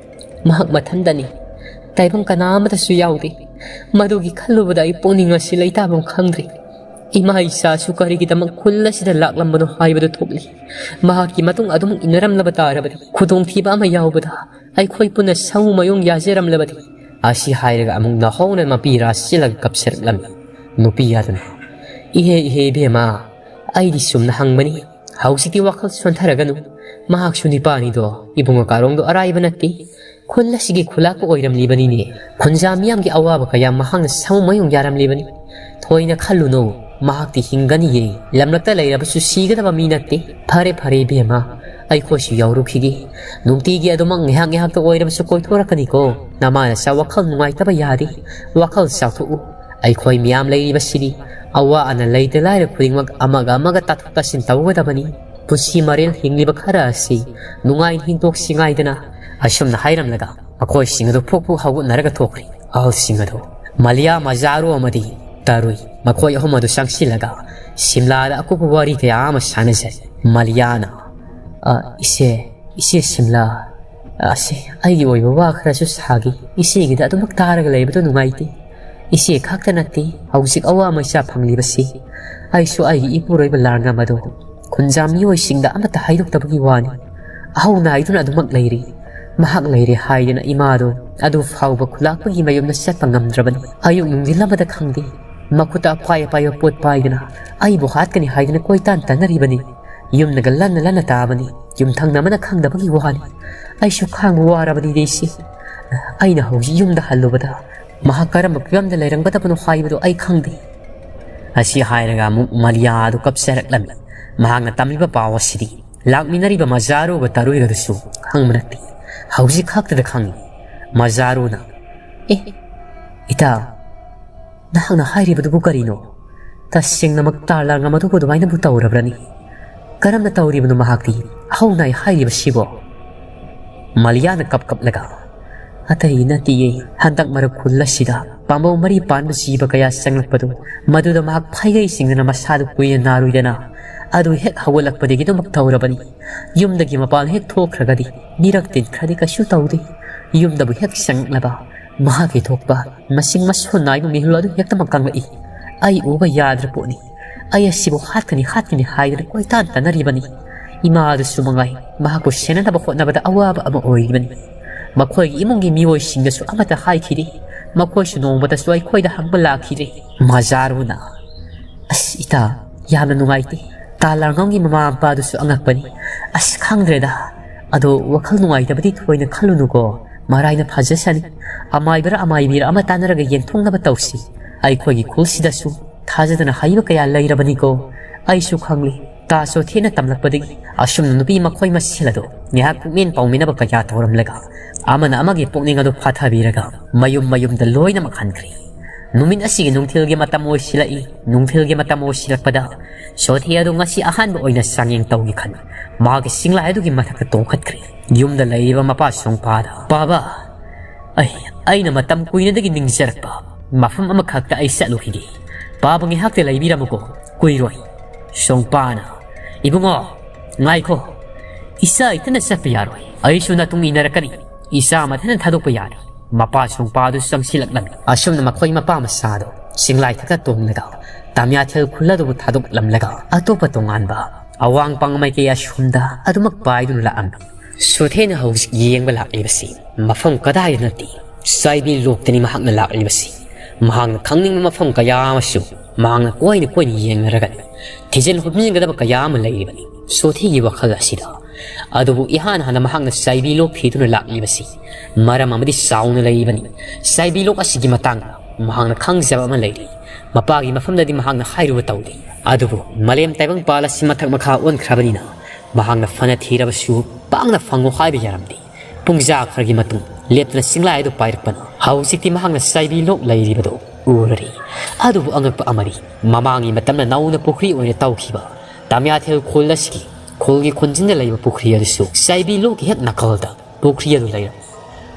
ꯃꯍꯥꯛ ꯃꯊꯟꯗꯅꯤ꯫ ꯇꯥꯏꯕꯪ ꯀꯅꯥ ꯑꯃꯗꯁꯨ ꯌꯥꯎꯗꯦ꯫ ꯃꯗꯨꯒꯤ ꯈꯜꯂꯨꯕꯗ ꯑꯩ ꯄꯨꯛꯅꯤꯡ ꯑꯁꯤ ꯂꯩꯇꯥꯐꯝ ꯈꯪꯗ꯭ꯔꯦ꯫ ꯏꯃꯥ ꯏꯆꯥꯁꯨ ꯀꯔꯤꯒꯤꯗꯃꯛ ꯈꯨꯜ ꯑꯁꯤꯗ ꯂꯥꯛꯂꯝꯕꯅꯣ ꯍꯥꯏꯕꯗꯨ ꯊꯣꯛꯂꯤ꯫ ꯃꯍꯥꯛꯀꯤ ꯃꯇꯨꯡ ꯑꯗꯨꯃꯛ ꯏꯟꯅꯔꯝꯂꯕ ꯇꯥꯔꯕꯗꯤ, ꯈꯨꯗꯣꯡꯊꯤꯕ ꯑꯃ ꯌꯥꯎꯕꯗ ꯑꯩꯈꯣꯏ ꯄꯨꯟꯅ ꯁꯥꯃꯨ ꯃꯌꯣꯡ ꯌꯥꯖꯔꯝꯂꯕꯗꯤ꯫" ꯑꯁꯤ ꯍꯥꯏꯔꯒ ꯑꯃꯨꯛ ꯅꯧꯍꯧꯅ ꯃꯄꯤ ꯔꯥꯁꯤꯜꯂꯒ ꯀꯞꯆꯔꯛꯂꯝꯃꯤ꯫ ꯅꯨꯄꯤ ꯑꯗꯨꯅ, "ꯏꯍꯦ, ꯏꯍꯦ, ꯏꯕꯦꯝꯃ, ꯑꯩꯗꯤ ꯆꯨꯝꯅ ꯍꯪꯕꯅꯤ꯫ ꯍꯧꯖꯤꯛꯇꯤ ꯋꯥꯈꯜ ꯁꯣꯟꯊꯔꯒꯅꯨ꯫ ꯃꯍꯥꯛꯁꯨ ꯅꯨꯄꯥꯅꯤꯗꯣ, ꯏꯕꯨꯡꯉꯣ ꯀꯥꯔꯣꯡꯗꯣ ꯑꯔꯥꯏꯕ ꯅꯠꯇꯦ꯫ ꯈꯨꯜ ꯑꯁꯤꯒꯤ ꯈꯨꯂꯥꯛꯄ ꯑꯣꯏꯔꯝꯂꯤꯕꯅꯤꯅꯦ꯫ ꯈꯨꯟꯖꯥ ꯃꯤꯌꯥꯝꯒꯤ ꯑꯋꯥꯕ ꯀꯌꯥ ꯃꯍꯥꯛꯅ ꯁꯥꯃꯨ ꯃꯌꯣꯡ ꯌꯥꯔꯝꯂꯤꯕꯅꯤ꯫ ꯊꯣꯏꯅ ꯈꯜꯂꯨꯅꯨ, ꯃꯍꯥꯛꯇꯤ ꯍꯤꯡꯒꯅꯤꯌꯦ꯫ ꯂꯝꯂꯛꯇ ꯂꯩꯔꯕꯁꯨ ꯁꯤꯒꯗꯕ ꯃꯤ ꯅꯠꯇꯦ꯫ ꯐꯔꯦ, ꯐꯔꯦ, ꯏꯕꯦꯝꯃ, ꯑꯩꯈꯣꯏꯁꯨ ꯌꯥꯎꯔꯨꯈꯤꯒꯦ꯫ ꯅꯨꯡꯇꯤꯒꯤ ꯑꯗꯨꯃꯛ ꯉꯥꯏꯍꯥꯛ ꯉꯥꯏꯍꯥꯛꯇ ꯑꯣꯏꯔꯕꯁꯨ ꯀꯣꯏꯊꯣꯔꯛꯀꯅꯤꯀꯣ꯫ ꯅꯃꯥ ꯅꯆꯥ ꯋꯥꯈꯜ ꯅꯨꯡꯉꯥꯏꯇꯕ ꯌꯥꯗꯦ꯫ ꯋꯥꯈꯜ ꯆꯥꯎꯊꯣꯛꯎ꯫ ꯑꯩꯈꯣꯏ ꯃꯤꯌꯥꯝ ꯂꯩꯔꯤꯕꯁꯤꯗꯤ ꯑꯋꯥ ꯑꯅꯥ ꯂꯩꯇ ꯂꯥꯏꯔ ꯈꯨꯗꯤꯡꯃꯛ ꯑꯃꯒ ꯑꯃꯒ ꯇꯥꯊꯣꯛ ꯇꯥꯁꯤꯟ ꯇꯧꯒꯗꯕꯅꯤ꯫ ꯄꯨꯟꯁꯤ ꯃꯔꯦꯜ ꯍꯤꯡꯂꯤꯕ ꯈꯔ ꯑꯁꯤ ꯅꯨꯡꯉꯥꯏꯅ ꯍꯤꯡꯗꯣꯛꯁꯤ ꯉꯥꯏꯗꯅ꯫ ꯑꯁꯨꯝꯅ ꯍꯥꯏꯔꯝꯂꯒ ꯃꯈꯣꯏꯁꯤꯡ ꯑꯗꯨ ꯐꯨꯛ ꯐꯨꯛ ꯍꯧꯒꯠꯅꯔꯒ ꯊꯣꯛꯈ꯭ꯔꯦ꯫ ꯑꯍꯜꯁꯤꯡ ꯑꯗꯨ ꯃꯂꯤꯌꯥ, ꯃꯖꯥꯔꯨ ꯑꯃꯗꯤ ꯇꯔꯨꯏ, ꯃꯈꯣꯏ ꯑꯍꯨꯝ ꯑꯗꯨ ꯆꯪꯁꯤꯜꯂꯒ ꯁꯤꯝꯂꯥꯗ ꯑꯀꯨꯞꯄ ꯋꯥꯔꯤ ꯀꯌꯥ ꯑꯃ ꯁꯥꯟꯅꯖꯩ꯫ ꯃꯂꯤꯌꯥꯅ, "ꯑ, ꯏꯆꯦ, ꯏꯆꯦ ꯁꯤꯝꯂꯥ, ꯑꯁꯦ, ꯑꯩꯒꯤ ꯑꯣꯏꯕ ꯋꯥ ꯈꯔꯁꯨ ꯁꯥꯒꯦ꯫ ꯏꯆꯦꯒꯤꯗ ꯑꯗꯨꯃꯛ ꯇꯥꯔꯒ ꯂꯩꯕꯗꯨ ꯅꯨꯡꯉꯥꯏꯇꯦ꯫ ꯏꯆꯦ ꯈꯛꯇ ꯅꯠꯇꯦ, ꯍꯧꯖꯤꯛ ꯑꯋꯥ ꯃꯩꯁꯥ ꯐꯪꯂꯤꯕꯁꯤ꯫ ꯑꯩꯁꯨ ꯑꯩꯒꯤ ꯏꯄꯨꯔꯣꯏꯕ ꯂꯥꯟꯉꯝ ꯑꯗꯨ ꯈꯨꯟꯖꯥ ꯃꯤꯑꯣꯏꯁꯤꯡꯗ ꯑꯃꯠꯇ ꯍꯥꯏꯗꯣꯛꯇꯕꯒꯤ ꯋꯥꯅꯤ꯫ ꯑꯍꯧ ꯅꯥꯏꯗꯨꯅ ꯑꯗꯨꯃꯛ ꯂꯩꯔꯤ꯫ ꯃꯍꯥꯛ ꯂꯩꯔꯦ ꯍꯥꯏꯗꯅ ꯏꯃꯥꯗꯨ ꯑꯗꯨ ꯐꯥꯎꯕ ꯈꯨꯂꯥꯛꯄꯒꯤ ꯃꯌꯨꯝꯗ ꯆꯠꯄ ꯉꯝꯗ꯭ꯔꯕꯅꯤ꯫ ꯑꯌꯨꯛ ꯅꯨꯡꯊꯤꯜ ꯑꯃꯗ ꯈꯪꯗꯦ, ꯃꯈꯨꯠꯇ ꯑꯄꯥꯏ ꯑꯄꯥꯏꯕ ꯄꯣꯠ ꯄꯥꯏꯗꯅ ꯑꯩꯕꯨ ꯍꯥꯠꯀꯅꯤ ꯍꯥꯏꯗꯅ ꯀꯣꯏꯇꯥꯟ ꯇꯥꯟꯅꯔꯤꯕꯅꯤ꯫ ꯌꯨꯝꯗꯒ ꯂꯟꯅ ꯂꯟꯅ ꯇꯥꯕꯅꯤ꯫ ꯌꯨꯝꯊꯪꯅꯕꯅ ꯈꯪꯗꯕꯒꯤ ꯋꯥꯅꯤ꯫ ꯑꯩꯁꯨ ꯈꯥꯡꯕ ꯋꯥꯔꯕꯅꯤꯗ ꯏꯆꯦ꯫ ꯑꯩꯅ ꯍꯧꯖꯤꯛ ꯌꯨꯝꯗ ꯍꯜꯂꯨꯕꯗ ꯃꯍꯥꯛ ꯀꯔꯝꯕ ꯐꯤꯕꯝꯗ ꯂꯩꯔꯝꯒꯗꯕꯅꯣ ꯍꯥꯏꯕꯗꯨ ꯑꯩ ꯈꯪꯗꯦ"꯫ ꯑꯁꯤ ꯍꯥꯏꯔꯒ ꯑꯃꯨꯛ ꯃꯂꯤꯌꯥ ꯑꯗꯨ ꯀꯞꯆꯔꯛꯂꯝꯃꯤ꯫ ꯃꯍꯥꯛꯅ ꯇꯝꯂꯤꯕ ꯄꯥꯎ ꯑꯁꯤꯗꯤ ꯂꯥꯛꯃꯤꯟꯅꯔꯤꯕ ꯃꯖꯥꯔꯨꯒ ꯇꯔꯨꯏꯒꯗꯨꯁꯨ ꯈꯪꯕ ꯅꯠꯇꯦ꯫ ꯍꯧꯖꯤꯛ ꯈꯛꯇꯗ ꯈꯪꯉꯤ꯫ ꯃꯖꯥꯔꯨꯅ, "ꯑꯦ, ꯏꯇꯥ, ꯅꯍꯥꯛꯅ ꯍꯥꯏꯔꯤꯕꯗꯨꯕꯨ ꯀꯔꯤꯅꯣ? ꯇꯁꯦꯡꯅꯃꯛ ꯇꯥ ꯂꯥꯡꯉꯝ ꯑꯗꯨꯕꯨ ꯑꯗꯨꯃꯥꯏꯅꯕꯨ ꯇꯧꯔꯕ꯭ꯔꯅꯤ? ꯀꯔꯝꯅ ꯇꯧꯔꯤꯕꯅꯣ ꯃꯍꯥꯛꯇꯤ? ꯑꯍꯧ ꯅꯥꯏ ꯍꯥꯏꯔꯤꯕꯁꯤꯕꯣ?" ꯃꯂꯤꯌꯥꯅ ꯀꯞ ꯀꯞꯂꯒ, "ꯑꯇꯩ ꯅꯠꯇꯤꯌꯦ, ꯍꯟꯗꯛ ꯃꯔꯛ ꯈꯨꯜ ꯑꯁꯤꯗ ꯄꯥꯝꯕꯧ ꯃꯔꯤ ꯄꯥꯟꯕ ꯖꯤꯕ ꯀꯌꯥ ꯆꯪꯂꯛꯄꯗꯨ, ꯃꯗꯨꯗ ꯃꯍꯥꯛ ꯐꯩꯒꯩ ꯆꯤꯡꯗꯅ ꯃꯁꯥꯗꯨ ꯀꯨꯏꯅ ꯅꯥꯔꯨꯏꯗꯅ, ꯑꯗꯨ ꯍꯦꯛ ꯍꯧꯒꯠꯂꯛꯄꯗꯒꯤ ꯑꯗꯨꯃꯛ ꯇꯧꯔꯕꯅꯤ꯫ ꯌꯨꯝꯗꯒꯤ ꯃꯄꯥꯟ ꯍꯦꯛ ꯊꯣꯛꯈ꯭ꯔꯒꯗꯤ ꯃꯤꯔꯛ ꯇꯤꯟꯈ꯭ꯔꯗꯤ ꯀꯩꯁꯨ ꯇꯧꯗꯦ꯫ ꯌꯨꯝꯗꯕꯨ ꯍꯦꯛ ꯆꯪꯂꯛꯂꯕ ꯃꯍꯥꯛꯀꯤ ꯊꯣꯛꯄ ꯃꯁꯤꯡ ꯃꯁꯣꯟ ꯅꯥꯏꯕ ꯃꯤꯍꯨꯜ ꯑꯗꯨ ꯍꯦꯛꯇꯃꯛ ꯀꯪꯂꯛꯏ꯫ ꯑꯩ ꯎꯕ ꯌꯥꯗ꯭ꯔ ꯄꯣꯠꯅꯤ꯫ ꯑꯩ ꯑꯁꯤꯕꯨ ꯍꯥꯠꯀꯅꯤ, ꯍꯥꯠꯀꯅꯤ ꯍꯥꯏꯗꯅ ꯀꯣꯏꯇꯥꯟ ꯇꯥꯟꯅꯔꯤꯕꯅꯤ꯫ ꯏꯃꯥ ꯑꯗꯨꯁꯨ ꯃꯉꯥꯏ, ꯃꯍꯥꯛꯄꯨ ꯁꯦꯟꯅꯅꯕ ꯍꯣꯠꯅꯕꯗ ꯑꯋꯥꯕ ꯑꯃ ꯑꯣꯏꯔꯤꯕꯅꯤ꯫ ꯃꯈꯣꯏꯒꯤ ꯏꯃꯨꯡꯒꯤ ꯃꯤꯑꯣꯏꯁꯤꯡꯗꯁꯨ ꯑꯃꯠꯇ ꯍꯥꯏꯈꯤꯗꯦ꯫ ꯃꯈꯣꯏꯁꯨ ꯅꯣꯡꯃꯇꯁꯨ ꯑꯩꯈꯣꯏꯗ ꯍꯪꯕ ꯂꯥꯛꯈꯤꯗ꯭ꯔꯦ"꯫ ꯃꯖꯥꯔꯨꯅ, "ꯑꯁ ꯏꯇꯥ, ꯌꯥꯝꯅ ꯅꯨꯡꯉꯥꯏꯇꯦ꯫ ꯇꯥ ꯂꯥꯡꯉꯝꯒꯤ ꯃꯃꯥ ꯃꯄꯥꯗꯨꯁꯨ ꯑꯉꯛꯄꯅꯤ꯫ ꯑꯁ ꯈꯪꯗ꯭ꯔꯦꯗ꯫ ꯑꯗꯣ ꯋꯥꯈꯜ ꯅꯨꯡꯉꯥꯏꯇꯕꯗꯤ ꯊꯣꯏꯅ ꯈꯜꯂꯨꯅꯨꯀꯣ꯫ ꯃꯔꯥꯏꯅ ꯐꯖꯁꯅꯤ꯫ ꯑꯃꯥꯏꯕꯔ ꯑꯃꯥꯏꯕꯤꯔ ꯑꯃ ꯇꯥꯟꯅꯔꯒ ꯌꯦꯟꯊꯣꯛꯅꯕ ꯇꯧꯁꯤ꯫ ꯑꯩꯈꯣꯏꯒꯤ ꯈꯨꯜꯁꯤꯗꯁꯨ ꯊꯥꯖꯗꯅ ꯍꯩꯕ ꯀꯌꯥ ꯂꯩꯔꯕꯅꯤꯀꯣ꯫ ꯑꯩꯁꯨ ꯈꯪꯂꯤ꯫ ꯇꯥ ꯆꯣꯊꯦꯅ ꯇꯝꯂꯛꯄꯗꯒꯤ ꯑꯁꯨꯝꯅ ꯅꯨꯄꯤ ꯃꯈꯣꯏ ꯃꯁꯦꯜ ꯑꯗꯨ ꯉꯥꯏꯍꯥꯛ ꯄꯨꯛꯃꯦꯟ ꯄꯥꯎꯃꯤꯟꯅꯕ ꯀꯌꯥ ꯇꯧꯔꯝꯂꯒ ꯑꯃꯅ ꯑꯃꯒꯤ ꯄꯨꯛꯅꯤꯡ ꯑꯗꯨ ꯐꯥꯊꯕꯤꯔꯒ ꯃꯌꯨꯝ ꯃꯌꯨꯝꯗ ꯂꯣꯏꯅꯃꯛ ꯍꯟꯈ꯭ꯔꯦ꯫ ꯅꯨꯃꯤꯠ ꯑꯁꯤꯒꯤ ꯅꯨꯡꯊꯤꯜꯒꯤ ꯃꯇꯝ ꯑꯣꯏꯁꯤꯜꯂꯛꯏ꯫ ꯅꯨꯡꯊꯤꯜꯒꯤ ꯃꯇꯝ ꯑꯣꯏꯁꯤꯜꯂꯛꯄꯗ ꯁꯣꯊꯤ ꯑꯗꯨ ꯉꯁꯤ ꯑꯍꯥꯟꯕ ꯑꯣꯏꯅ ꯆꯥꯡꯌꯦꯡ ꯇꯧꯒꯦ ꯈꯟ ꯃꯍꯥꯛꯀꯤ ꯆꯤꯡꯂꯥꯏ ꯑꯗꯨꯒꯤ ꯃꯊꯛꯇ ꯇꯣꯡꯈꯠꯈ꯭ꯔꯦ꯫ ꯌꯨꯝꯗ ꯂꯩꯔꯤꯕ ꯃꯄꯥ ꯁꯣꯡꯄꯥꯗ, "ꯄꯥꯕ, ꯑꯩ, ꯑꯩꯅ ꯃꯇꯝ ꯀꯨꯏꯅꯗꯒꯤ ꯅꯤꯡꯖꯔꯛꯄ ꯃꯐꯝ ꯑꯃꯈꯛꯇ ꯑꯩ ꯆꯠꯂꯨꯈꯤꯒꯦ꯫ ꯄꯥꯕ ꯉꯥꯏꯍꯥꯛꯇ ꯂꯩꯕꯤꯔꯝꯃꯨꯀꯣ, ꯀꯨꯏꯔꯣꯏ꯫" ꯁꯣꯡꯄꯥꯅ, "ꯏꯕꯨꯡꯉꯣ, ꯉꯥꯏꯈꯣ, ꯏꯆꯥ ꯏꯊꯟꯗ ꯆꯠꯄ ꯌꯥꯔꯣꯏ꯫ ꯑꯩꯁꯨ ꯅꯇꯨꯡ ꯏꯟꯅꯔꯛꯀꯅꯤ꯫ ꯏꯆꯥ ꯃꯊꯟꯇ ꯊꯥꯗꯣꯛꯄ ꯌꯥꯔꯣꯏ꯫" ꯃꯄꯥ ꯁꯣꯡꯄꯥꯗꯨ ꯆꯪꯁꯤꯜꯂꯛꯂꯝꯃꯤ꯫ ꯑꯁꯨꯝꯅ ꯃꯈꯣꯏ ꯃꯄꯥ ꯃꯆꯥꯗꯣ ꯆꯤꯡꯂꯥꯏ ꯊꯛꯇ ꯇꯣꯡꯂꯒ ꯇꯥꯃꯤꯌꯥꯊꯦꯜ ꯈꯨꯜ ꯑꯗꯨꯕꯨ ꯊꯥꯗꯣꯛꯂꯝꯂꯒ ꯑꯇꯣꯞꯄ ꯇꯣꯉꯥꯟꯕ ꯑꯋꯥꯡ ꯄꯥꯡ ꯃꯥꯏꯀꯩ ꯑꯁꯣꯝꯗ ꯑꯗꯨꯃꯛ ꯄꯥꯏꯗꯨꯅ ꯂꯥꯛꯂꯝꯃꯤ꯫ ꯁꯣꯊꯦꯅ ꯍꯧꯖꯤꯛ ꯌꯦꯡꯕ ꯂꯥꯛꯂꯤꯕꯁꯤ ꯃꯐꯝ ꯀꯗꯥꯏꯗ ꯅꯠꯇꯦ, ꯆꯥꯏꯕꯤ ꯂꯣꯛꯇꯅꯤ ꯃꯍꯥꯛꯅ ꯂꯥꯛꯂꯤꯕꯁꯤ꯫ ꯃꯍꯥꯛꯅ ꯈꯪꯅꯤꯡꯕ ꯃꯐꯝ ꯀꯌꯥ ꯑꯃꯁꯨ ꯃꯍꯥꯛꯅ ꯀꯣꯏꯅ ꯀꯣꯏꯅ ꯌꯦꯡꯅꯔꯒꯅꯤ꯫ ꯊꯤꯖꯤꯟ ꯍꯨꯝꯖꯤꯟꯒꯗꯕ ꯀꯌꯥ ꯑꯃ ꯂꯩꯔꯤꯕꯅꯤ ꯁꯣꯊꯤꯒꯤ ꯋꯥꯈꯜ ꯑꯁꯤꯗ꯫ ꯑꯗꯨꯕꯨ ꯏꯍꯥꯟ ꯍꯥꯟꯅ ꯃꯍꯥꯛꯅ ꯆꯥꯏꯕꯤ ꯂꯣꯛ ꯊꯤꯗꯨꯅ ꯂꯥꯛꯂꯤꯕꯁꯤ ꯃꯔꯝ ꯑꯃꯗꯤ ꯆꯥꯎꯅ ꯂꯩꯔꯤꯕꯅꯤ꯫ ꯆꯥꯏꯕꯤ ꯂꯣꯛ ꯑꯁꯤꯒꯤ ꯃꯇꯥꯡꯗ ꯃꯍꯥꯛꯅ ꯈꯪꯖꯕ ꯑꯃ ꯂꯩꯔꯤ꯫ ꯃꯄꯥꯒꯤ ꯃꯐꯝꯗꯗꯤ ꯃꯍꯥꯛꯅ ꯍꯥꯏꯔꯨꯕ ꯇꯧꯗꯦ꯫ ꯑꯗꯨꯕꯨ ꯃꯥꯂꯦꯝ ꯇꯥꯏꯕꯪꯄꯥꯜ ꯑꯁꯤ ꯃꯊꯛ ꯃꯈꯥ ꯑꯣꯟꯈ꯭ꯔꯕꯅꯤꯅ ꯃꯍꯥꯛꯅ ꯐꯅ ꯊꯤꯔꯕꯁꯨ ꯄꯥꯛꯅ ꯐꯪꯉꯣ ꯍꯥꯏꯕ ꯌꯥꯔꯝꯗꯦ꯫ ꯄꯨꯡꯖꯥ ꯈꯔꯒꯤ ꯃꯇꯨꯡ ꯂꯦꯞꯇꯅ ꯆꯤꯡꯂꯥꯏ ꯑꯗꯨ ꯄꯥꯏꯔꯛꯄꯅ ꯍꯧꯖꯤꯛꯇꯤ ꯃꯍꯥꯛꯅ ꯆꯥꯏꯕꯤ ꯂꯣꯛ ꯂꯩꯔꯤꯕꯗꯨ ꯎꯔꯔꯤ꯫ ꯑꯗꯨꯕꯨ ꯑꯉꯛꯄ ꯑꯃꯗꯤ, ꯃꯃꯥꯡꯒꯤ ꯃꯇꯝꯗ ꯅꯧꯅ ꯄꯨꯈ꯭ꯔꯤ ꯑꯣꯏꯅ ꯇꯧꯈꯤꯕ ꯇꯥꯃꯤꯌꯥꯊꯦꯜ ꯈꯨꯜ ꯑꯁꯤꯒꯤ ꯈꯨꯜꯒꯤ ꯈꯨꯟꯖꯤꯟꯗ ꯂꯩꯕ ꯄꯨꯈ꯭ꯔꯤ ꯑꯗꯨꯁꯨ ꯆꯥꯏꯕꯤ ꯂꯣꯛꯀꯤ ꯍꯦꯛ ꯅꯥꯀꯜꯗ ꯄꯨꯈ꯭ꯔꯤ ꯑꯗꯨ ꯂꯩꯔꯝꯃꯤ꯫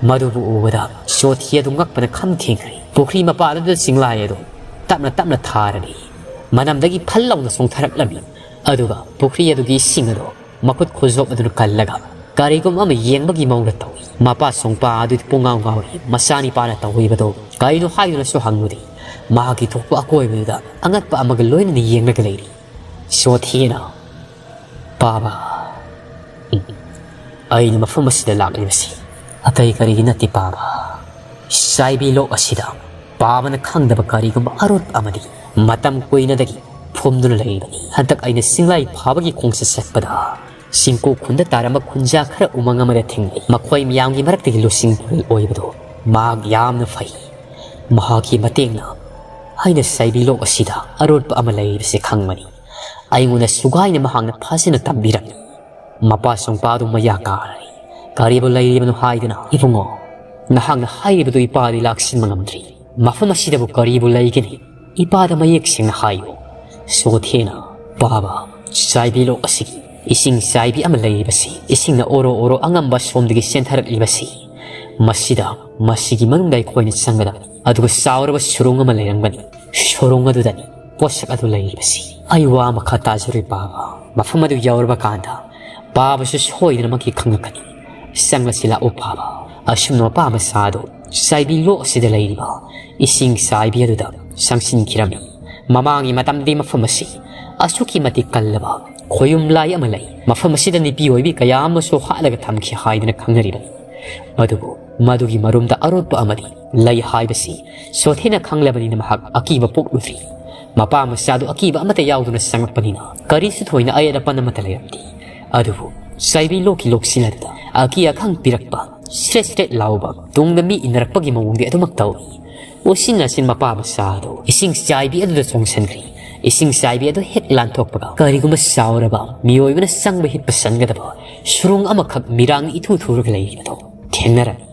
ꯃꯗꯨꯕꯨ ꯎꯕꯗ ꯁꯣꯊꯤ ꯑꯗꯨ ꯉꯛꯄꯅ ꯈꯝ ꯊꯦꯡꯈ꯭ꯔꯦ꯫ ꯄꯨꯈ꯭ꯔꯤ ꯃꯄꯥꯟ ꯑꯗꯨꯗ ꯆꯤꯡꯂꯥꯏ ꯑꯗꯨ ꯇꯞꯅ ꯇꯞꯅ ꯊꯥꯔꯝꯃꯤ꯫ ꯃꯅꯝꯗꯒꯤ ꯐꯜ ꯂꯥꯎꯅ ꯆꯣꯡꯊꯔꯛꯂꯝꯃꯤ꯫ ꯑꯗꯨꯒ ꯄꯨꯈ꯭ꯔꯤ ꯑꯗꯨꯒꯤ ꯏꯁꯤꯡ ꯑꯗꯨ ꯃꯈꯨꯠ ꯈꯨꯖꯣꯞ ꯑꯗꯨꯅ ꯀꯜꯂꯒ ꯀꯔꯤꯒꯨꯝꯕ ꯑꯃ ꯌꯦꯡꯕꯒꯤ ꯃꯑꯣꯡꯗ ꯇꯧꯏ꯫ ꯃꯄꯥ ꯁꯣꯡꯄꯥ ꯑꯗꯨꯗꯤ ꯄꯨꯡꯉꯥꯎ ꯉꯥꯎꯔꯤ꯫ ꯃꯆꯥꯅꯤꯄꯥꯅ ꯇꯧꯔꯤꯕꯗꯨ ꯀꯔꯤꯅꯣ ꯍꯥꯏꯗꯨꯅꯁꯨ ꯍꯪꯂꯨꯗꯦ꯫ ꯃꯍꯥꯛꯀꯤ ꯊꯣꯛꯄ ꯑꯀꯣꯏꯕꯗꯨꯗ ꯑꯉꯛꯄ ꯑꯃꯒ ꯂꯣꯏꯅꯅ ꯌꯦꯡꯂꯒ ꯂꯩꯔꯤ꯫ ꯁꯣꯊꯤꯅ, "ꯄꯥꯕ, ꯎꯝ, ꯑꯩꯅ ꯃꯐꯝ ꯑꯁꯤꯗ ꯂꯥꯛꯂꯤꯕꯁꯤ ꯑꯇꯩ ꯀꯔꯤꯒꯤ ꯅꯠꯇꯦ ꯄꯥꯕ꯫ ꯆꯥꯏꯕꯤ ꯂꯣꯛ ꯑꯁꯤꯗ ꯄꯥꯕꯅ ꯈꯪꯗꯕ ꯀꯔꯤꯒꯨꯝꯕ ꯑꯔꯣꯠꯄ ꯑꯃꯗꯤ ꯃꯇꯝ ꯀꯨꯏꯅꯗꯒꯤ ꯐꯨꯝꯗꯨꯅ ꯂꯩꯔꯤꯕꯅꯤ꯫ ꯍꯟꯗꯛ ꯑꯩꯅ ꯆꯤꯡꯂꯥꯏ ꯐꯥꯕꯒꯤ ꯈꯣꯡꯆꯠ ꯆꯠꯄꯗ ꯆꯤꯡꯀꯣꯛ ꯈꯨꯟꯗ ꯇꯥꯔꯝꯕ ꯈꯨꯟꯖꯥ ꯈꯔ ꯎꯃꯪ ꯑꯃꯗ ꯊꯦꯡꯅꯩ꯫ ꯃꯈꯣꯏ ꯃꯌꯥꯝꯒꯤ ꯃꯔꯛꯇꯒꯤ ꯂꯨꯆꯤꯡ ꯄꯨꯔꯦꯜ ꯑꯣꯏꯕꯗꯨ ꯃꯍꯥꯛ ꯌꯥꯝꯅ ꯐꯩ꯫ ꯃꯍꯥꯛꯀꯤ ꯃꯇꯦꯡꯅ ꯑꯩꯅ ꯆꯥꯏꯕꯤ ꯂꯣꯛ ꯑꯁꯤꯗ ꯑꯔꯣꯠꯄ ꯑꯃ ꯂꯩꯔꯤꯕꯁꯤ ꯈꯪꯕꯅꯤ꯫ ꯑꯩꯉꯣꯟꯗ ꯁꯨꯒꯥꯏꯅ ꯃꯍꯥꯛꯅ ꯐꯖꯅ ꯇꯝꯕꯤꯔꯝꯃꯤ꯫" ꯃꯄꯥ ꯁꯣꯡꯄꯥꯗꯨ ꯃꯌꯥ ꯀꯥꯔꯔꯤ꯫ ꯀꯔꯤꯕꯨ ꯂꯩꯔꯤꯕꯅꯣ ꯍꯥꯏꯗꯨꯅ, "ꯏꯕꯨꯡꯉꯣ, ꯅꯍꯥꯛꯅ ꯍꯥꯏꯔꯤꯕꯗꯨ ꯏꯄꯥꯗꯤ ꯂꯥꯛꯁꯤꯟꯕ ꯉꯝꯗ꯭ꯔꯤ꯫ "ꯃꯐꯝ ꯑꯁꯤꯗꯕꯨ ꯀꯔꯤꯕꯨ ꯂꯩꯒꯅꯤ? ꯏꯄꯥꯗ ꯃꯌꯦꯛ ꯁꯦꯡꯅ ꯍꯥꯏꯌꯨ꯫" ꯁꯣꯊꯦꯅ, "ꯕꯥꯕꯥ, ꯆꯥꯏꯕꯤ ꯂꯣꯛ ꯑꯁꯤꯒꯤ ꯏꯁꯤꯡ ꯆꯥꯏꯕꯤ ꯑꯃ ꯂꯩꯔꯤꯕꯁꯤ, ꯏꯁꯤꯡꯅ ꯑꯣꯔꯣ ꯑꯣꯔꯣ ꯑꯉꯝꯕ ꯁꯣꯝꯗꯒꯤ ꯆꯦꯟꯊꯔꯛꯂꯤꯕꯁꯤ, ꯃꯁꯤꯗ, ꯃꯁꯤꯒꯤ ꯃꯅꯨꯡꯗ ꯑꯩꯈꯣꯏꯅ ꯆꯪꯒꯗꯕꯅꯤ꯫ ꯑꯗꯨꯒ ꯆꯥꯎꯔꯕ ꯁꯨꯔꯨꯡ ꯑꯃ ꯂꯩꯔꯝꯒꯅꯤ꯫ ꯁꯨꯔꯨꯡ ꯑꯗꯨꯗꯅꯤ ꯄꯣꯠꯁꯛ ꯑꯗꯨ ꯂꯩꯔꯤꯕꯁꯤ꯫" "ꯑꯩ ꯋꯥ ꯑꯃꯈꯛ ꯇꯥꯖꯔꯣꯏ ꯕꯥꯕꯥ꯫ ꯃꯐꯝ ꯑꯗꯨ ꯌꯧꯔꯕ ꯀꯥꯟꯗ ꯕꯥꯕꯥꯁꯨ ꯁꯣꯏꯗꯅꯃꯛꯀꯤ ꯈꯪꯂꯛꯀꯅꯤ꯫ ꯆꯪꯂꯁꯤ ꯂꯥꯛꯎ ꯕꯥꯕꯥ꯫" ꯑꯁꯨꯝꯅ ꯃꯄꯥ ꯃꯆꯥ ꯑꯗꯨ ꯆꯥꯏꯕꯤ ꯂꯣꯛ ꯑꯁꯤꯗ ꯂꯩꯔꯤꯕ ꯏꯁꯤꯡ ꯆꯥꯏꯕꯤ ꯑꯗꯨꯗ ꯆꯪꯁꯤꯟꯈꯤꯔꯝꯃꯤ꯫ ꯃꯃꯥꯡꯒꯤ ꯃꯇꯝꯗꯤ ꯃꯐꯝ ꯑꯁꯤ ꯑꯁꯨꯛꯀꯤ ꯃꯇꯤꯛ ꯀꯜꯂꯕ ꯈꯣꯌꯨꯝ ꯂꯥꯏ ꯑꯃ ꯂꯩ꯫ ꯃꯐꯝ ꯑꯁꯤꯗ ꯅꯨꯄꯤ ꯑꯣꯏꯕꯤ ꯀꯌꯥ ꯑꯃꯁꯨ ꯍꯥꯠꯂꯒ ꯊꯝꯈꯤ ꯍꯥꯏꯗꯅ ꯈꯪꯅꯔꯤꯕꯅꯤ꯫ ꯑꯗꯨꯕꯨ ꯃꯗꯨꯒꯤ ꯃꯔꯨꯝꯗ ꯑꯔꯣꯠꯄ ꯑꯃꯗꯤ ꯂꯩ ꯍꯥꯏꯕꯁꯤ ꯁꯣꯊꯦꯅ ꯈꯪꯂꯕꯅꯤꯅ ꯃꯍꯥꯛ ꯑꯀꯤꯕ ꯄꯣꯛꯂꯨꯗ꯭ꯔꯤ꯫ ꯃꯄꯥ ꯃꯆꯥꯗꯨ ꯑꯀꯤꯕ ꯑꯃꯠꯇ ꯌꯥꯎꯗꯅ ꯆꯪꯂꯛꯄꯅꯤꯅ ꯀꯔꯤꯁꯨ ꯊꯣꯏꯅ ꯑꯌꯦꯠ ꯑꯄꯟ ꯑꯃꯠꯇ ꯂꯩꯔꯝꯗꯦ꯫ ꯑꯗꯨꯕꯨ ꯆꯥꯏꯕꯤ ꯂꯣꯛꯀꯤ ꯂꯣꯛꯁꯤꯟ ꯑꯗꯨꯗ ꯑꯀꯤ ꯑꯈꯪ ꯄꯤꯔꯛꯄ, ꯁ꯭ꯔꯦꯠ ꯁ꯭ꯔꯦꯠ ꯂꯥꯎꯕ, ꯇꯨꯡꯗ ꯃꯤ ꯏꯟꯅꯔꯛꯄꯒꯤ ꯃꯑꯣꯡꯗꯤ ꯑꯗꯨꯃꯛ ꯇꯧꯏ꯫ ꯎꯆꯤꯟ ꯅꯥꯆꯤꯟ ꯃꯄꯥ ꯃꯆꯥ ꯑꯗꯨ ꯏꯁꯤꯡ ꯆꯥꯏꯕꯤ ꯑꯗꯨꯗ ꯆꯣꯡꯁꯤꯟꯈ꯭ꯔꯤ꯫ ꯏꯁꯤꯡ ꯆꯥꯏꯕꯤ ꯑꯗꯨ ꯍꯦꯛ ꯂꯥꯟꯊꯣꯛꯄꯒ ꯀꯔꯤꯒꯨꯝꯕ ꯆꯥꯎꯔꯕ ꯃꯤꯑꯣꯏꯕꯅ ꯆꯪꯕ ꯍꯤꯠꯄ ꯆꯟꯒꯗꯕ ꯁꯨꯔꯨꯡ ꯑꯃꯈꯛ ꯃꯤꯔꯥꯡ ꯏꯊꯨ ꯊꯨꯔꯒ ꯂꯩꯔꯤꯕꯗꯨ ꯊꯦꯡꯅꯔꯝꯃꯤ꯫